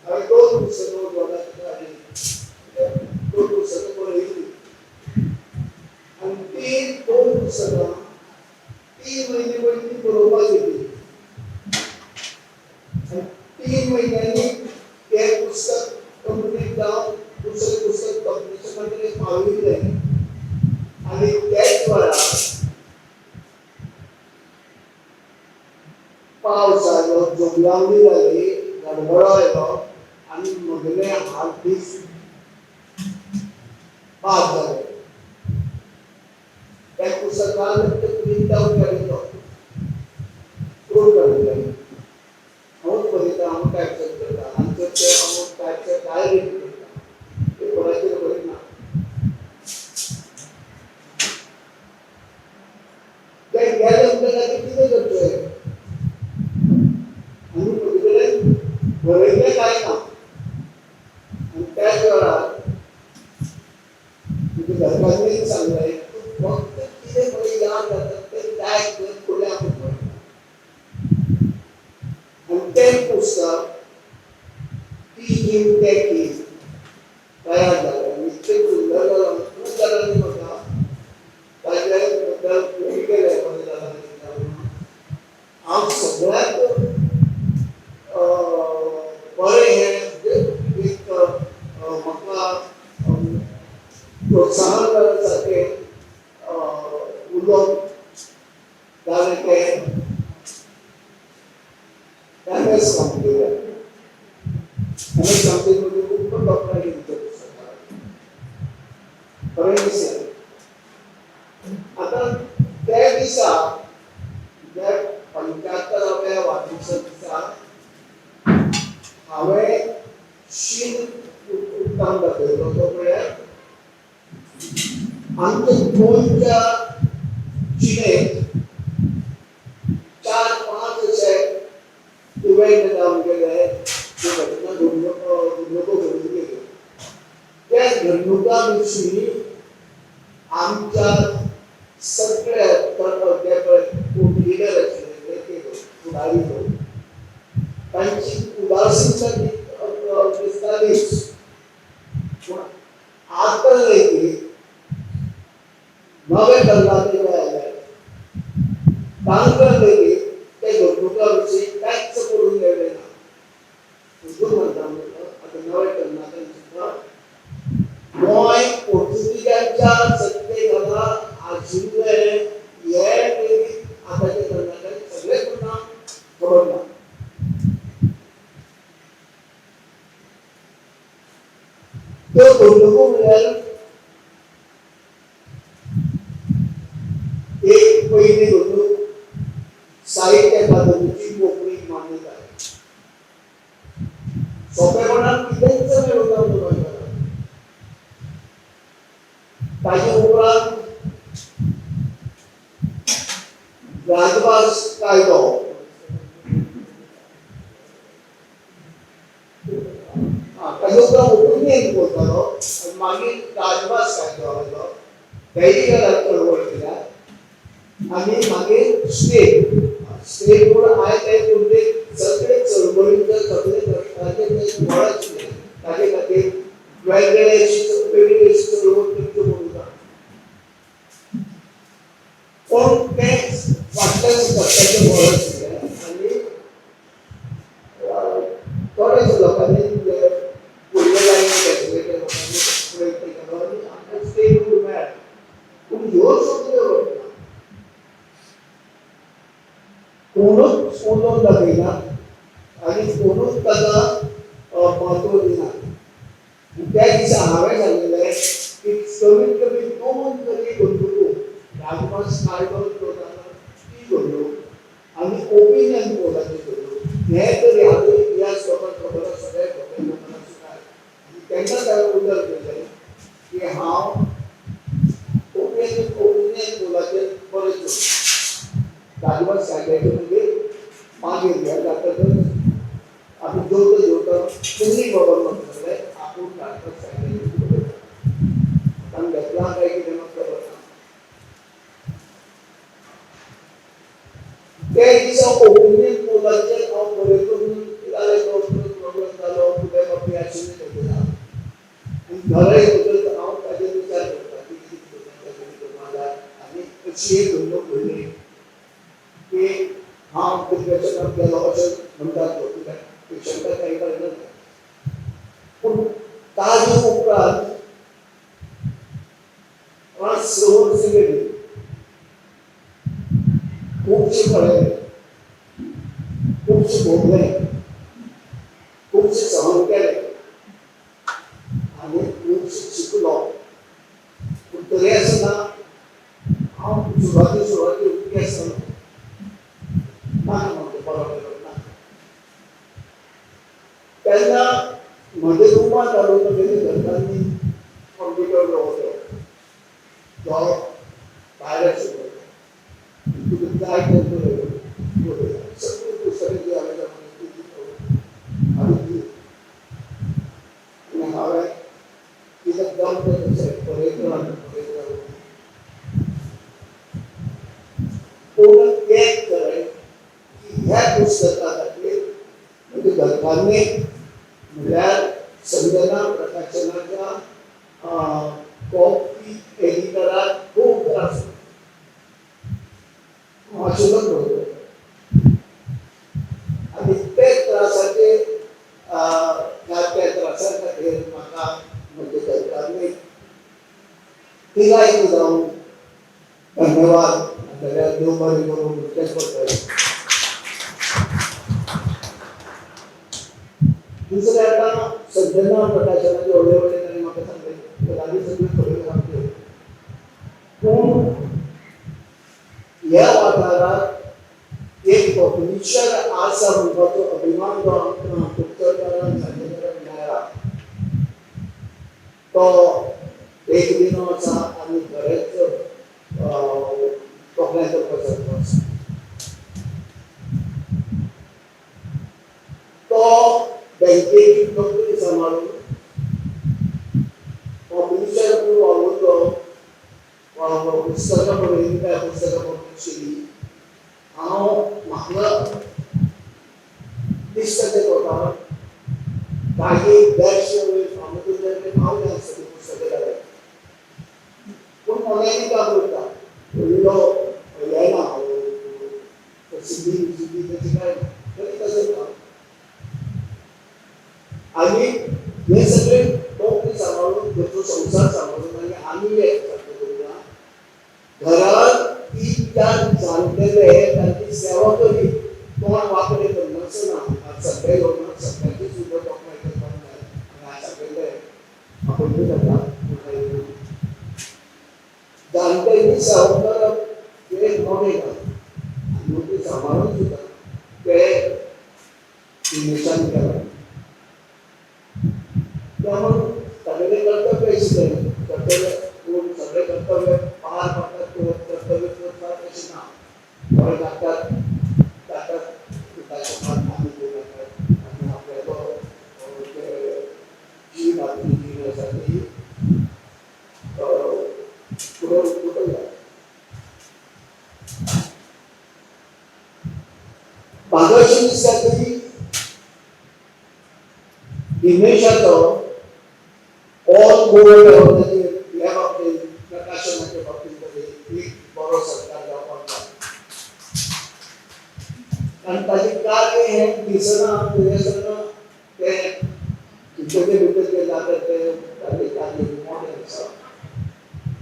हांवें दोन पुस्तकां उजवाडाक हाडलीं, दोन पुस्तकां बरयलीं आनी तीं दोन पुस्तकां 3 म्हयने पयलीं बरोवपाक घेतली आनी 3 म्हयन्यांनी तें पुस्तक कंप्लीट जावन दुसरें पुस्तक कंप्लिशन कडेन पावयिल्लें. आनी त्याच वेळार पावस आयलो, जोगलावणी जाली, गडगडो आयलो आनी म्हगेले हार्ड डिस्क बाद जाले. त्या पुस्तकान ते प्रिंट आवट काडिल्लो, प्रूफ काडिल्लें. हांवूच बरयता, हांव टायपसेट करता आनी चडशें हांव टायपसेट डायरेक्ट करता, पेपराचेर बरयना. ते गेले म्हणटकीर आतां कितें करचें? आनी म्हजे कडेन बरयल्लें कांय ना. आनी त्याच वेळार म्हज्या घरकान्नीन सांगलें, तूं फक्त कितें पळय याद जाता तें टायप कर, फुडलें आपूण पळयता. आनी तें पुस्तक ती हिम ते की तयार जालें आनी इतकें सुंदर जालां. खूब जाणांनी म्हाका ताजे बद्दल हें केलें, बरें जालां. हांव सगळ्यांत बरें हें म्हणजे एक म्हाका प्रोत्साहन जाल्या सारकें उलोवप जालें तें एम एस कामतीन. एम एस कामतीन म्हणजे खूब तोखणाय केली त्या पुस्तकाक, बरें दिसलें. आतां त्या दिसा ज्या 75 दुसऱ्या दिसा हांवें शीन उक्तावन दाखयलो तो म्हळ्यार आमच्या गोंयच्या जिणेंत 4-5 अशे इव्हेंट जावन गेले, ज्यो घटना घडणुको घडून गेल्यो. त्या घडणुकां विशीं आमच्या सगळ्या जे पळय कोण लिडर आशिल्ले ते फुडारी लोक तांची उदासीनता दिसतालीच. पूण आतां लेगीत नवे तरणाटे जे आयले तांकां लेगीत ते घडणुकां विशीं कांयच पडून गेलें ना. म्हणून म्हणटा आतां नवे तरणाट्यांक सुद्दां गोंय पोर्तुगीजांच्या सत्ते खाला आशिल्लें हें लेगीत आतांच्या तरणाट्यांक सगळें कोणाक खबर ना. त्यो घडणुको म्हळ्यार एक पयली घडणूक साहित्य अकादमीची कोंकणीक मान्यताय. सोंपेपणान कितेंच मेळूंक ना गोंयकारांक. ताजे उपरांत राजभास कायदो, ताजे उपरांत ओपिनियन पोल जालो आनी मागीर राजभास कायदो आयलो, तेय चळवळ केल्या. आनी मागीर स्टेट म्हूण आयले ते सगळे चळवळीच्या सगळे प्रश्नाचे ते मळ आशिल्ले ताजे खातीर वेगवेगळे वेगळी अशी चळवळ करच्यो पडूंक ना. पूण तें फाटल्यान सत्याचें मळ आशिल्लें आनी थोड्याशा लोकांनी जे फुडले लायनीक आशिल्ले त्या लोकांनी प्रयत्न केलो आनी आमकां स्टेट रूल मेळ्ळें. पूण ह्यो सगळ्यो घटना कोणूच उलोवन दाखयना आनी कोणूच ताका म्हत्व दिना. त्या दिसा हांवें सांगिल्लें की कमीत कमी 2 तरी घडणुको, राजभास कायदो करतना ती घडणूक आनी ओपिनियन पोलाची घडणूक, हे तरी हाजो इतिहास लोकांक खबर आसा, सगळ्या खबर लोकांक आसूंक जाय. आनी तेन्नाच हांवें उतर केलें की हांव ओपिनियन पोलाचेर बरें करतां. राजभास कायद्याचे मागीर मागीर हें जातकच आमी जेवता जेवता पुंडलीक बाबान म्हाका सांगलें आपूण राजभास कायद्याचेर बरयता. आमी घेतलां काय कितें म्हाका खबर ना. त्या दिसा ओपिनियन पोलाचेर हांव बरयतो म्हणून कितें जालें, तो प्रॉब्लम जालो, फुडें बाबी आशिल्ली खबर ना. आनी घरा येतकच हांव ताजेर विचार करता की कितें करपाक जाय, कितें करपाक जाय. आनी अशी एक घडणूक घडली की हांव डिप्रेशनात गेलो अशें म्हणटात लोक, कित्याक पेशंटाक कांय कळना. पूण ताजे उपरांत 5-6 वर्सां गेली, खुबशें पळयलें, खुबशें भोगलें, खुबशें सहन केलें आनी खुबशें शिकलो. पूण तरी आसतना हांव सुरवाती सुरवाती उक्ती आसतालो, ना म्हणटा बरो केलो ना. तेन्ना म्हज्या रुमांत हाडून म्हगेल्या घरकान्नीन कंप्युटर दवरलो, जो भायर आशिल्लो. तुका जाय तें बरय, सगळीं पुस्तकां जी हांवें हाडून दिली. आनी हांवें कितें जमता तशें बरयत रावलें, बरयत रावलें. पूण एक खरें की ह्या पुस्तका खातीर म्हज्या घरकान्नीक म्हळ्यार संजना प्रकाशनाच्या कॉपी एडिटराक खूब त्रास जालो. हांव आशिल्लोच बरोबर आनी ते त्रासाचे त्या त्रासा खातीर म्हाका म्हज्या घरकान्नीक तिगाय जावन धन्यवाद नाजाल्यार देव बरें करूं म्हणचेंच पडटलें. दुसरें आतां सज्जना प्रकाशनाचे व्हडले व्हडले ताणें म्हाका सांगलें गजाली सगळ्यो खऱ्यो सामक्यो. पूण ह्या वाठारांत एक एक पब्लिशर आसा म्हणपाचो अभिमान जो आमकां कुडचडकारांक, सांगेकारांक मेळ्ळा तो एक दिनो आसा आनी खरेंच तोखणाय करपा सारको आसा. तो बँकेची नोकरी सांबाळून पब्लिशर म्हणून वावुरलो, पुस्तकां बरयलीं, काय पुस्तकां पब्लिश केली. हांव म्हाका दिसता तें कोता काही देडशे वयर फामाद पावले आसतली पुस्तकां जाल्यार, पूण मोन्यांनी काम करता, व्हडलो हें ना, प्रसिद्धी बिसिद्धी ताची कांय ना, तरी तशें काम. आनी हे सगळे नोकरी सांबाळून, घरचो संवसार सांबाळून आनी आमी एक सांगता, घरात 3-4 जाणटेले तांची सेवा करीत तोंड वांकडें करनासतना आज सगळे लोकांक सगळ्यांची सुद्दां तोखणाय करपाक जाय. आनी आज सगळे आपूण जाता जाणट्यांची सेवा करप हें एक मोठें काम आनी नोकरी सांबाळून सुद्दां ते दिनेशान केलां. त्यामुळे सगळे कर्तव्य आशिल्लें, कर्तव्य पूण सगळे कर्तव्य पार पडटात, कर्तव्य करतात अशें ना. थोडे जातात जातात ताच्या आमी जातात आनी आपल्यालो जीण आपली जीण आसा ती फुडें फुडें जाता. म्हाका अशें दिसता की दिनेशाचो ऑल गोवा लेवलाचेर ह्या बाबतींत, प्रकाशनाच्या बाबतींत तरी एक बरो सरकार जावपाक जाय. आनी ताचें कार्य हें दिसना, थंय तें भितर भितर जें जाता तें ताचें कार्य मोठें आसा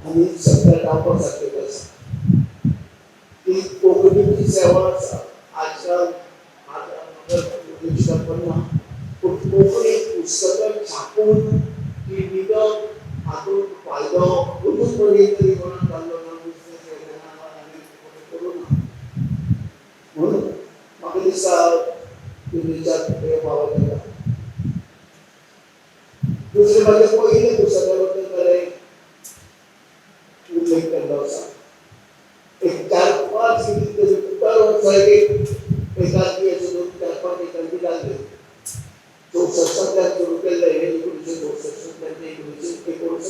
आनी सरकार जावपा सारकें आसा. ती कोंकणीची सेवा आसा. आजकाल आतां कोंकणीची कल्पना, पूण कोंकणी पुस्तकां छापून ती विकप हातूंत फायदो अजून पर्यंत तरी कोणाक जाल्लो ना, बिजनेस केलें ना आनी कोणें करूं ना. म्हणून म्हाका दिसता दिनेशाक तें फावो जाता. दुसरें म्हाजें पयलें पुस्तका बद्दल ताणें उल्लेख केल्लो आसा. एक 4-5 कितें तरी दर वर्सा एक एकांकी अशें 2-4-5 एकांकी जाल्ल्यो. 64 सुरू केल्लें, 1964 ते 1959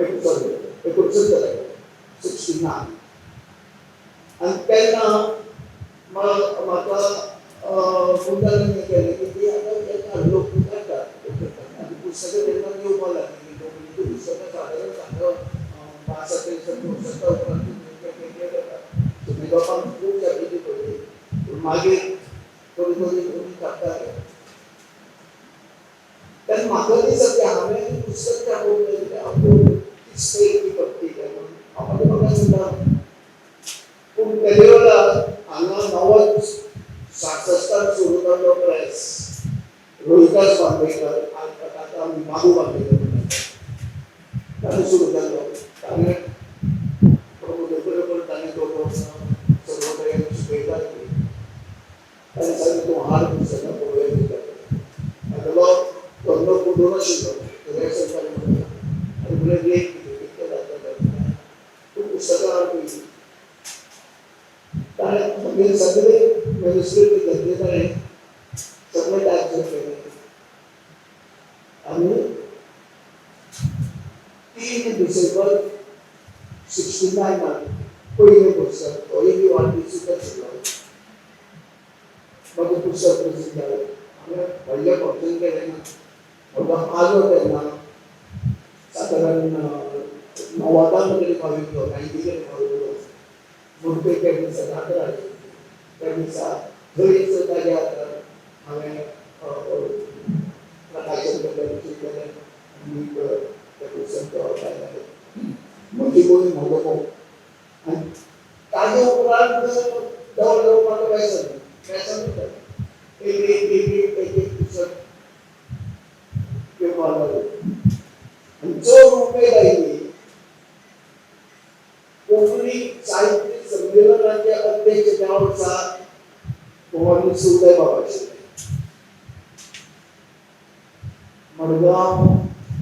59 आयलें, 69 69. आनी तेन्ना म्हाका गुंडांनी केलें की ती आतां येता, लोक काडटात आनी पुस्तकां तेन्ना येवपाक लागली. कोंकणीची पुस्तकां सादारण सादारण 62 64 उपरांत जाता. लोकांक खूब जागृती पडली, पूण मागीर थोडी थोडी थोडी काडटाले. तेन्ना म्हाका दिसता की हांवें पुस्तक छापून आपूण कितें पडटी काय म्हणून हांव म्हाका दिसता. पूण तेदे वेळार हांगा नवोच 66 सुरू जाल्लो प्रेस, रोहिदास बांदेकर, ताका आमी बाबू बांदेकर म्हणटात, ताणें सुरू केल्लो. ताणें बरोबर ताणें 2 वर्सां सर्वोदयाक शिकयतात. ताणें सांगलें, तूं हाड पुस्तकां पळोवया कितें. म्हागेलो धंदो बुडून आशिल्लो, रेशन म्हणटा आनी म्हणलें रेट कितें कितकें जाता, तूं पुस्तकां हाड पयलीं. ताणें मागीर सगळे मॅन्युस्क्रिप्ट घेतले, ताणें सगळे टायप केले आनी 3 डिसेंबर 69 पयलें पुस्तक, तोय बी वाडदीसूच आशिल्लो, म्हाजें पुस्तक प्रसिद्ध जालें. हांवें व्हडलें फंक्शन केलें ना. म्हजो आजो तेन्ना सादारण 90 कडेन पाविल्लो, 90 कडेन पाविल्लो. म्हणटकीर त्या दिसा जात्रा आशिल्ली, त्या दिसा थंयच ताज्या हातान हांवें प्रकाशन केलें, केलें आनी तें पुस्तक जालें, म्हजी गोंय म्हजो मोग. आनी ताजे उपरांत जवळ जवळ म्हाका व्यसन व्यसनूच जालें. एक एक एक एक एक एक पुस्तक येवपाक लागलें आनी चड उमेद आयली कोंकणी साहित्य. संमेलनाचे अध्यक्ष त्या वर्सा गोवानी उदय बाब आशिल्ले. मडगांव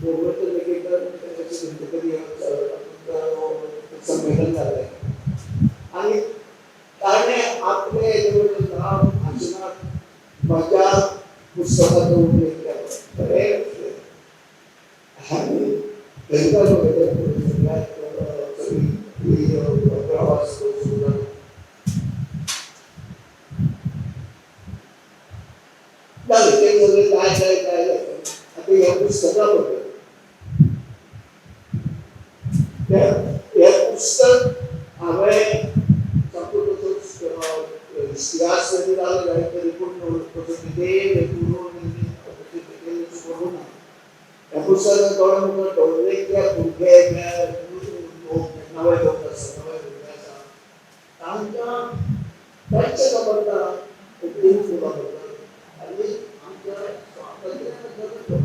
गोवर्धन निकेतन तरी संमेलन जालें आनी ताणें आपले नांव भाशणांत म्हज्या पुस्तकाचो उल्लेख केलो. बरें आनी तांकां सगळ्यात प्रवास सुरू जालो. जालें तें सगळें जाय जाय जाय जालें. आतां ह्या पुस्तका बद्दल हें पुस्तक हांवें सामको तसोच इतिहास जरी जालो जाल्यार तरी पूण तसो डिटेल करून डिटेल करूं ना. ह्या पुस्तकान दोळे मुखार दवरले की भुरगे नवे लोक आसा, नवे भुरगे आसा, तांकां तांचे खबर कोंकणी फुलां बद्दल आनी आमच्या स्वातंत्र्या बद्दल खबर.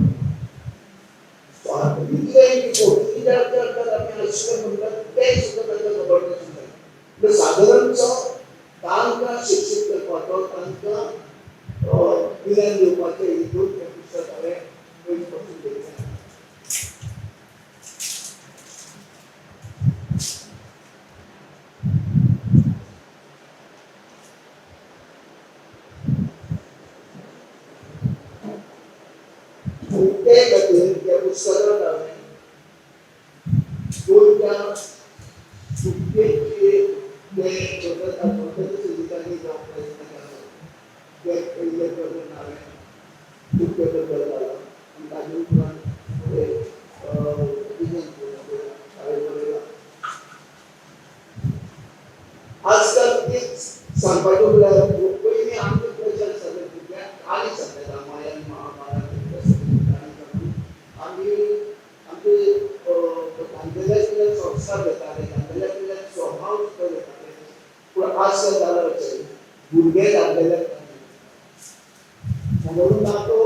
स्वातंत्र्य पोर्तुगीजांच्या आमी आशिल्ले म्हणटात तें सुद्दां तांकां खबर नाशिल्लें. म्हणजे सादारणचो तांकां शिक्षीत करपाचो, तांकां गिन्यान दिवपाचें हेतून हें पुस्तक हांवें पयलीं पासून घेतलें. आनी ते खातीर ह्या पुस्तकांत हांवें गोंयच्या सुटकेचे जे स्वतंत्र सैनिकांनी जो प्रयत्न केलो ते पयले प्रकरण हांवें सुटके बद्दल जाला आनी ताजे उपरांत फुडें हांवें बरयलां. आजकाल तेच सांगपाचें म्हणल्यार पयलीं आमकां कशें आसतालें, भुरग्यांक काणी सांगतात रामायण महाभारत काणी सांगून आमी आमचे जाणटेल्या कडल्यान संस्कार घेताले, जाणटेल्या कडल्यान स्वभाव सुद्दां घेताले. पूण आजकाल जालां अशें, भुरगे जाणटेल्याक म्हणून ना तो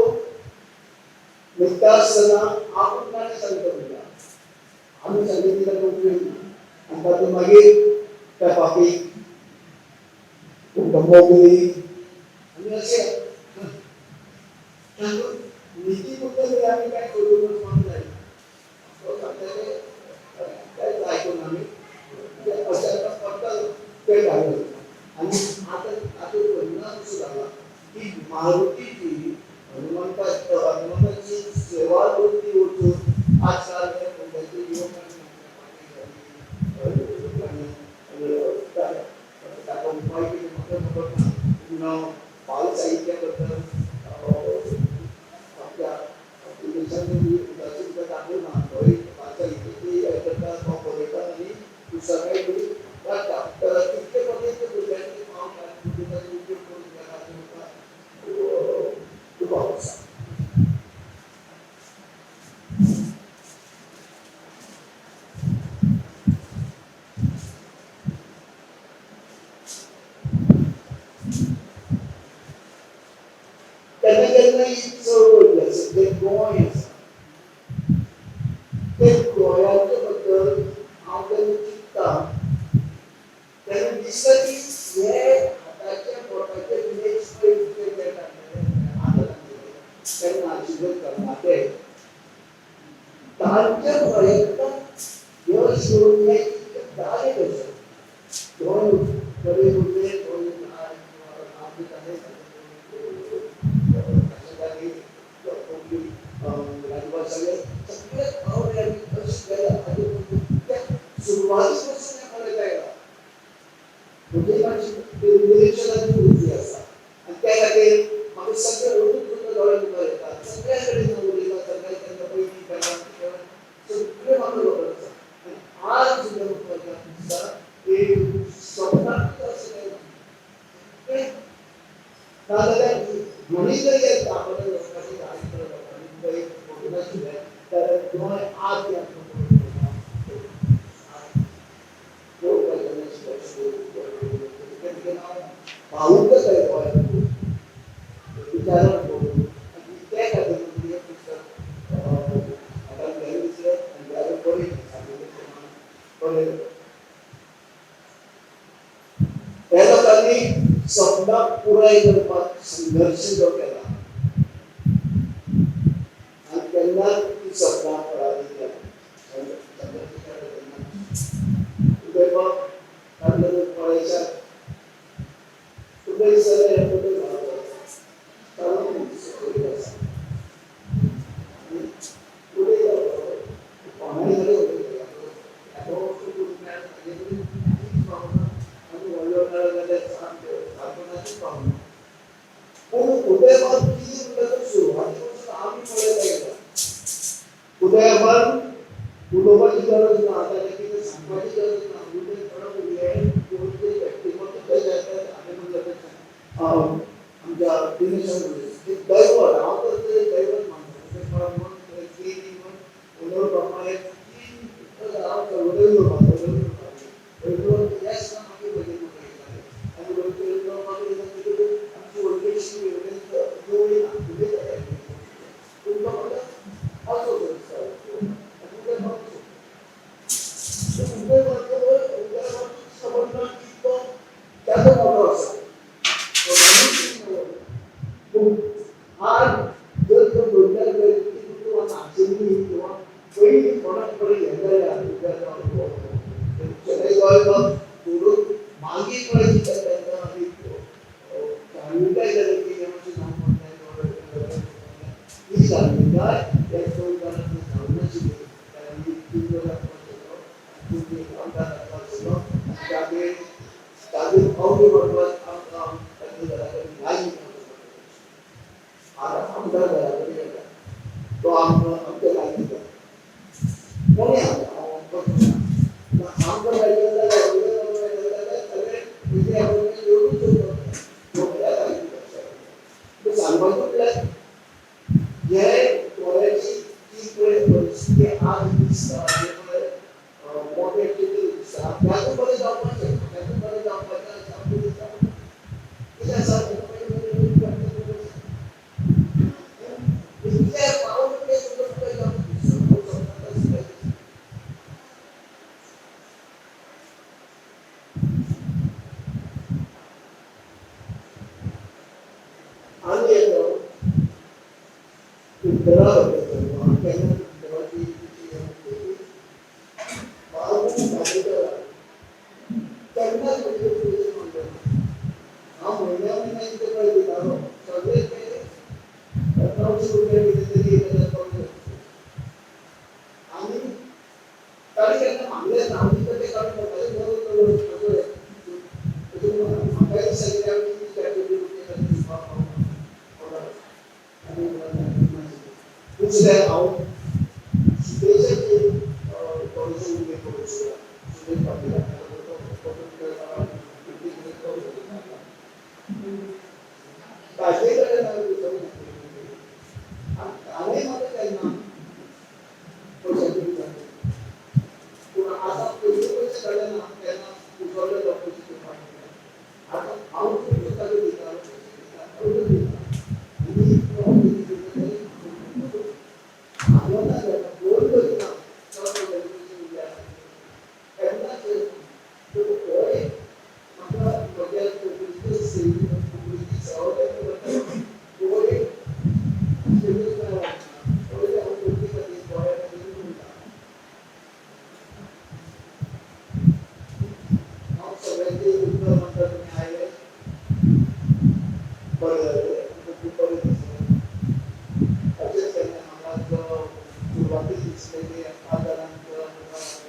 न्हिदता आसतना आपूण काणी सांगता भुरग्यांक, आमी सांगितली ताका उपयोग ना. आनी तातूंत मागीर पेपा पीग, मोगली आनी अशें तातूंत निती बद्दल आमी कांय करूंक वचपाक जायना. तो सांगता तें आयकून आमी अशें आतां पडटा तें घालून. आनी आतां ताचो परिणाम असो जाला की मारुतीची हनुमंताची सेवा वृत्ती वचून आजकाल हे भुरग्यांचे युवक ताका उपाय कितें म्हाका खबर ना. पूण बाल साहित्या बद्दल आमच्या देशांत उदासीनता दाखोवना. थंय बाल साहित्याची करता, तो बरयता आनी पुस्तकांय बी काडटा. तर तितले पर्यंत भुरग्यांनी पावता आनी ताचो उपयोग करून घेता म्हाका दुबाव आसा. केन्ना केन्ना ही चळवळ जी आसा, जें गोंय आसा, ते गोंयाचे बद्दल हांव जेन्ना चिंतता तेन्ना दिसता की हे हाताच्या बोटाचे मेजपा इतले जे आतां तेन्ना आशिल्ले तरणाटे तांच्या प्रयत्नांत यश मेळून हें इतलें जालें कशें? गोंय बरें उरलें, गोंय कोंकणी राजभास जाली, सगळे पावले आनी अशें केलां. हाजे सुरवाती पासून हें फरक आयला. म्हणजे मातशी निरिक्षणाची वृत्ती आसा आनी त्या खातीर म्हाका सगळें अजून सुद्दां दोळे मुखार येता. सगळ्या कडेन हांव उलयता, सगळ्या केन्ना पयलीं केला सगळें म्हाका खबर आसा. आनी आज सुद्दां म्हाका दिसता की सपनांत अशें कांय ना. नाजाल्यार म्हणीत जरी दाखोवल्या लोकांनी, जायत्या लोकांनी पळय खबर नाशिल्लें जाल्यार गोंय आज जें आमकां पळोवपाक केन्ना हांव भावूक जातालें गोंयांत विचारान पळोवन. आनी ते खातीर हें पुस्तक हातांत घेवन दिसलें आनी हांवें बरयलें, सांगिल्लें प्रमाण बरयलें. लोकांनी सपनां पुराय करपाक संघर्श जो केला आनी केन्ना ती सपनां पराजीत जाली संघर्श केला तेन्ना उदयबाब तांदूळ पळयशात तुमकां दिसतलें हें फोटो चालू आसा उलयता कोणाय कडेन उलयता आनी व्हडलो मेळ्ळो जाल्यार सारको पावना. पूण उदयबाब कितें म्हणटा तो सुरवाती पासून आमी पळयत आयला. उदयबाब उलोवपाची गरज ना, ताका कितें सांगपाची गरज ना. उदय थोडो उलय व्यक्तिमत्व कशें आसता हांवें म्हणलें तशें आमच्या दिनेशान म्हणलें दैवत, हांव तर तें दैवत मानता. उदयबाब म्हण केनी म्हण मनोहर बाबा हे तीन हांव रवींद्र बाब रवींद्र येस ना मागीर म्हजें म्हाका आनी रवींद्र मागीर आमची वळखी जुळ्ळी ना, उलयता पूण तो म्हाका असो दिसता. आनी उदयबाब उदयबाब समजना की तो केदो मोठो आसा. पूण आज जर तो दोन चार व्यक्ती किंवा नाशिल्ली किंवा पयलीं कोणाक कडेन हें जाल्यार शणै गोंयबाब सोडून मागीर पळय कितें तांकां मागीर जाणविकाय जाली की हें मातशें जावंक पडटा. ही जाणविकाय त्या चौगांक जावं नाशिल्ली. कारण तीन जावपाक आशिल्लो, आमदार जावपाक आशिल्लो आनी तागेर तागेर पावली म्हणपाक आमकां तांच्या घरा कडेन लागीं आतां आमदार घरा कडेन येता तो आमकां आमच्या लागीं जाता. कोणी आसा हांव आमकां मेळटलें जाल्यार मेळटलें जाल्यार सगळे कितें येवनूच येवपाक सांगपाचें म्हटल्यार हे गोंयाची जी पळय परिस्थिती आज दिसता, जे पळय मोठे चित्र दिसता, त्यातून बरें जावपाचें, त्यातून बरें जावपाचें अशें आमकां दिसता. कितें आसा इतले पावल ते सुद्दां तुका जावंक दिसता. आनी एक उत्तरा केन्ना उत्तराची बाबू भागेदार केन्नाच पयशे पयशे मागले ना. हांव म्हयन्या म्हयन्याक कितें पळय दितालो सगळे ते 900 रुपया कितें तरी 1000 पावले आनी ताणें केन्ना मागलें ना. हांव दिता तें काडून म्हाका म्हाकाय दिसता कित्याक दिवपाक आनी दुसरें हांव सुदेशाचेर थोडोसो उल्लेख करूंक सोदता. सुदेश पाटील ताजे कडेन हांवें विचारूंक आनी ताणें म्हाका केन्ना पयशांचे विचारलें. पूण आतां पयले पयशे काडले ना, केन्ना उसवले तो पयशे दिवपाक. आतां हांव तुमकां ताका दितालो पयशे दिता, अजून दिता आनी तो कितें दिता मागना केन्ना, फोन करिना, चल म्हजे पयशे उरल्या केन्नाच. पूण हो एक म्हाका म्हज्या कोंकणीचो सेवी, कोंकणीची सेवा केन्ना करता तो एक स्टेटस मेळ्ळा. पयलीं हांव कोंकणी खातीर, गोंया खातीर उलयता. हांव सगळ्यांचे उपकार मानता. तुमी आयले बरें जालें, आमकां खूब बरें दिसलें. अशेंच केन्ना हांगा सुरवातीक दिसलें की 5 जाणांक जेवण आसा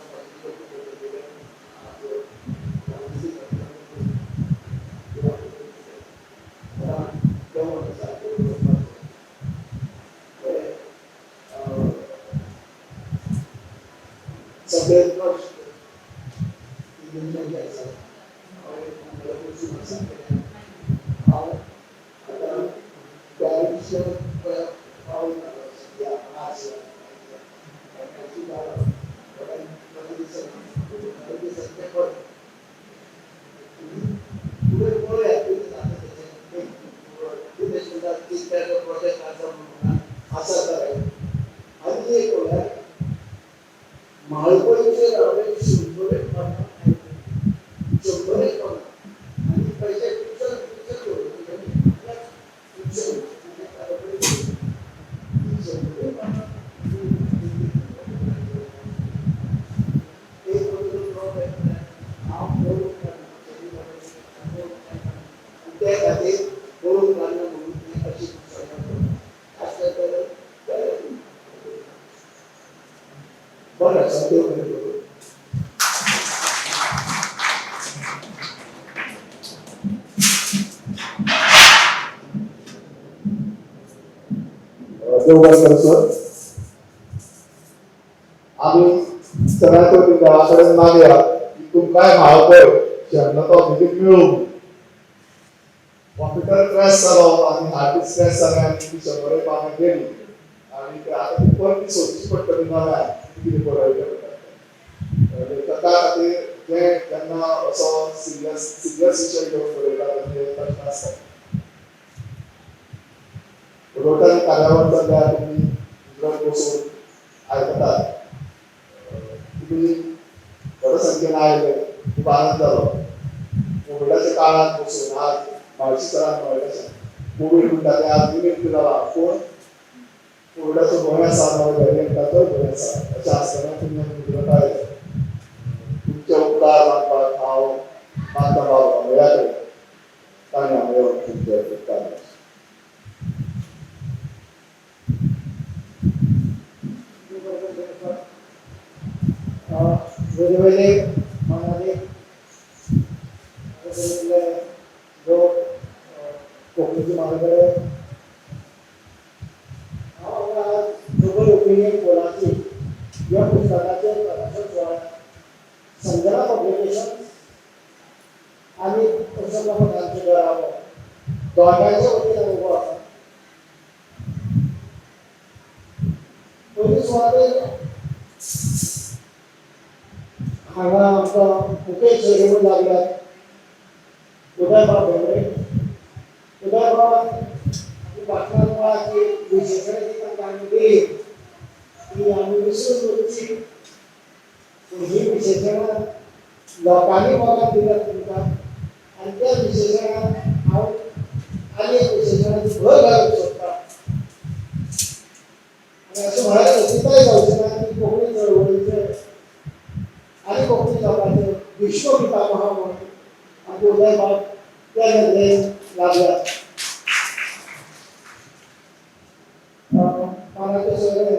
सगळे कश्ट आसा. हांव आसा हांव आतां 42 पावल आज फुडें पळोवया कितें जाता तेचें. दिनेश म्हणटा 3-4 प्रोजेक्ट आसा म्हणून आसा जाल्यार. आनी एक म्हळ्यार म्हाळपयचेर हांवें 100 एक पानां, 100 एक पानां आनी पयशे ते खातीर बरोवंक लागना म्हणून ती अशी पुस्तकां आसलें तर बरें आसा. देव बरें करूं. देव बरें करूं सर. आमी सगळ्यांत पयलीं देवा कडेन मागया की तुमकांय म्हाळपय शेणलो तो बेगीन मेळूं. कॉम्प्युटर क्रॅश जालो आनी हार्ड डिस्क क्रॅश जालें आनी ती 100 पानां गेली आनी आतां ती परती सोदची पडटली नव्यान कितें बरयलें म्हणटा. लेखका खातीर जें जेन्ना असो सिरियस सिरियस विशय घेवन बरयता तेन्ना हे प्रश्न आसता. रोटरी कार्यावळ चल्ल्या, तुमी मुजरत बसून आयकतात, तुमी व्हड संख्येन आयले, खूब आनंद जालो. कोविडाच्या काळांत बसून आज म्हाळशी सरान म्हणलें तशें कोवीड म्हणटा तें आज निमित्त जाला, पूण कोविडाचो भंय आसा, नव्या वेरियंटाचोय भंय आसा. अशें आसतना तुमी मुजरत आयले, तुमचे उपकार मानपाक हांव मानता बाबा भंया कडेन तांणी हांव येवन तुमचे उपकार. वेगळे वेगळे मनाले लोक कोंकणीचे म्हाजे हांव हांगा डबल ओपिनियन पोलाची ह्या पुस्तकाचेर प्रकाशन सुवाळ्यात संजना पब्लिकेशन आनी प्रसन्न तांचे घराबो दोगांयच्या वतीन हांव उबो आसा. पयली सुवातेर हांगा आमकां मुकेश सोयरे म्हूण लागल्यात उदयबाब भेंब्रे. उदयबाबान आपल्या भाशणान म्हळां की विशेशणां जी तांकां आमी दिली ती आमी विसरून वचची, पूण ही विशेशणां लोकांनी मोगान दिल्यात तुमकां आनी त्या विशेशणां हांव आनी एक विशेशणाची भर घालूंक सोदतां. आनी अशें म्हळ्यार अतिताय जावची ना की कोंकणी चळवळीचे आनी कोंकणी लोकांचे भीष्म पितामह म्हणून आमचे उदयबाब त्या नदरेन लागल्यात. मानाचे सोयरे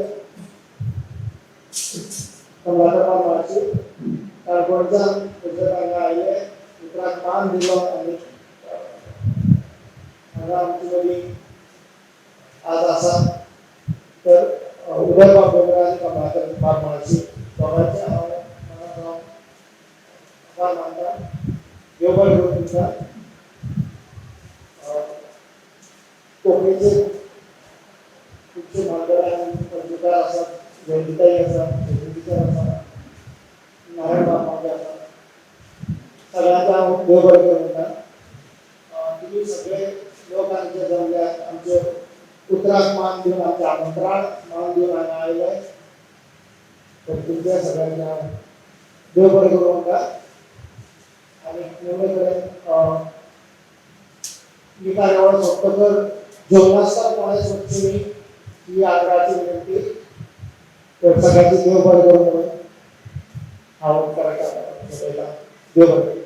कमलाकर म्हाळशी काणकोणच्यान मुजरत हांगा आयले, उतराक मान दिलो आनी हांगा आमचे मदीं आज आसा. तर उदयबाब भेंब्रे आनी कमलाकर बाब म्हाळशी दोगांयचे हांव मनात आभार मानता. देव बरें करूं तुमकां. कोंकणीचे खुबशे म्हालगडे आनी पत्रकार आसात, जयंतीताई आसा, जयंती टिचर आसा, नारायण बाब मावजे आसा. सगळ्यांचे हांव देव बरें करूं म्हणटा. तुमी सगळे लोक आमचे जमल्यात, आमचे उतराक मान दिवन, आमचे आमंत्रण मान दिवन हांगा आयले, तर तुमच्या सगळ्यांचे हांव देव बरें करूं म्हणटा. आनी निमणे कडेन ही कार्यावळ सोंपतकर जेवणासताना कोणेच वचचें न्ही ही आग्रहाची विनंती. तर सगळ्यांचे देव बरें करूं म्हणून हांव उपकाराक सोंपयतां. देव बरें करूं.